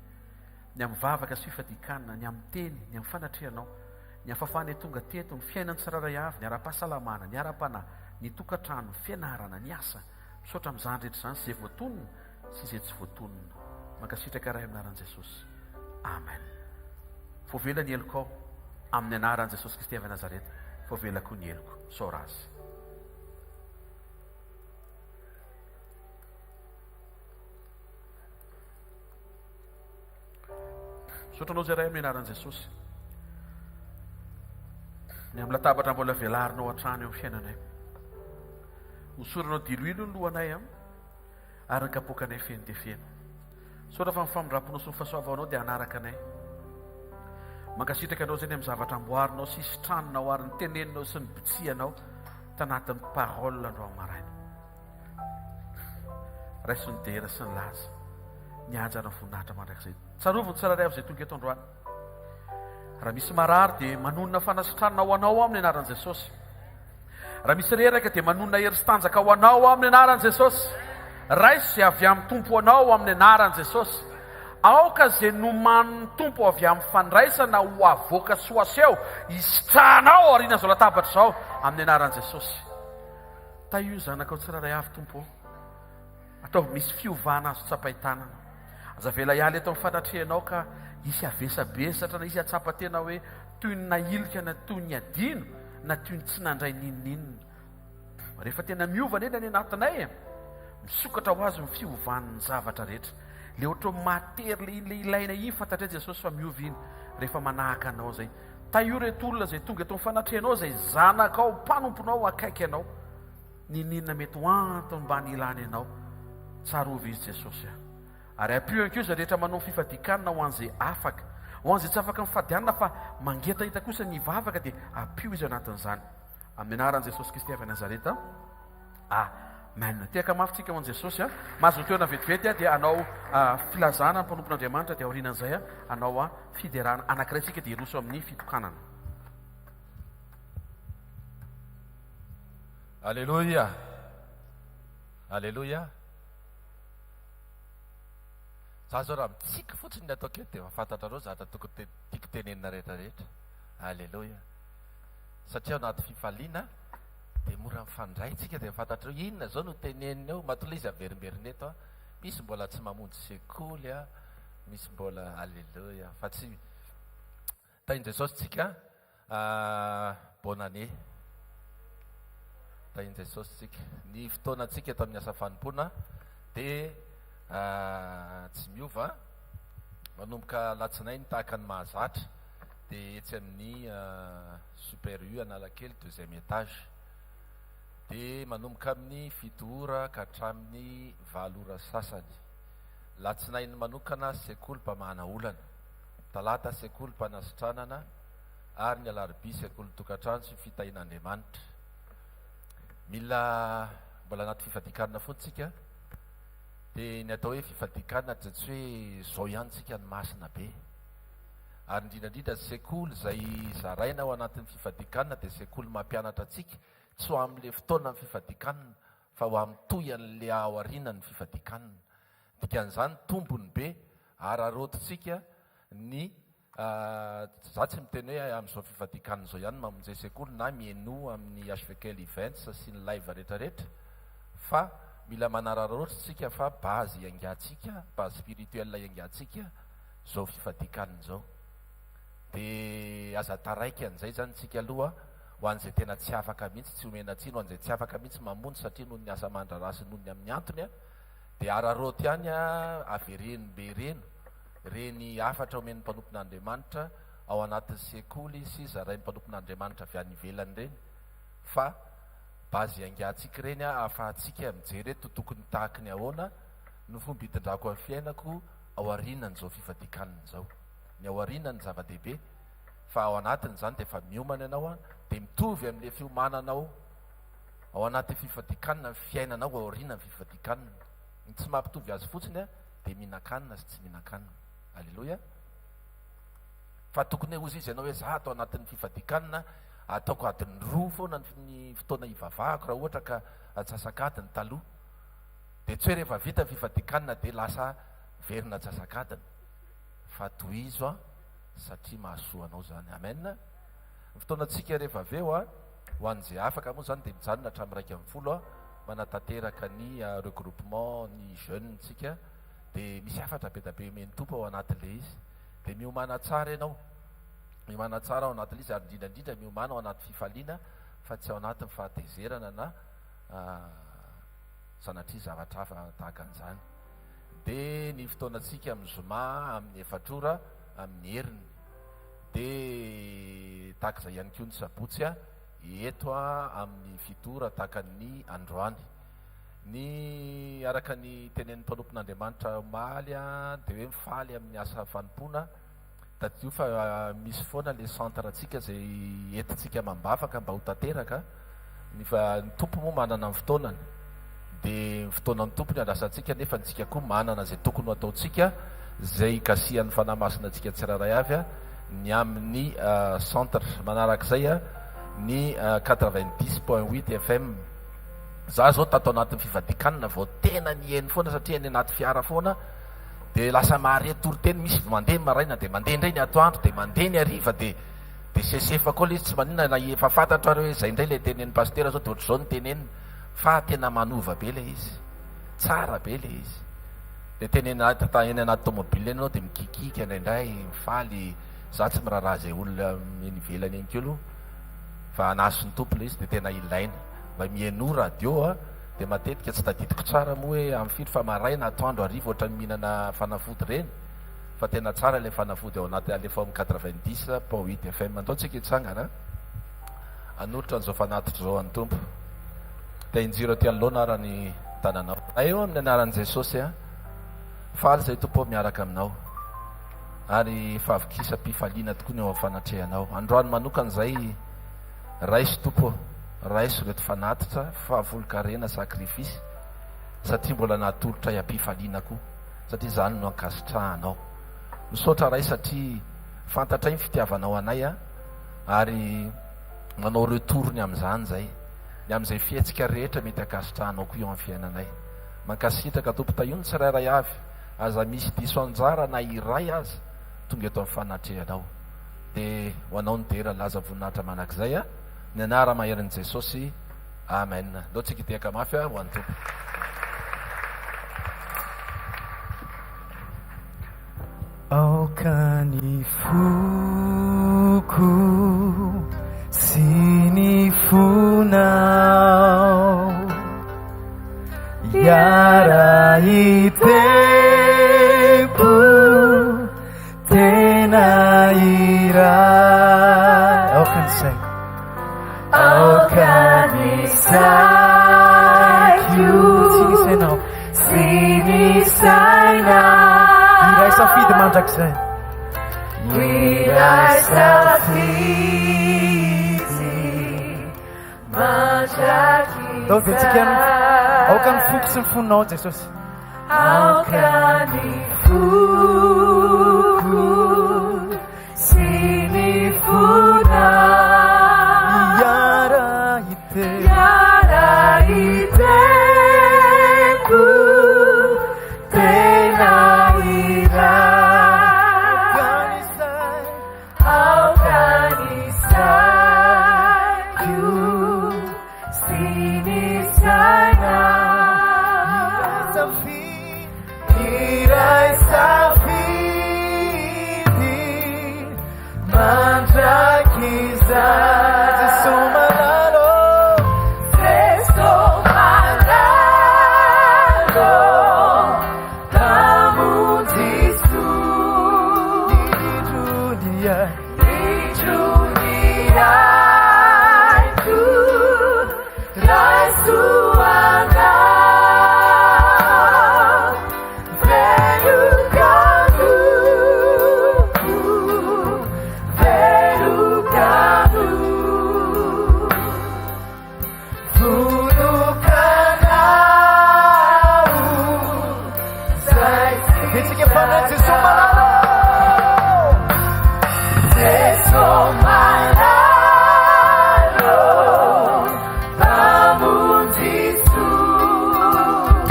ny amin'ny vavaka sy fifadian-kanina, ny amin'ny teny, ny amin'ny fanatrehanao, ny amin'ny fahafahanay tonga teto, ny fiainan'ny tsirairay avy, ny ara-pahasalamana, ny ara-panahy, ny tokantrano, ny fianarana, ny asa. Misaotra amin'izany rehetra izany sy izay voatonona sy izay tsy voatonona. Mankasitraka Ray amin'ny anaran'i Jesosy. Amen. Voavela ny helokao amin'ny anaran'i Jesosy Kristy avy Nazareta. Voavela koa ny heloko. Misaora Azy. Misaotra anao izay Ray amin'ny anaran'i Jesosy. Ny amin'ny latabatra mbola velarinao hatrany eo amin'ny fiainanay. Hosoranao diloilo ny lohanay am ary ny kapoakanay feno dia feno. Misaotra fa ny famindram-ponao sy ny fahasoavanao dia hanaraka anay. Mankasitraka anao izay ny amin'ny zavatra amboarinao sy sitraninao ary ny teneninao sy ny bitsihanao tanatin'ny parole androany maraina. Raiso ny dera sy ny laza, ny haja ary ny voninahitra mandrakizay. Tsarovy ny tsirairay avy izay tonga eto androany. Raha misy marary dia manonona fanasitranana ho anao amin'ny anaran'i Jesosy. Raha misy reraka dia manonona hery sy tanjaka ho anao amin'ny anaran'i Jesosy. Raiso izay avy amin'ny Tompo ho anao amin'ny anaran'i Jesosy. Aoka izay nomanin'ny Tompo avy amin'ny fandraisana ho avoaka sy ho aseho hisitrahanao aorian'izao latabatra izao amin'ny anaran'i Jesosy. Tahio ny zanakao tsirairay avy Tompo ô. Ataovy misy fiovana azo tsapain-tanana. Aza avela hiala eto amin'ny fanatrehanao ka hisy havesabesatra na hisy hahatsapa tena hoe toy ny nahilika na toy ny adino na toy ny tsy nandray n'inon'inona. Rehefa tena miova anie ny any anatinay e, misokatra ho azy ny fiovan'ny zavatra rehetra. Le ohatran'ny mahatery le iny le ilaina iny fantatray Jesosy fa miova iny rehefa manahaka anao zay. Tahio ireto olona izay tonga eto amin'ny fanatrehanao izay zanakao, mpanomponao akaiky anao. N'inon'inona mety ho antony mba nilany anao, tsarovy izy Jesosy a. Ary ampio ihany koa izay rehetra manao ny fifadian-kanina ho an'izay afaka. Ho an'izay tsy afaka mifady hanina fa mangetaheta kosa ny hivavaka dia ampio izy ao anatin'izany. Amin'ny anaran'i Jesosy Kristy avy any Nazareta. Amen. Tehaka mafy tsika ho an'i Jesosy a. Mahazo ny toerana vetivety dia hanao filazana ny mpanompon'Andriamanitra dia aorianan'izay hanao fiderana anankiray tsika dia hiroso amin'ny fitokanana. Aleloia! Aleloia! Za zao raha mitsiky fotsiny ny ataoko eto dia efa fantatrareo zavatra tokony tiako tenenina rehetra rehetra. Aleloia! Satria ao anaty fifaliana dia mora mifandray tsika dia fantatrareo inona zao no teneniny eo, matoa ilay izy averimberina eto an, misy mbola tsy mamonjy sekoly an, misy mbola aleloia fa tsy Tahin'i Jesosy tsika bonne année. Tahin'i Jesosy tsika. Ny fotoanantsika eto amin'ny asa fanompoana dia tsy miova. Manomboka alatsinainy tahaka ny mahazatra dia etsy amin'ny Super U Analakely deuxième étage. Dia manomboka amin'ny fito ora ka hatramin'ny valo ora sasany. Latsinainy manokana sekoly mpamahana olana. Talata sekolim-panasitranana ary ny alarobia sekolin-tokantrano sy fitahian'Andriamanitra. Mila mbola anaty fifadian-kanina foana tsika dia ny atao hoe fifadian-kanina dia tsy hoe zao ihany tsika no masina be. Ary indrindra indrindra sekoly izay zaraina ao anatin'ny fifadian-kanina dia sekoly mampianatra antsika tsy ho amin'ilay fotoanan'ny fifadian-kanina fa ho amin'ny tohy an'ilay aorianan'ny fifadian-kanina. Dikan'izany tombony be araraotintsika ny za tsy miteny hoe amin'izao fifadian-kanina izao ihany mamonje sekoly na mihainoa amin'ny HVKL events sy ny live retraretra fa mila manararaotra tsika fa base iaingantsika, base spirituelle iaingantsika izao fifadian-kanina izao. De aza taraiky an'izay zany tsika aloha ho an'izay tena tsy afaka mihitsy, tsy omena tsiny ho an'izay tsy afaka mihitsy mamonjy satria noho ny asa aman-draharaha sy noho ny amin'ny antony Dia araraoty ihany avereno mbereno ireny hafatra omen'ny mpanompon'Andriamanitra ao anatin'ny sekoly sy zarain'ny mpanompon'Andriamanitra avy any ivelany ireny fa base iaingantsika ireny ahafahantsika mijery hoe tokony tahaky ny ahoana no fomba hitondrako ny fiainako ao aorianan'izao fifadian-kanina izao. Ny ao aoriana no zava-dehibe fa ao anatin'izany dia efa miomana ianao dia mitovy amin'ilay fiomananao Ao anatin'ny fifadian-kanina ny fiainanao ao aorianan'ny fifadian-kanina. Ny tsy mampitovy azy fotsiny dia mihinan-kanina sy tsy mihinan-kanina. Aleloia. Fa tokony hoe hozy izy ianao hoe za ato anatin'ny fifadian-kanina ataoko adiny roa foana ny fotoana hivavahako raha ohatra ka antsasak'adiny taloha. Dia tsy hoe rehefa vita ny fifadian-kanina dia lasa verina antsasak'adiny. Fa tohizo an, satria mahasoa anao izany. Amen. Ny fotoanantsika rehefa avy eo an. Ho an'izay afaka moa izany dia mijanona hatramin'ny 11 manatanteraka ny regroupement ny jeunes tsika dia misy hafatra be da be omen'ny Tompo ao anatin'ilay izy. Dia miomàna tsara ianao. Miomàna tsara ao anatin'ilay izy ary indrindra indrindra miomàna ao anaty fifaliana fa tsy ao anatin'ny fahatezerana na sanatria zavatra hafa tahaka an'izany. Dia ny fotoanantsika amin'ny zoma amin'ny efatra ora. amin'ny heriny. Dia tahaka izay ihany koa ny sabotsy eto amin'ny fito ora tahaka ny androany. Ny araka ny tenenin'ny mpanompon'Andriamanitra omaly dia hoe mifaly amin'ny asa fanompoana. Tadidio fa misy foana le centre antsika izay entintsika amam-bavaka mba ho tanteraka, ny fa ny Tompo moa manana ny fotoanany, dia ny fotoanan'ny Tompo no iandrasantsika nefa ny tsika koa manana izay tokony ho ataontsika izay hikasihan'ny Fanahy Masina antsika tsirairay avy ny amin'ny centre. Manarak'izay ny 90.8 FM. Za zao tato anatin'ny fivadikanina vao tena niheno foana satria any anaty fiara foana Dia lasa mahare toriteny misy mandeha ny maraina dia mandeha indray ny atoandro dia mandeha ny hariva dia dia sesefa koa ilay izy tsy maninona na efa fantatro ary hoe izay indray ilay tenenin'ny pasitera zao dia ohatr'izao no teneniny fa tena manova be ilay izy tsara be ilay izy dia tenenina eny anaty tomobile eny ianao dia mikikiaka indraindray mifaly za tsy miraharaha izay olona eny ivelany eny koa aloha fa anaso ny tompo ilay izy dia tena ilaina mba mihainoa radio a Dia matetika tsy tadidiko tsara moa hoe amin'ny firy fa maraina, atoandro, hariva ohatran'ny mihinana fanafody ireny fa tena tsara ilay fanafody ao anaty alefa ao amin'ny 90.8 FM. Andao tsika hitsangana hanolotra an'izao fanatitra izao an'ny Tompo. Dia injiro aty anoloana ara ny tananao. Ray ô amin'ny anaran'i Jesosy a, faly izay Tompo ô miaraka aminao ary fahavokisam-pifaliana tokoa ny eo amin'ny fanatrehanao. Androany manokana izay Raiso Tompo ô, raiso ireto fanatitra, fahafolonkarena, sacrifice, satria mbola natolotray am-pifaliana koa, satria izany no ankasitrahanao. Misaotra Ray satria fantatray ny fitiavanao anay a, ary manao retour ny amin'izany izay, ny amin'izay fihetsika rehetra mety ankasitrahanao koa eo amin'ny fiainanay. Mankasitraka Tompo, tahio ny tsirairay avy, aza misy diso anjara na iray aza tonga eto amin'ny fanatrehanao. Dia ho anao ny dera, laza, voninahitra manakizay a! Ny anara maherin'i Jesosy. Amen. Ndao tsika hitehaka mafy a ho an'ny Tompo. Aoka ny foko sy ny fonao hiara-hitempo Tena iray. Aoka ny saiko. Aoka ny saiko. Sy ny sainao. Sy ny sainao. Iray safidy mandrakizay. Iray safidy mandrakizay. Ndao dia tsika aoka ny foko sy ny fonao Jesosy. Aoka ny foko sy ny fonao Hiara-hiteny. Hiara-hiteko tena iray. Aoka ny saiko sy ny sainao hiray safidy mandrakizay. Jeso malala ô. Jeso malala ô, Mpamonjy soa. Indro ny aiko, raiso anao. Velon-kanoko, velon-kanoko. Betsaka fanahy Jesoa malala. Jesoa malala, Mpamonjy soa.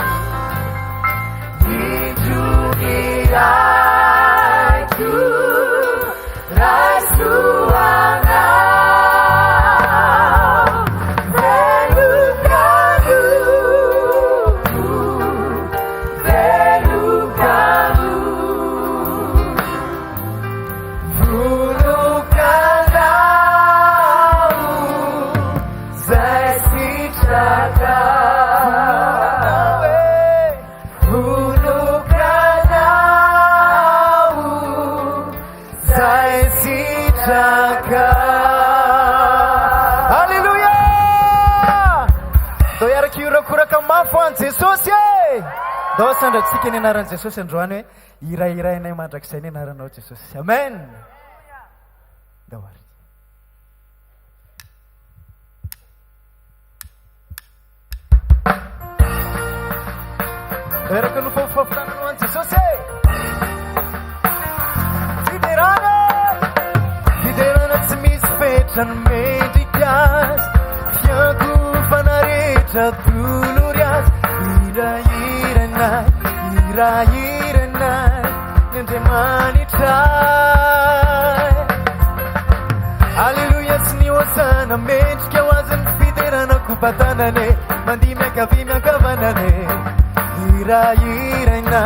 Indro ny aiko, raiso anao. Velon-kanoko, velon-kanoko. Vonon-kanao. an'i Jesosy e! Ndao asandratsika ny anaran'i Jesosy androany hoe hirahirainay mandrakizay ny anaranao Jesosy. Amen! Ndao ary. Eraka no fofofofotana ho an'i Jesosy e! Fiderana! Fiderana tsy misy fetra ny mendrika azy Fiankofana rehetra tolory azy Hirahirana, hirahirana ny Andriamanitra Aleloia sy ny hosana mendrika ho azy ny fiderana kopatanana e mandihy miankavia miankavanana e hirahiraina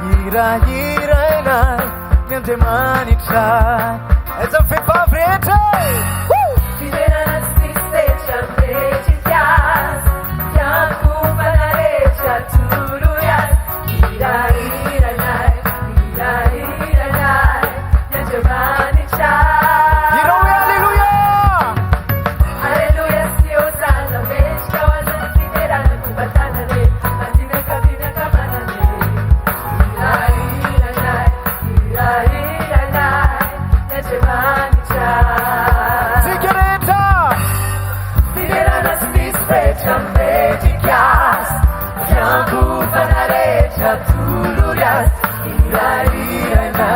hirahiraina ny Andriamanitra aiza ny vehivavy rehetra e Fiderana tsy misy fetra mendrika azy Fiankohofana rehetra tolory azy Hirahiraina hirahiraina ny Andriamanitra Hirao hoe Aleloia! Aleloia sy hosana mendrika ho azy ny fiderana kopatanana e mandihy miankavia miankavanana e Hirahiraina hirahiraina ny Andriamanitra Tsika rehetra! Fiderana tsy misy fetra mendrika azy Fiankohofana rehetra tolory azy Hirahiraina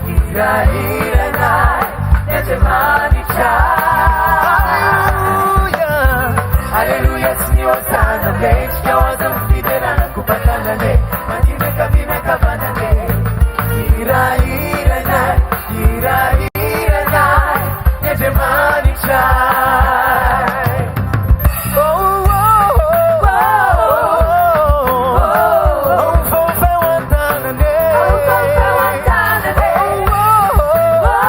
hirahiraina ny Andriamanitra Aleloia! Aleloia sy ny hosana mendrika ho azy ny fiderana kopatanana e mandihy miankavia miankavanana e Hirahiraina hirahiraina ny Andriamanitra Oh, oh, oh, oh, oh, fofeo an-tanana e. Fofeo an-tanana e. Oh, oh, oh,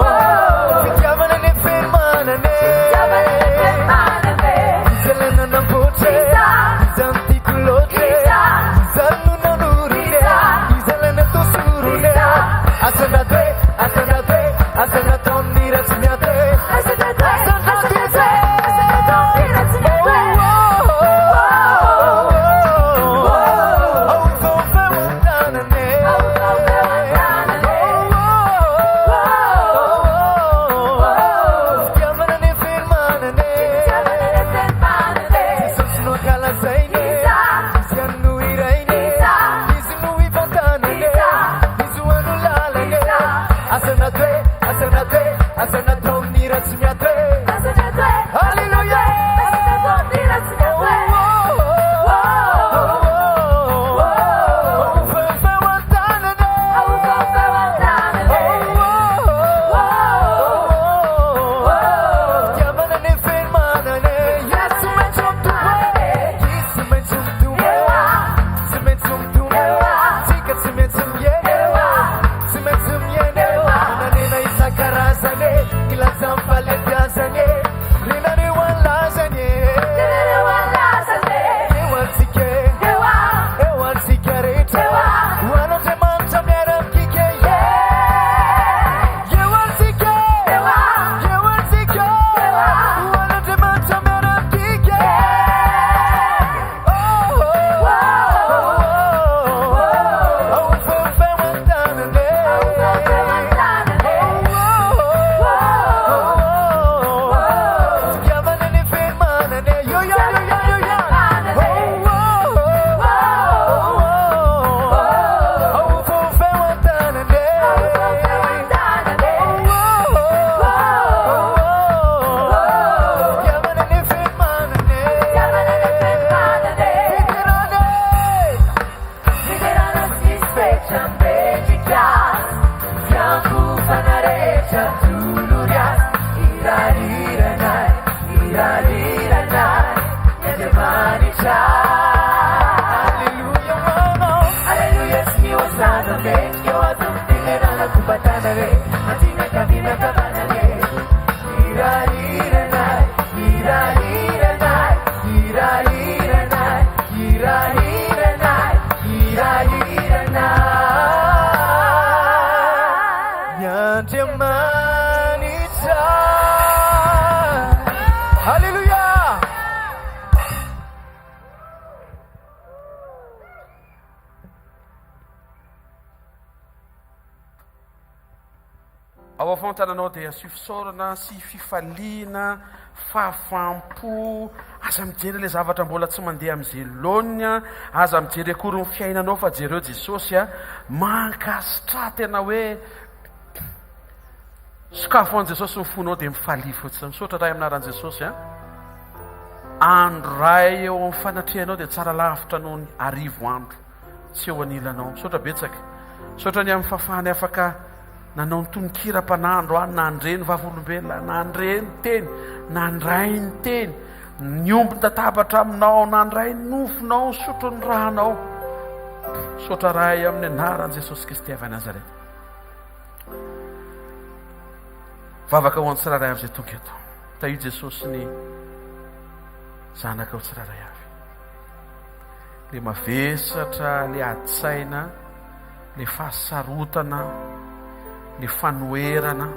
oh, fitiavana ny fenomanana e. Fitiavana ny fenomanana e. Iza ilay nanamboatra e? Iza? Iza no tiako loatra e? Iza? Iza no nanorina e? Iza? Iza ilay natao sorona e? Iza? Asandrato e, asandrato e, asandrato amin'ny ratsy miato e. Asandrato e, asandrato e, asandrato amin'ny ratsy miato e. Oh, fofeo an-tanana e. Oh, fofeo an-tanana e. Oh, fitiavana ny fenomanana e. Fitiavana ny fenomanana e. Jesosy no ankalazaina e. Iza? Izy ihany no hiraina e. Iza? Izy no ivantanana e. Iza? Izy ho ano lalana e. Iza? Asandrato e, asandrato e, asandrato amin'ny ratsy miato e. Asandrato e, Alléluia. asandrato amin'ny ratsy miato e. Oh, fofeo an-tanana e. Oh, fofeo an-tanana e. Fitiavana ny fenomanana e. Tsy maintsy mitombo e. Tsy maintsy mitombo e. Tsy maintsy mitombo e. Tsika tsy maintsy miaina e. Tsy maintsy miaina e. Mananena isan-karazany e. Milaza amin'ny fahalebiazany e. Renareo an'lazany e. Renareo an'lazany e. Eo antsika e. Eo antsika rehetra. Ho an'Andriamanitra miara-mikika e. Eo antsika e. Eo antsika e. Ho an'Andriamanitra miara-mikika e. Oh, oh, oh, oh, fofeo an-tanana e. Fofeo an-tanana e. Oh, oh, oh, fitiavana ny fenomanana e. Yo, yo, yo, yo, yo, yo. Oh, oh, oh, oh, fofeo an-tanana e. Fofeo an-tanana e. Fitiavana ny fenomanana e. Fitiavana ny fenomanana e. Fiderana e. Fiderana tsy misy fetra mendrika azy. Fiankohofana rehetra tolory azy. Hirahirana, hirahirana ny Andriamanitra. Alléluia, ho anao. Aleloia sy ny hosana mendrika ho azy ny fiderana kopatanana e. Mandihy miankavia miankavanana e. Hirahirana, hirahirana, hirahirana, hirahirana, hirahirana. Ny Andriamanitra. Alléluia. Ao afovoan-tananao dia asio fisaorana sy fifaliana, fahafaham-po, aza mijery ilay zavatra mbola tsy mandeha amin'izay laoniny, aza mijery akory ny fiainanao fa jereo Jesosy, mankasitraha tena hoe sokafo an'i Jesosy ny fonao dia mifalia fotsiny. Misaotra Ray amin'ny anaran'i Jesosy. Andro ray eo amin'ny fanatrehanao dia tsara lavitra noho ny arivo andro tsy eo anilanao. Misaotra betsaka. Misaotra ny amin'ny fahafahany afaka Nanao ny tononkira mpanandro aho, nandre ny vavolombelona, nandre ny teny, nandray ny teny, niombon-databatra aminao, nandray ny nofonao, nisotro ny ranao. Misaotra Ray amin'ny anaran'i Jesosy Kristy avy any Nazareta. Vavaka ho an'ny tsirairay avy izay tonga eto. Tahio Jesosy ny zanakao tsirairay avy. Le mavesatra, le ady-tsaina, le fahasarotana, le fanoherana,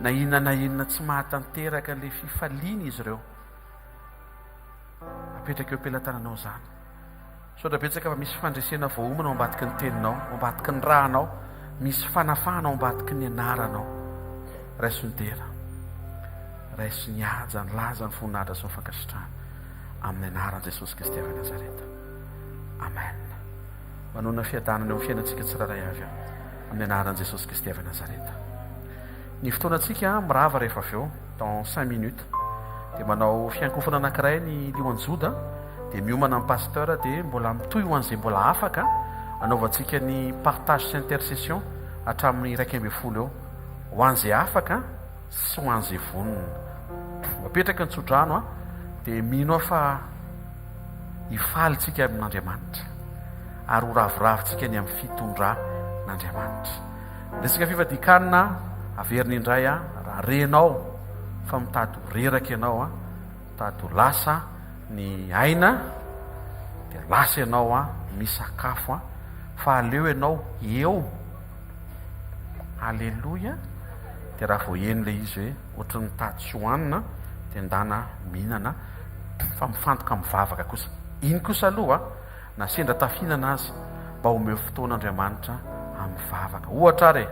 na inona na inona tsy mahatanteraka le fifaliana izy ireo. Apetraka eo am-pelatananao izany. Misaotra betsaka fa misy fandresena voaomana ao ambadiky ny teninao, ao ambadiky ny rànao, misy fanafahana ao ambadiky ny anaranao. Raiso ny dera, raiso ny haja, ny laza, ny voninahitra sy ny fankasitrahana. Amin'ny anaran'i Jesosy Kristy avy Nazareta. Amen. Manonona fiadanana eo amin'ny fiainantsika tsirairay avy aho. Amin'ny anaran'i Jesosy Kristy avy Nazareta. Ny fotoanantsika mirava rehefa avy eo, dans cinq minutes. Dia manao fiankofana anankiray ny Lioan'i Joda, dia miomana ny pasteur dia mbola mitohy ho an'izay mbola afaka anaovantsika ny partage sy intercession hatramin'ny 11 eo. Ho an'izay afaka sy ho an'izay vonona. Apetraka ny tsodrano dia mino aho fa hifaly tsika amin'Andriamanitra ary ho ravoravo tsika ny amin'ny fitondran'Andriamanitra. Resaka fifadian-kanina averina indray raha renao fa mitady ho reraka ianao, mitady ho lasa ny aina dia lasa ianao misakafo fa aleo ianao eo. Aleloia dia raha vao heno ilay izy hoe ohatry ny mitady tsy hohanina dia ndana mihinana fa mifantoka mivavaka kosa. Iny kosa aloha na sendra tafihinana aza mba omeo fotoana Andriamanitra amin'ny vavaka. Ohatra ary e,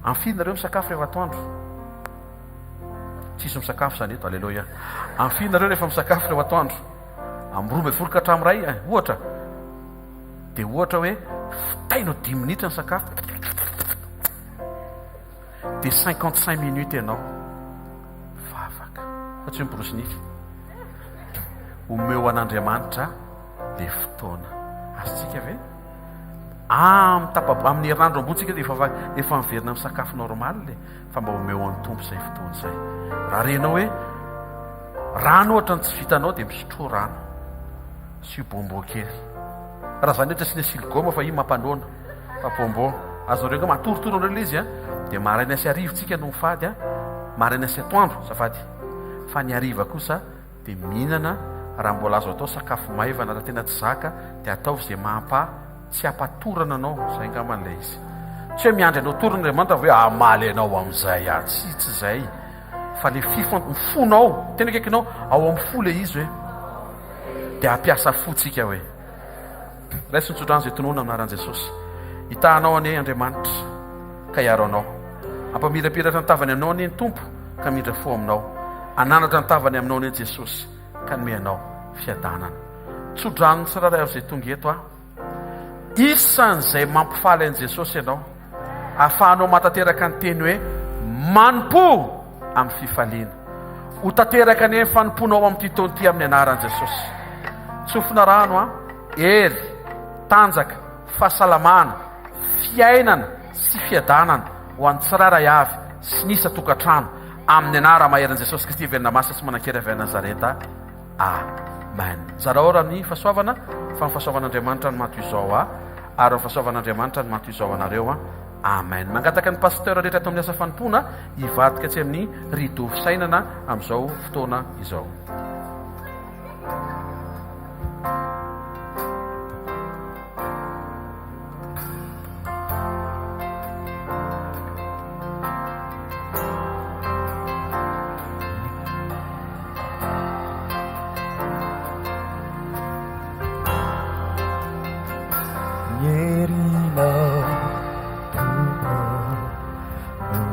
amin'ny firy nareo misakafo rehefa atoandro? Tsisy misakafo izany eto, aleloia. Amin'ny firy nareo rehefa misakafo rehefa atoandro? Amin'ny 12 ka hatramin'ny iray, ohatra. Dia ohatra hoe vitainao dimy minitra ny sakafo, dia 55 minutes ianao vavaka, fa tsy hoe miborosy nify. Omeo an'Andriamanitra le fotoana. Azontsika ve? Amin'ny tapa amin'ny herinandro ambony tsika dia efa efa miverina amin'ny sakafo normal e, fa mba omeo an'ny Tompo izay fotoana izay. Raha renao hoe rano ohatra ny tsy vitanao dia misotroa rano. Asio bonbon kely. Raha zany ohatra asiana silgoma fa iny mampanoana. Fa bonbon. Azonareo angamba atorotoro anareo ilay izy an. Dia maraina sy hariva tsika no mifady an. Maraina sy atoandro, azafady. Fa ny hariva kosa dia mihinana raha mbola azo atao sakafo maivana raha tena tsy zaka dia ataovy izay mampa tsy hampatorana anao. Izay angamba ilay izy. Tsy hoe miandry anao torana Andriamanitra vao hoe hamaly anao amin'izay aho. Tsia, tsy izay. Fa ilay fifan, ny fonao, tena akaikinao, ao amin'ny fo ilay izy hoe. Dia hampiasa fo tsika hoe. Raiso ny tsodrano izay tononina amin'ny anaran'i Jesosy. Hitaha anao anie Andriamanitra ka hiaro anao. Hampamirapiratra ny tavany aminao anie ny Tompo ka hamindra fo aminao. Hananatra ny tavany aminao anie Jesosy ka hanome anao fiadanana. Tsodrano ny tsirairay avy izay tonga eto aho. Isan'izay mampifaly an'i Jesosy ianao, ahafahanao mahatanteraka ny teny hoe manompo amin'ny fifaliana. Ho tanteraka anie ny fanompoanao amin'ity taona ity amin'ny anaran'i Jesosy. Tsofina rano an, hery, tanjaka, fahasalamana, fiainana sy fiadanana ho an'ny tsirairay avy sy ny isan-tokantrano amin'ny anara-maherin'i Jesosy Kristy velona masina sy manan-kery avy any Nazareta. Amen. Zarao raha ny fahasoavana fa ny fahasoavan'Andriamanitra no maha toy izao ahy ary ny fahasoavan'Andriamanitra no maha toy izao anareo an. Amen. Mangataka ny pasteur rehetra ato amin'ny asa fanompoana hivadika atsy amin'ny rideau fisainana amin'izao fotoana izao. Ny herinao Tompo no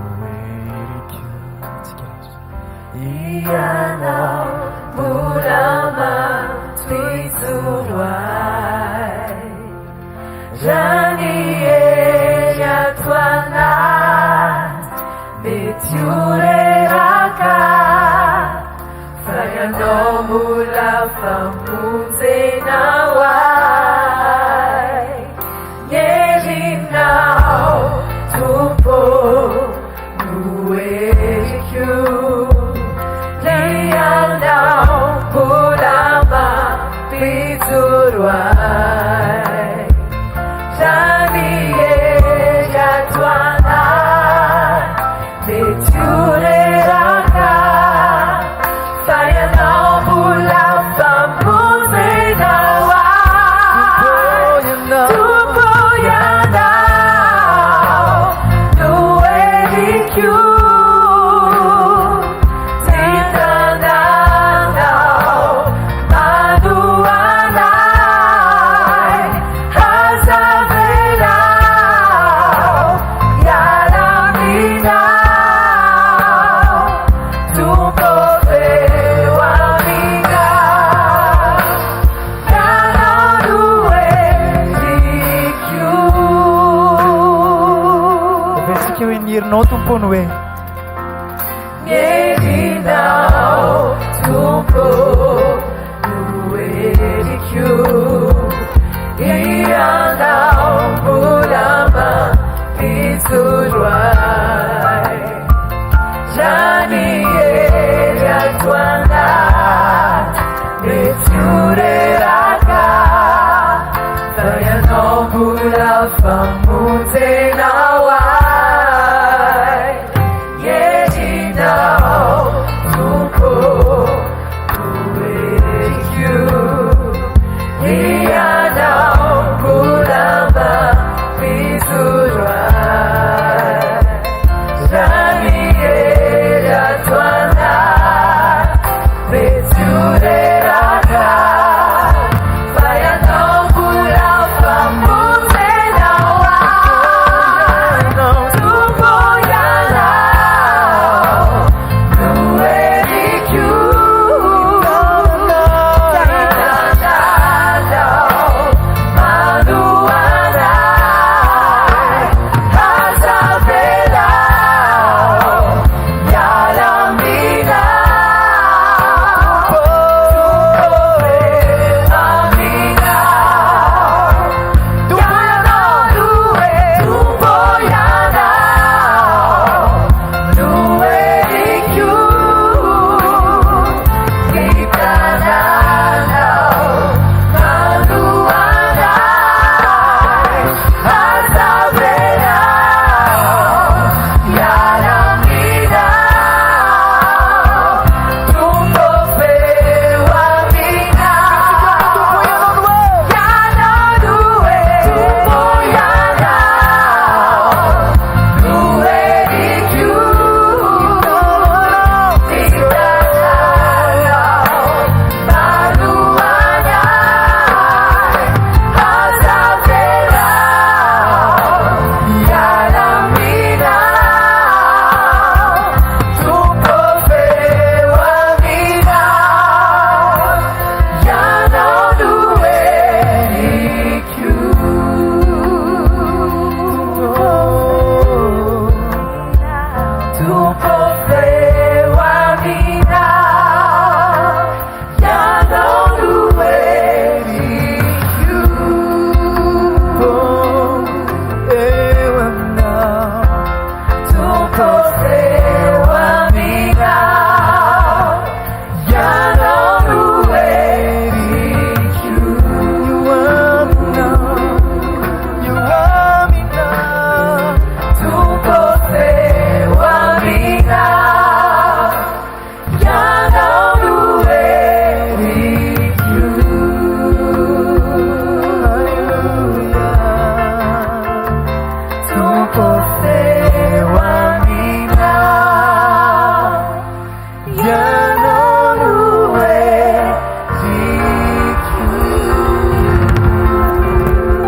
Mety ho reraka fa ianao mbola famonjena ho ahy. Ny herinao Tompo no heriko. Ianao mbola mampijoro ahy. Raha ny hery ato anaty mety ho reraka fa ianao mbola famonjena ho ahy. Tompo ianao no heriko. Ny tananao manohana ahy. Aza avelao hiala aminao. Tompo feno aminao. Ianao no heriko. Averitsika hoe ny herinao Tompo no hoe. Ny herinao Tompo no heriko. Ianao mbola mampijoro ahy. Raha ny hery ato anaty mety ho reraka fa ianao mbola famonjena.